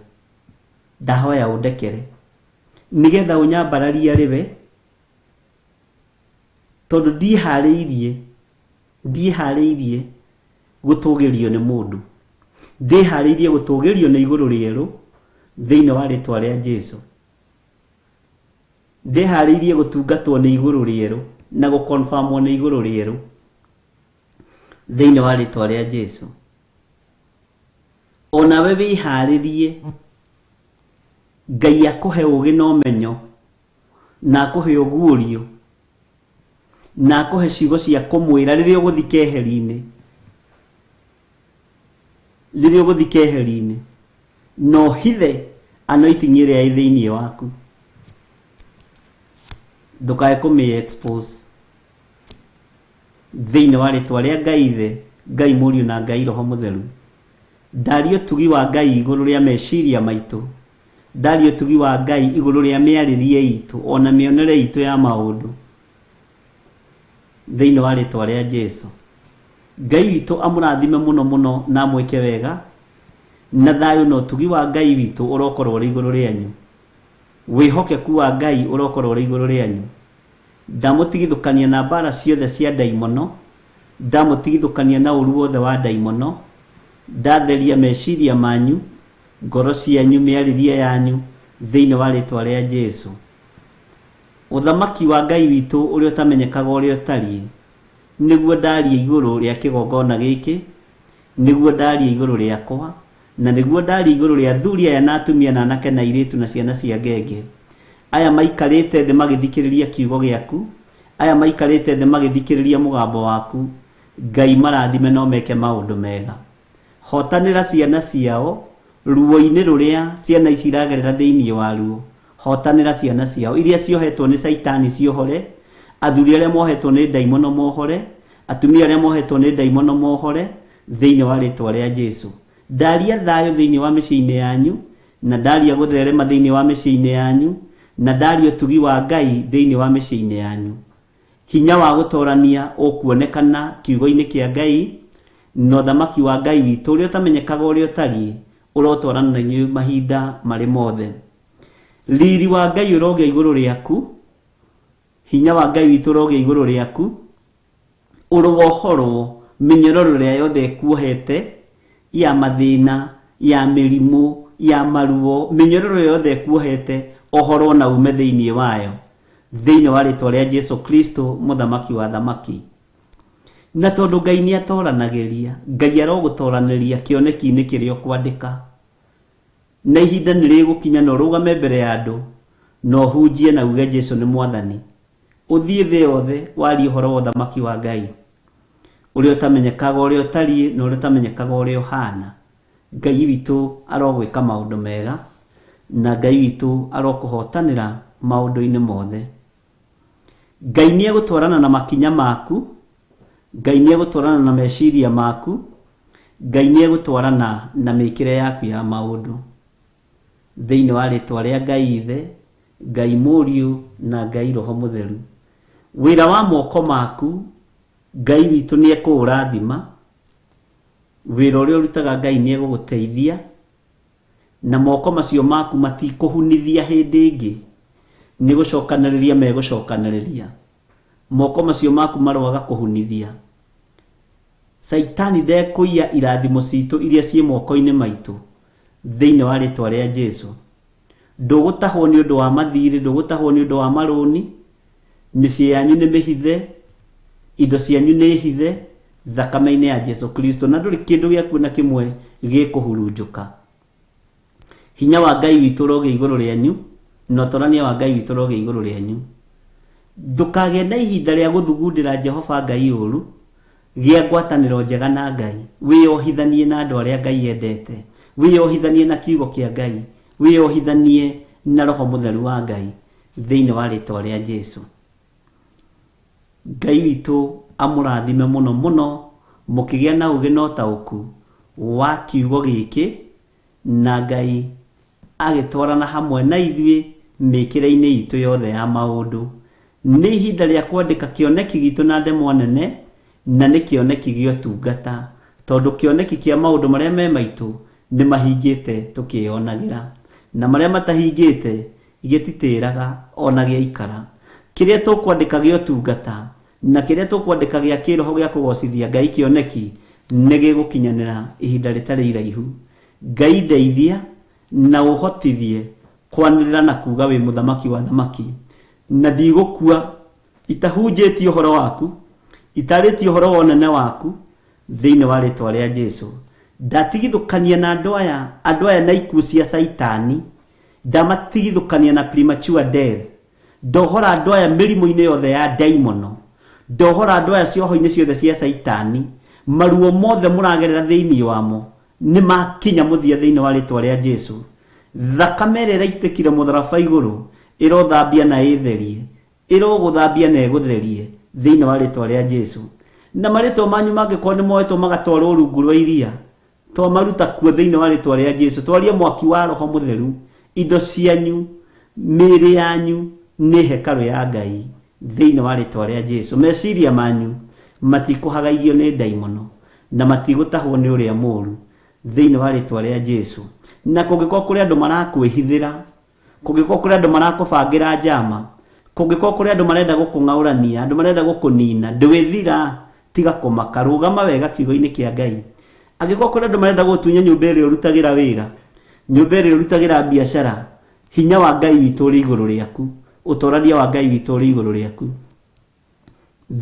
ndahoya ũndekere nĩgetha ũnyambararie arĩ we, tondũ ndiĩharĩirie gũtũgĩrio nĩ mũndũ, ndĩharĩirie gũtũgĩrio nĩ igũrũ rĩerũ thĩinĩ wa rĩtwa rĩa Jesu. Ndĩharĩirie gũtungatwo nĩ igũrũ rĩerũ. na gũkonfamwo nĩ igũrũ rĩerũ thĩinĩ wa rĩtwa rĩa Jesu. Onawe wĩharĩrie Ngai akũhe ũũgĩ na ũmenyo, na akũhe ũguũrio, na akũhe ciugo cia kũmwĩra rĩrĩa ũgũthiĩ keheri-inĩ, rĩrĩa ũgũthiĩ keheri-inĩ, na ũhithe anointing ĩrĩa ĩ thĩinĩ waku, ndũkae kũmĩ expose thĩinĩ wa rĩtwa rĩa Ngai Ithe, Ngai Mũriũ na Ngai Roho Mũtheru. Ndaria ũtugi wa Ngai igũrũ rĩa meciria maitũ, ndaria ũtugi wa Ngai igũrũ rĩa mĩarĩrie itũ ona mĩonere itũ ya maũndũ thĩinĩ wa rĩtwa rĩa Jesu. Ngai witũ amũrathime mũno mũno na amwĩke wega, na thayũ na ũtugi wa Ngai witũ ũrokorwo ũrĩ igũrũ rĩanyu, wĩhokeku wa Ngai ũrokorwo ũrĩ igũrũ rĩanyu. Ndamũtigithũkania na mbara ciothe cia ndaimono, ndamũtigithũkania na ũru wothe wa ndaimono, ndatheria meciria manyu, ngoro cianyu, mĩarĩrie yanyu thĩinĩ wa rĩtwa rĩa Jesu. Ũthamaki wa Ngai witũ ũrĩa ũtamenyekaga ũrĩa ũtariĩ, nĩguo ndaria igũrũ rĩa kĩgongona gĩkĩ, nĩguo ndaria igũrũ rĩakwa, na nĩguo ndaria igũrũ rĩa athuri aya na atumia na anake na airĩtu na ciana cia ngenge, aya maikarĩte thĩ magĩthikĩrĩria kiugo gĩaku, aya maikarĩte thĩ magĩthikĩrĩria mũgambo waku. Ngai marathime no meke maũndũ mega. Hotanĩra ciana ciao ruo-inĩ rũrĩa ciana ici iragerera thĩinĩ waruo. Hotanĩra ciana ciao iria ciohetwo nĩ Caitani ciohore, athuri arĩa mohetwo nĩ ndaimono mohore, atumia arĩa mohetwo nĩ ndaimono mohore thĩinĩ wa rĩtwa rĩa Jesu. Ndaria thayũ thĩinĩ wa mĩciĩ-inĩ yanyu, na ndaria gũtherema thĩinĩ wa mĩciĩ-inĩ yanyu, na ndaria ũtugi wa Ngai thĩinĩ wa mĩciĩ-inĩ yanyu. Hinya wa gũtorania ũkuonekana kiugo-inĩ kĩa Ngai, na ũthamaki wa Ngai witũ ũrĩa ũtamenyekaga ũrĩa ũtariĩ ũrotwarana na inyuĩ mahinda marĩ mothe. Riri wa Ngai ũrogĩa igũrũ rĩaku, hinya wa Ngai witũ ũrogĩa igũrũ rĩaku, ũrowohorwo mĩnyororo ĩrĩa yothe ĩkuohete ya mathĩna, ya mĩrimũ, ya maruo, mĩnyororo yothe ĩkuohete ohorwo na ume thĩinĩ wayo thĩinĩ wa rĩtwa rĩa Jesu Kristo mũthamaki wa thamaki. Na tondũ Ngai nĩ atoranagĩria, Ngai arogũtoranĩria kĩoneki-inĩ kĩrĩa ũkwandĩka, na ihinda nĩ rĩgũkinya na ũrũgame mbere ya andũ na ũhunjie na uge Jesu nĩ mwathani, ũthiĩ thĩ yothe warie ũhoro wa ũthamaki wa Ngai ũrĩa ũtamenyekaga ũrĩa ũtariĩ na ũrĩa ũtamenyekaga ũrĩa ũhana. Ngai witũ arogwĩka maũndũ mega, na Ngai witũ arokũhotanĩra maũndũ-inĩ mothe. Ngai nĩ egũtwarana na makinya maku, Ngai nĩ egũtwarana na meciria maku, Ngai nĩ egũtwarana na mĩkĩre yaku ya maũndũ thĩinĩ wa rĩtwa rĩa Ngai Ithe, Ngai Mũriũ na Ngai Roho Mũtheru. Wĩra wa moko maku Ngai witũ nĩ ekũũrathima, wĩra ũrĩa ũrutaga Ngai nĩ egũgũteithia, na moko macio maku matikũhunithia hĩndĩ ĩngĩ, nĩ gũcokanĩrĩria megũcokanĩrĩria. Moko macio maku maroaga kũhunithia. Caitani ndekũiya irathimo citũ iria ciĩ moko-inĩ maitũ thĩinĩ wa rĩtwa rĩa Jesu. Ndũgũtahwo nĩ ũndũ wa mathirĩ, ndũgũtahwo nĩ ũndũ wa marũni, mĩciĩ yanyu nĩ mĩhithe, indo cianyu nĩ hithe thakame-inĩ ya Jesu Kristo, na ndũrĩ kĩndũ gĩaku na kĩmwe gĩkũhurunjũka. Hinya wa Ngai witũ ũrogĩa igũrũ rĩanyu, na ũtorania wa Ngai witũ ũrogĩa igũrũ rĩanyu. Ndũkagĩe na ihinda rĩa gũthugundĩra Jehova Ngai ũru, gĩa ngwatanĩro njega na Ngai, wĩyohithanie na andũ arĩa Ngai endete, wĩyohithanie na kiugo kĩa Ngai, wĩyohithanie na Roho Mũtheru wa Ngai thĩinĩ wa rĩtwa rĩa Jesu. Ngai witũ amũrathime mũno mũno, mũkĩgĩa na ũũgĩ na ũtaũku wa kiugo gĩkĩ, na Ngai agĩtwarana hamwe na ithuĩ mĩkĩre-inĩ itũ yothe ya maũndũ. Nĩ ihinda rĩa kwandĩka kĩoneki gitũ na ndemwa nene, na nĩ kĩoneki gĩa ũtungata, tondũ kĩoneki kĩa maũndũ marĩa me maitũ nĩ mahingĩte tũkĩyonagĩra, na marĩa matahingĩte gĩtitĩraga ona gĩaikara. Kĩrĩa tũkwandĩka gĩa ũtungata na kĩrĩa tũkwandĩka gĩa kĩroho gĩa kũgocithia Ngai kĩoneki nĩ gĩgũkinyanĩra ihinda rĩtarĩ iraihu. Ngai ndeithia na ũhotithie kwanĩrĩra na kuga wĩ mũthamaki wa thamaki, na ndigũkua Itahunjĩtie ũhoro waku, itarĩtie ũhoro wa ũnene waku thĩinĩ wa rĩtwa rĩa Jesu. Ndatigithũkania na andũ aya na ikuũ cia Caitani, ndamatigithũkania na premature death. Ndohora andũ aya mĩrimũ-inĩ yothe ya ndaimono, ndohora andũ aya cioho-inĩ ciothe cia Caitani. Maruo mothe mũragerera thĩinĩ wamo nĩ makinya mũthia thĩinĩ wa rĩtwa rĩa Jesu. Thakame ĩrĩa ĩraitĩkire mũtharaba igũrũ ĩrothambia na ĩtherie, ĩrogũthambia na ĩgũtherie thĩinĩ wa rĩtwa rĩa Jesu. Na marĩtwa manyu mangĩkorwo nĩ moetwo magatwarwo rungu rwa iria, twamaruta kuo thĩinĩ wa rĩtwa rĩa Jesu. Twarie mwaki wa Roho Mũtheru, indo cianyu, mĩĩrĩ yanyu nĩ hekarũ ya Ngai thĩinĩ wa rĩtwa rĩa Jesu. Meciria manyu matikũhagaigio nĩ ndaimono na matigũtahwo nĩ ũrĩa mũũru thĩinĩ wa rĩtwa rĩa Jesu. Na kũngĩkorwo kũrĩ andũ marakwĩhithĩra, kũngĩkorwo kũrĩ andũ marakũbangĩra njama, kũngĩkorwo kũrĩ andũ marenda gũkũng'aũrania, andũ marenda gũkũnina, ndwĩthira, tiga kũmaka, rũgama wega kiugo-inĩ kĩa Ngai. Angĩkorwo kũrĩ andũ marenda gũtunya nyũmba ĩrĩa ũrutagĩra wĩra, nyũmba ĩrĩa ũrutagĩra biacara, hinya wa Ngai witũ ũrĩ igũrũ rĩaku, ũtorania wa Ngai witũ ũrĩ igũrũ rĩaku.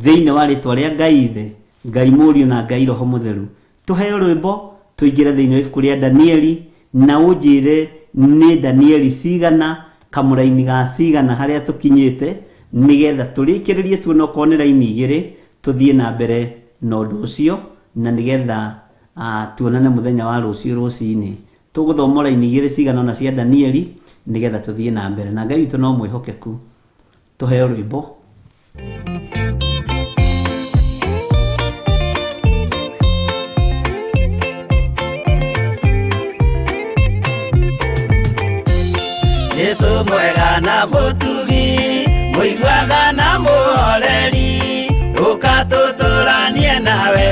Thĩinĩ wa rĩtwa rĩa Ngai Ithe, Ngai Mũriũ na Ngai Roho Mũtheru, tũheo rwĩmbo tũingĩre thĩinĩ wa ibuku rĩa Danieli, na ũnjĩre nĩ Danieli cigana, kamũraini ga cigana harĩa tũkinyĩte, nĩgetha tũrĩkĩrĩrie tuone okorwo nĩ raini igĩrĩ tũthiĩ na mbere na ũndũ ũcio, na nĩgetha tuonane mũthenya wa rũciũ rũcinĩ. Tũgũthoma raini igĩrĩ cigana ona cia Danieli nĩgetha tũthiĩ na mbere. Na Ngai witũ no mwĩhokeku. Tũheo rwĩmbo. Jesu mwega na mũtugi, mũiguaga na mũhoreri, ũka tũtũranie nawe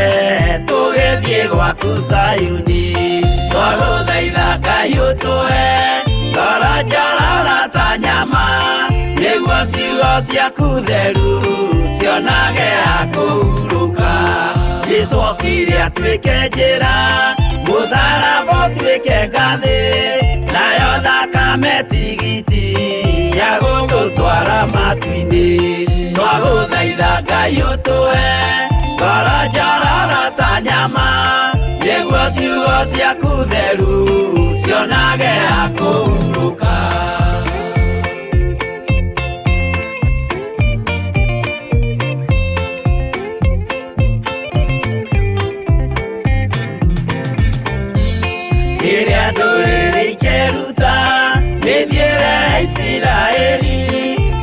tũgĩthiĩ gwaku Zayuni. Twagũthaitha Ngai ũtũhe ngoro njororo ta nyama, nĩguo ciugo ciaku theru cionage ha kũhurũka. Jesu okire atuĩke njĩra, mũtharaba ũtuĩke ngathĩ, nayo thakame tigiti ya gũgũtwara matu-inĩ. Twagũthaitha Ngai ũtũhe ngoro njororo ta nyama, nĩguo ciugo ciaku theru cionage ha kũhurũka. Rĩrĩa ndũrĩrĩ ikeruta mĩthiĩre ya Isiraeli,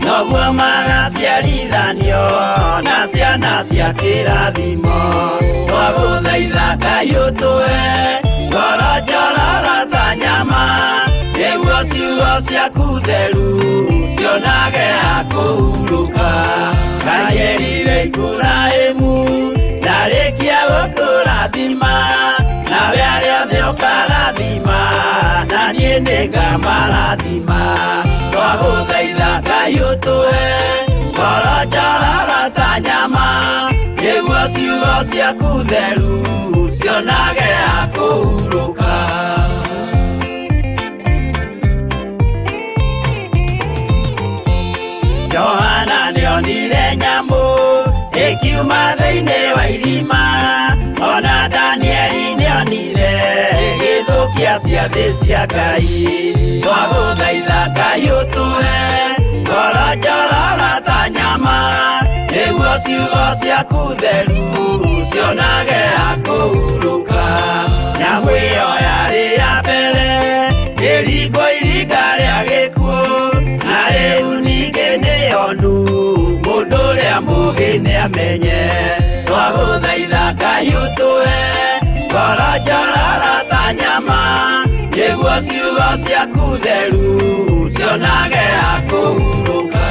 noguo magaciarithanio na ciana cia kĩrathimo. Twagũthaitha Ngai ũtũhe ngoro njororo ta nyama, nĩguo ciugo ciaku theru cionage ha kũhurũka. Ngai erire Iburahĩmu ndarĩkia gũkũrathima, nawe arĩa othe ũkarathima, na niĩ nĩngamarathima. Twagũthaitha Ngai ũtũhe ngoro njororo ta nyama, nĩguo ciugo ciaku theru cionage ha kũhurũka. Johana nĩonire nyamũ ĩkiuma thĩinĩ wa irima, ona Danieli nĩonire ĩgĩthũkia ciathĩ cia Ngai. Twagũthaitha Ngai ũtũhe ngoro njororo ta nyama, nĩguo ciugo ciaku theru cionage ha kũhurũka. Nyamũ ĩyo yarĩ ya mbere ĩringwo iringa rĩa gĩkuũ, na rĩu ningĩ nĩyonu mũndũ ũrĩa mũũgĩ nĩamenye. Twagũthaitha Ngai ũtũhe ngoro njororo ta nyama, nĩguo ciugo ciaku theru cionage ha kũhurũka.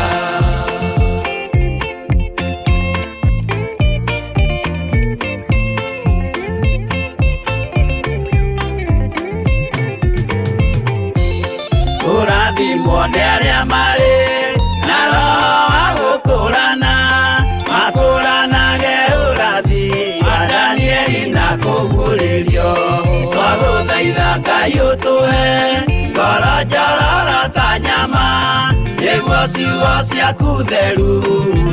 Kũrathimwo nĩ arĩa marĩ na roho wa gũkũrana, makũranage ũrathi wa Danieli na kũguũrĩrio. Twagũthaitha Ngai ũtũhe Ngoro njororo ta nyama, nĩguo ciugo ciaku theru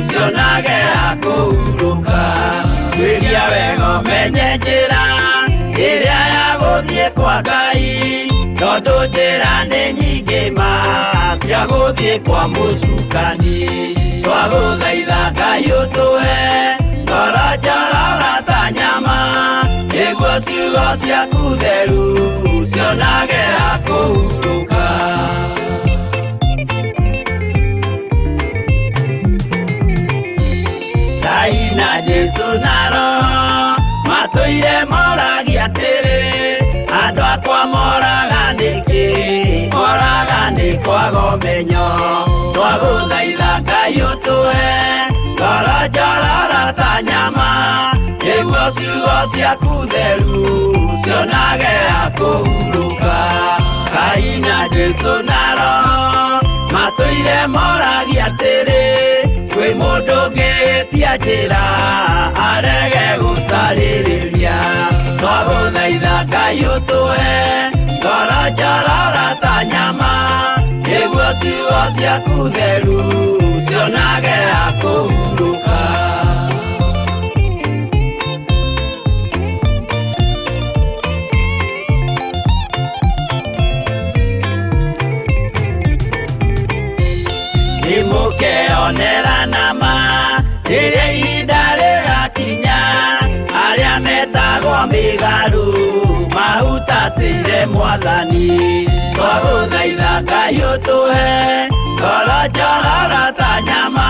cionage ha kũhurũka. Tuĩria wega ũmenye njĩra ĩrĩa ya gũthiĩ kwa Ngai, tondũ njĩra nĩ nyingĩ ma cia gũthiĩ kwa mũcukani. Twagũthaitha Ngai ũtũhe ngoro njororo ta nyama, nĩguo ciugo ciaku theru cionage ha kũhurũka. Ngai na Jesũ na Roho matũire moragia atĩrĩ, andũ akwa moraga nĩkĩ? Moraga nĩ kwaga ũmenyo. Twagũthaitha Ngai ũtũhe ngoro njororo ta nyama, nĩguo ciugo ciaku theru cionage ha kũhurũka. Ngai na Jesũ na Roho matũire moragia atĩrĩ, kwĩ mũndũ ũngĩtia njĩra arege gũcarĩrĩria. Twagũthaitha Ngai ũtũhe ngoro njororo ta nyama, nĩguo ciugo ciaku theru cionage ha kũhurũka. Nĩmũkeonera nama rĩrĩa ihinda rĩgakinya, arĩa metagwo mĩgarũ mahutatĩire Mwathani. Twagũthaitha Ngai ũtũhe ngoro njororo ta nyama,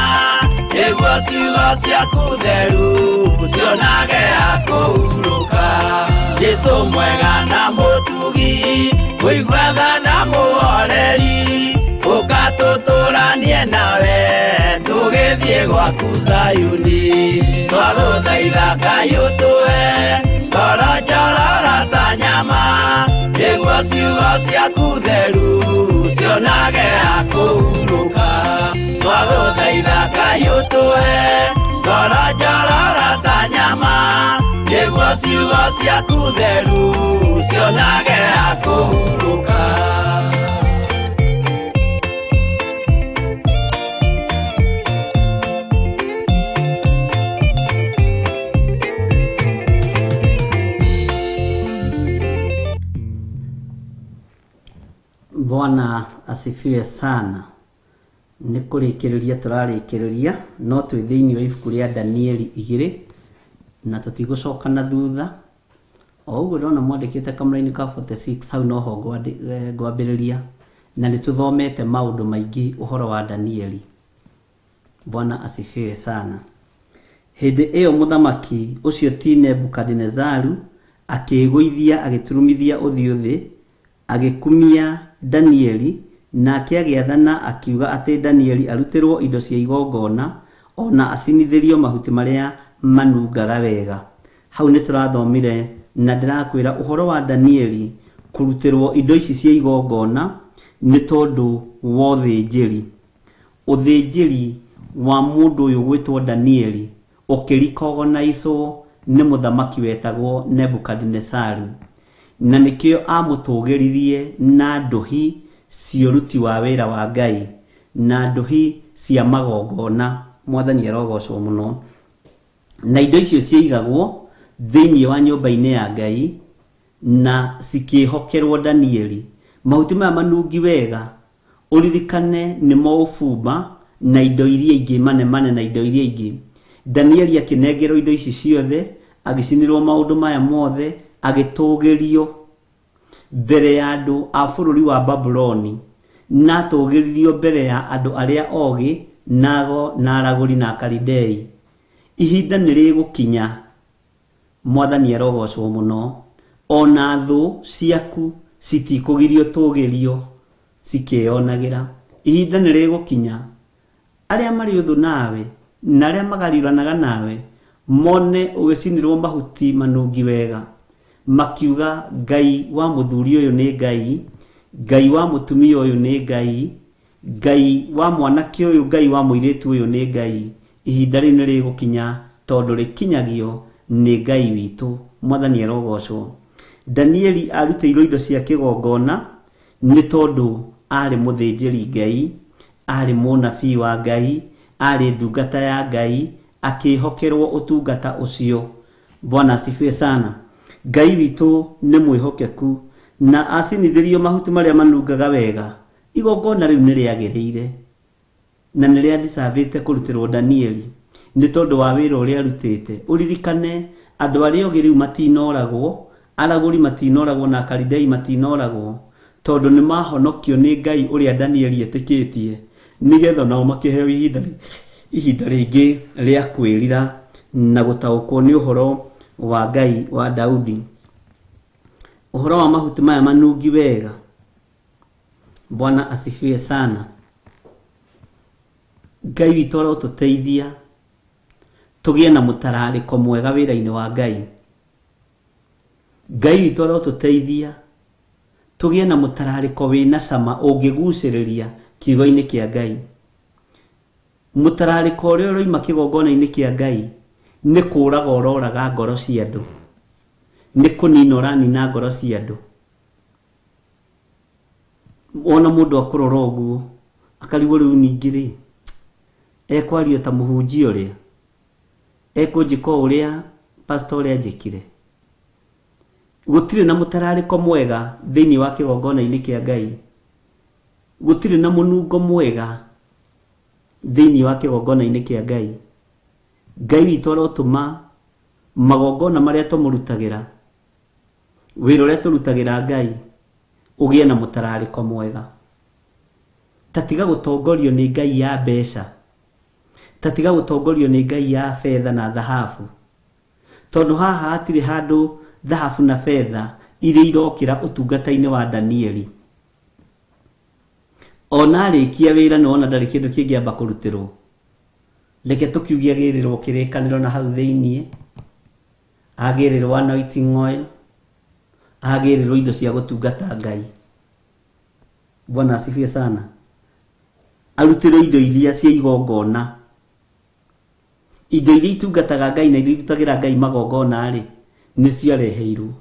nĩguo ciugo ciaku theru cionage ha kũhurũka. Jesũ mwega na mũtugi, mũigua tha na mũhoreri, ũka tũtũranie nawe tũgĩthiĩ gwaku Zayuni. Twagũthaitha Ngai ũtũhe ngoro njororo ta nyama, nĩguo ciugo ciaku theru cionage ha kũhurũka. Twagũthaitha Ngai ũtũhe ngoro njororo ta nyama, nĩguo ciugo ciaku theru cionage ha kũhurũka. Bwana asifiwe sana. Nĩ kũrĩkĩrĩria tũrarĩkĩrĩria, no twĩ thĩinĩ wa ibuku rĩa Danieli 2 na tũtigũcoka na thutha. O ũguo ndona mwandĩkĩte kamũraini ka 46 hau noho ngwambĩrĩria, na nĩ tũthomete maũndũ maingĩ ũhoro wa Danieli. Bwana asifiwe sana. Hĩndĩ ĩyo mũthamaki ũcio ti Nebukadinezaru akĩĩgũithia agĩturumithia ũthiũ thĩ, agĩkumia Danieli, nake agĩathana akiuga atĩ Danieli arutĩrwo indo cia igongona ona acinithĩrio mahuti marĩa manungaga wega. Hau nĩ tũrathomire na ndĩrakwĩra ũhoro wa Danieli kũrutĩrwo indo ici cia igongona nĩ tondũ wa ũthĩnjĩri. Ũthĩnjĩri wa mũndũ ũyũ gwĩtwo Danieli ũkĩrikogonaicwo nĩ mũthamaki wetagwo Nebukadinesaru, na nĩkĩo amũtũgĩririe na ndũhi cia ũruti wa wĩra wa Ngai na ndũhi cia magongona. Mwathani arogocwo mũno. Na indo icio ciaigagwo thĩinĩ wa nyũmba-inĩ ya Ngai na cikĩhokerwo Danieli. Mahuti maya manungi wega ũririkane nĩmo ũbumba na indo iria ingĩ, manemane na indo iria ingĩ. Danieli akĩnengerwo indo ici ciothe, agĩcinĩrwo maũndũ maya mothe, agĩtũgĩrio mbere ya andũ a bũrũri wa Babuloni, na atũgĩririo mbere ya andũ arĩa ogĩ, nago na aragũri na Akalidei. Ihinda nĩ rĩgũkinya, Mwathani arogocwo mũno, ona thũ ciaku citikũgirio tũgĩrio cikĩyonagĩra. Ihinda nĩ rĩgũkinya arĩa marĩ ũthũ nawe na arĩa magariũranaga nawe mone ũgĩcinĩrwo mahuti manungi wega, makiuga Ngai wa mũthuri ũyũ nĩ Ngai, Ngai wa mũtumia ũyũ nĩ Ngai, Ngai wa mwanake ũyũ, Ngai wa mũirĩtu ũyũ nĩ Ngai. Ihinda rĩu nĩ rĩgũkinya tondũ rĩkinyagio nĩ Ngai witũ. Mwathani arogocwo. Danieli arutĩirwo indo cia kĩgongona Nĩ tondũ arĩ mũthĩnjĩri Ngai, arĩ mũnabii wa Ngai, arĩ ndungata ya Ngai, akĩhokerwo ũtungata ũcio. Bwana asifiwe sana. Ngai witũ nĩ mwĩhokeku na acinithĩrio mahuti marĩa manungaga wega, igongona rĩu nĩ rĩagĩrĩire na nĩ rĩadicavĩte kũrutĩrwo Danieli nĩ tondũ wa wĩra ũrĩa arutĩte. Ũririkane andũ arĩa ogĩ rĩu matinoragwo, aragũri matinoragwo na Akalidei matinoragwo, tondũ nĩ mahonokio nĩ Ngai ũrĩa Danieli etĩkĩtie, nĩgetha nao makĩheo ihinda ihinda rĩngĩ rĩa kwĩrira na gũtaũkwo nĩ ũhoro wa Ngai wa Daudi. Ũhoro wa mahuti maya manungi wega. Bwana asifiwe sana. Ngai witũ arotũteithia tũgĩe na mũtararĩko mwega wĩra-inĩ wa Ngai. Ngai witũ arotũteithia tũgĩe na mũtararĩko wĩna cama ũngĩgucĩrĩria kiugo-inĩ kĩa Ngai. Mũtararĩko ũrĩa ũroima kĩgongona-inĩ kĩa Ngai nĩ kũraga ũroraga ngoro cia andũ, nĩ kũnina ũranina ngoro cia andũ. Wona mũndũ akũrora ũguo akarigwo rĩu ningĩ rĩ, ekwaria ta mũhunjia ũrĩa, ekũnjĩka o ũrĩa pastor ũrĩa anjĩkire. Gũtirĩ na mũtararĩko mwega thĩinĩ wa kĩgongona-inĩ kĩa Ngai, gũtirĩ na mũnungo mwega thĩinĩ wa kĩgongona-inĩ kĩa Ngai. Ngai witũ arotũma magongona marĩa tũmũrutagĩra, wĩra ũrĩa tũrutagĩra Ngai ũgĩe na mũtararĩko mwega. Ta tiga gũtongorio nĩ Ngai ya mbeca, ta tiga gũtongorio nĩ Ngai ya betha na thahabu, tondũ haha hatirĩ handũ thahabu na betha iria irokĩra ũtungata-inĩ wa Danieli. Ona arĩkia wĩra nĩ wona ndarĩ kĩndũ kĩngĩamba kũrutĩrwo. Reke tũkiuge agĩrĩrwo kĩrĩkanĩro na hau thĩiniĩ, agĩrĩrwo anointing oil, agĩrĩrwo indo cia gũtungata Ngai. Bwana asifiwe sana. Arutĩrwo indo iria cia igongona, indo iria itungataga Ngai na iria irutagĩra Ngai magongona rĩ, nĩ ciareheirwo,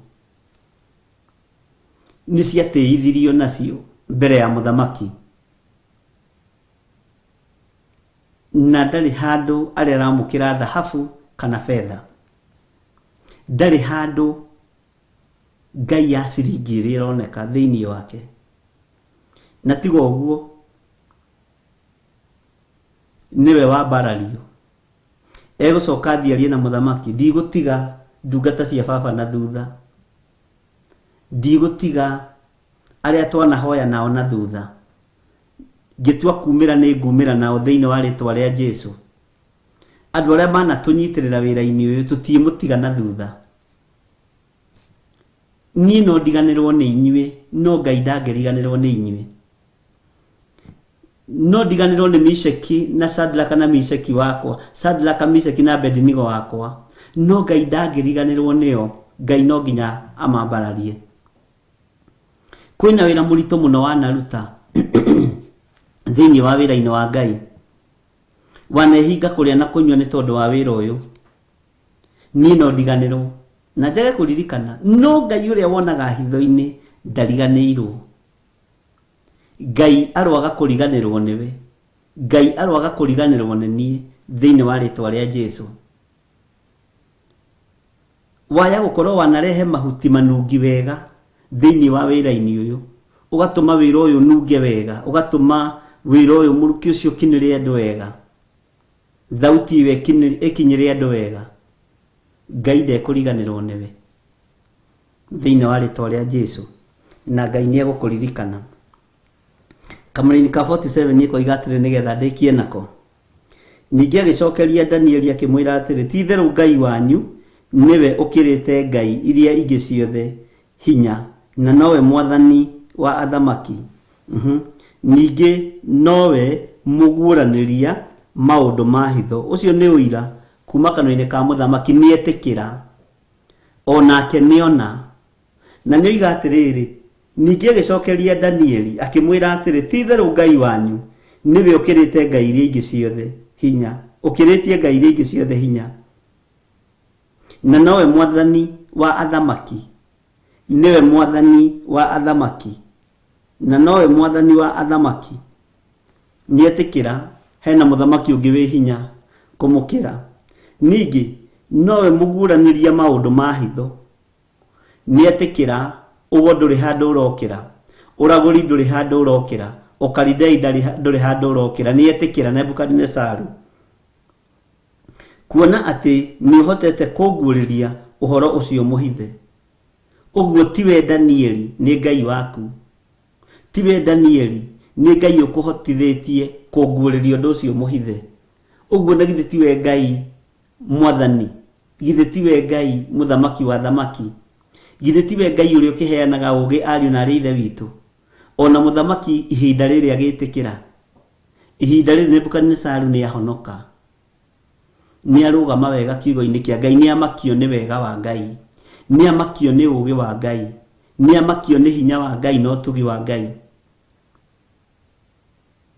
nĩ ciatĩithirio nacio mbere ya mũthamaki, na ndarĩ handũ arĩa aramũkĩra thahabu kana betha, ndarĩ handũ Ngai ya ciringi ĩrĩa ĩroneka thĩinĩ wake. Na tiga ũguo nĩwe wambarario, egũcoka athiĩ arie na mũthamaki, ndigũtiga ndungata cia baba na thutha, ndigũtiga arĩa twanahoya nao na thutha, ngĩtua kumĩra nĩ ngumĩra nao thĩinĩ wa rĩtwa rĩa Jesu. Andũ arĩa manatũnyitĩrĩra wĩra-inĩ ũyũ tũtiĩmũtiga na thutha. Niĩ no ndiganĩrwo nĩ inyuĩ, no Ngai ndangĩriganĩrwo nĩ inyuĩ. No ndiganĩrwo nĩ Misheki na Shadraka na Misheki wakwa, Shadraka, Misheki na Abednego wakwa, no Ngai ndangĩriganĩrwo nĩo. Ngai no nginya amambararie. Kwĩna wĩra mũritũ mũno wanaruta thĩinĩ wa wĩra-inĩ wa Ngai, wanehinga kũrĩa na kũnyua nĩ tondũ wa wĩra ũyũ. Niĩ no ndiganĩrwo na njage kũririkana, no Ngai ũrĩa wonaga hitho-inĩ ndariganĩirwo. Ngai aroaga kũriganĩrwo nĩwe, Ngai aroaga kũriganĩrwo nĩ niĩ thĩinĩ wa rĩtwa rĩa Jesu. Waya gũkorwo wanarehe mahuti manungi wega thĩinĩ wa wĩra-inĩ ũyũ, ũgatũma wĩra ũyũ ũnunge wega, ũgatũma wĩra ũyũ mũrukĩ ũcio ũkinyĩre andũ wega, thauti ĩyo ĩkinyĩre andũ wega, Ngai ndekũriganĩrwo nĩwe thĩinĩ wa rĩtwa rĩa Jesu, na Ngai nĩ egũkũririkana. Kamũraini ka 47 ĩkoiga atĩrĩ nĩgetha ndĩkie nako. Ningĩ agĩcokeria Danieli akĩmwĩra atĩrĩ, ti-itherũ Ngai wanyu nĩwe ũkĩrĩte ngai iria ingĩ ciothe hinya, na nowe mwathani wa athamaki. Ningĩ nowe mũguũranĩria maũndũ ma hitho. Ũcio nĩ ũira kuma kanua-inĩ ka mũthamaki, nĩetĩkĩra, o nake nĩona. Na nĩoiga atĩrĩrĩ, ningĩ agĩcokeria Danieli akĩmwĩra atĩrĩ, ti-itherũ Ngai wanyu nĩwe ũkĩrĩte ngai iria ingĩ ciothe hinya, ũkĩrĩtie ngai iria ingĩ ciothe hinya, na nowe mwathani wa athamaki, nĩwe mwathani wa athamaki, Na nowe mwathani wa athamaki. Nĩetĩkĩra hena mũthamaki ũngĩ wĩ hinya kũmũkĩra. Ningĩ nowe mũguũranĩria maũndũ ma hitho. Nĩetĩkĩra ũgo ndũrĩ handũ ũrokĩra, ũragũri ndũrĩ handũ ũrokĩra, ũkalidei ndũrĩ handũ ũrokĩra. Nĩetĩkĩra Nebukadinesaru, kuona atĩ nĩũhotete kũnguũrĩria ũhoro ũcio mũhithe. Ũguo tiwe Danieli, nĩ Ngai waku. Tiwe Danieli, nĩ Ngai ũkũhotithĩtie kũnguũrĩria ũndũ ũcio mũhithe. Ũguo na githĩ tiwe Ngai mwathani? Githĩ tiwe Ngai mũthamaki wa thamaki? Githĩ tiwe Ngai ũrĩa ũkĩheanaga ũũgĩ ariũ na arĩ ithe witũ? Ona mũthamaki ihinda rĩrĩ agĩtĩkĩra. Ihinda rĩrĩ Nebukadinesaru nĩ ahonoka. Nĩ arũgama wega kiugo-inĩ kĩa Ngai, nĩ amakio nĩ wega wa Ngai, nĩ amakio nĩ ũũgĩ wa Ngai, nĩ amakio nĩ hinya wa Ngai na ũtugi wa Ngai.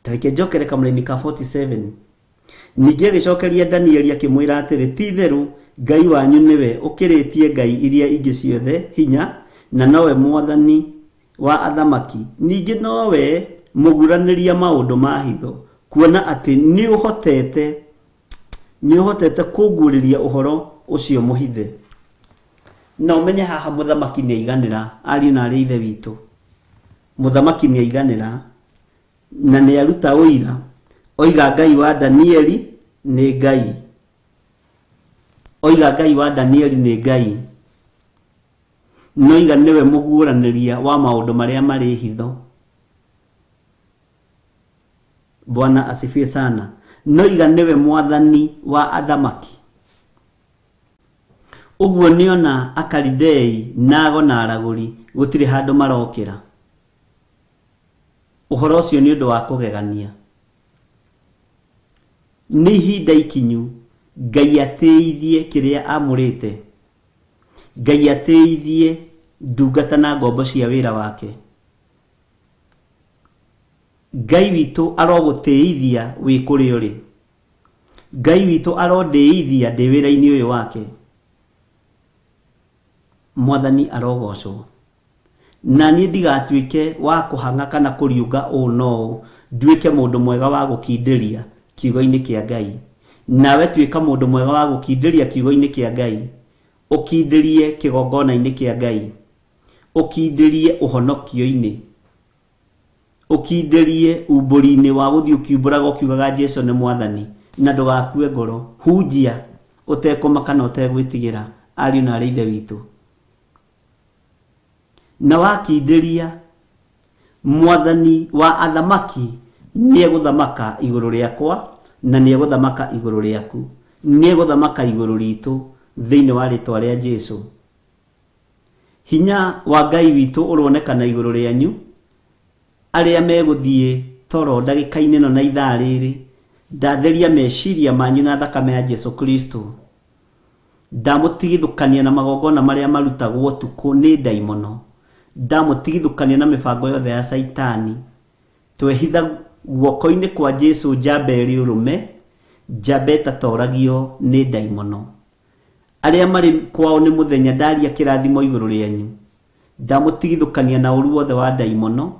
Tareke njokere kamũraini ka 47. Ningĩ agĩcokeria Danieli akĩmwĩra atĩrĩ, ti itherũ Ngai wanyu nĩwe ũkĩrĩtie ngai iria ingĩ ciothe hinya, na nowe mwathani wa athamaki. Ningĩ nowe mũguũranĩria maũndũ ma hitho, kuona atĩ nĩũhotete kũnguũrĩria ũhoro ũcio mũhithe. Na ũmenye haha mũthamaki nĩ aiganĩra, ariũ na arĩ ithe witũ. Mũthamaki nĩ aiganĩra na nĩ aruta ũira. Oiga Ngai wa Danieli nĩ Ngai. Oiga Ngai wa Danieli nĩ Ngai. Noiga nĩwe mũguũranĩria wa maũndũ marĩa marĩ hitho. Bwana asifiwe sana. Noiga nĩwe mwathani wa athamaki. Ũguo nĩona Akalidei nago na aragũri gũtirĩ handũ marokĩra. Ũhoro ũcio nĩ ũndũ wa kũgegania. Nĩ ihinda ikinyu Ngai atĩithie kĩrĩa amũrĩte. Ngai atĩithie ndungata na ngombo cia wĩra wake. Ngai witũ arogũtĩithia wĩ kũrĩa ũrĩ. Ngai witũ arondĩithia ndĩ wĩra-inĩ ũyũ wake. Mwathani arogocwo. Na niĩ ndigatuĩke wa kũhang'a kana kũriũnga ũũ na ũũ, nduĩke mũndũ mwega wa gũkindĩria kiugo-inĩ kĩa Ngai. Nawe tuĩka mũndũ mwega wa gũkindĩria kiugo-inĩ kĩa Ngai. Ũkindĩrie kĩgongona-inĩ kĩa Ngai. Ũkindĩrie ũhonokio-inĩ. Ũkindĩrie umbũri-inĩ wa gũthiĩ ũkiumbũraga ũkiugaga Jesu nĩ mwathani, na ndũgakue ngoro. Hunjia ũtekũmaka na ũtegwĩtigĩra, ariũ na arĩ ithe witũ. Na wakindĩria mwathani wa athamaki nĩegũthamaka igũrũ rĩakwa na nĩegũthamaka igũrũ rĩaku, nĩegũthamaka igũrũ ritũ thĩinĩ wa rĩtwa rĩa Jesu. Hinya wa Ngai witũ ũronekana igũrũ rĩanyu. Arĩa megũthiĩ toro ndagĩka-inĩ ĩno na ithaa rĩrĩ, ndatheria meciria manyu na thakame ya Jesu Kristo. Ndamũtigithũkania na magongona marĩa marutagwo ũtukũ nĩ ndaimono. Ndamũtigithũkania na mĩbango yothe ya Caitani. Twehitha guoko-inĩ kwa Jesu njamba ĩrĩ ũrũme, njamba ĩtatoragio nĩ ndaimono. Arĩa marĩ kwao nĩ mũthenya ndaria kĩrathimo igũrũ rĩanyu. Ndamũtigithũkania na ũru wothe wa ndaimono,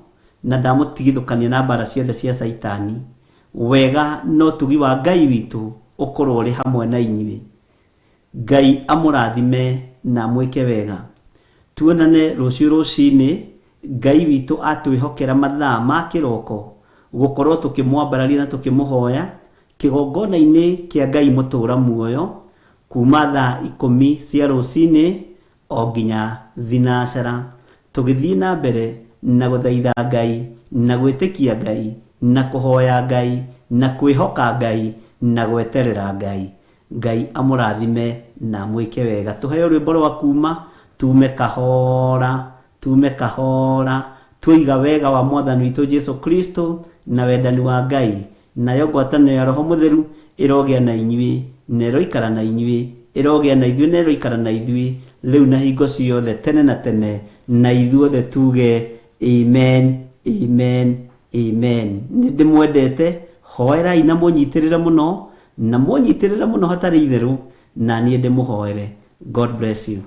na ndamũtigithũkania na mbara ciothe cia Caitani. Wega na ũtugi wa Ngai witũ ũkorwo ũrĩ hamwe na inyuĩ. Ngai amũrathime na amwĩke wega. Tuonane rũciũ rũcinĩ. Ngai witũ atwĩhokera mathaa ma kĩroko gũkorwo tũkĩmwambararia na tũkĩmũhoya kĩgongona-inĩ kĩa Ngai mũtũũra muoyo kuma thaa 10 cia rũcinĩ o nginya thinacara, tũgĩthiĩ na mbere na gũthaitha Ngai na gwĩtĩkia Ngai na kũhoya Ngai na kwĩhoka Ngai na gweterera Ngai. Ngai amũrathime na amwĩke wega. Tũheo rwĩmbo rwa kuma tume kahora, tume kahora, tũiga wega wa mwathani witũ Jesu Kristo na wendani wa Ngai, nayo ngwatanĩro ya Roho Mũtheru ĩrogĩa na inyuĩ na ĩroikara na inyuĩ, ĩrogĩa na ithuĩ na ĩroikara na ithuĩ rĩu na hingo ciothe tene na tene, na ithuothe tuge amen, amen, amen. Nĩ ndĩmwendete, hoerai na mũnyitĩrĩre mũno, na mũnyitĩrĩre mũno hatarĩ itherũ, na niĩ ndĩmũhoere. God bless you.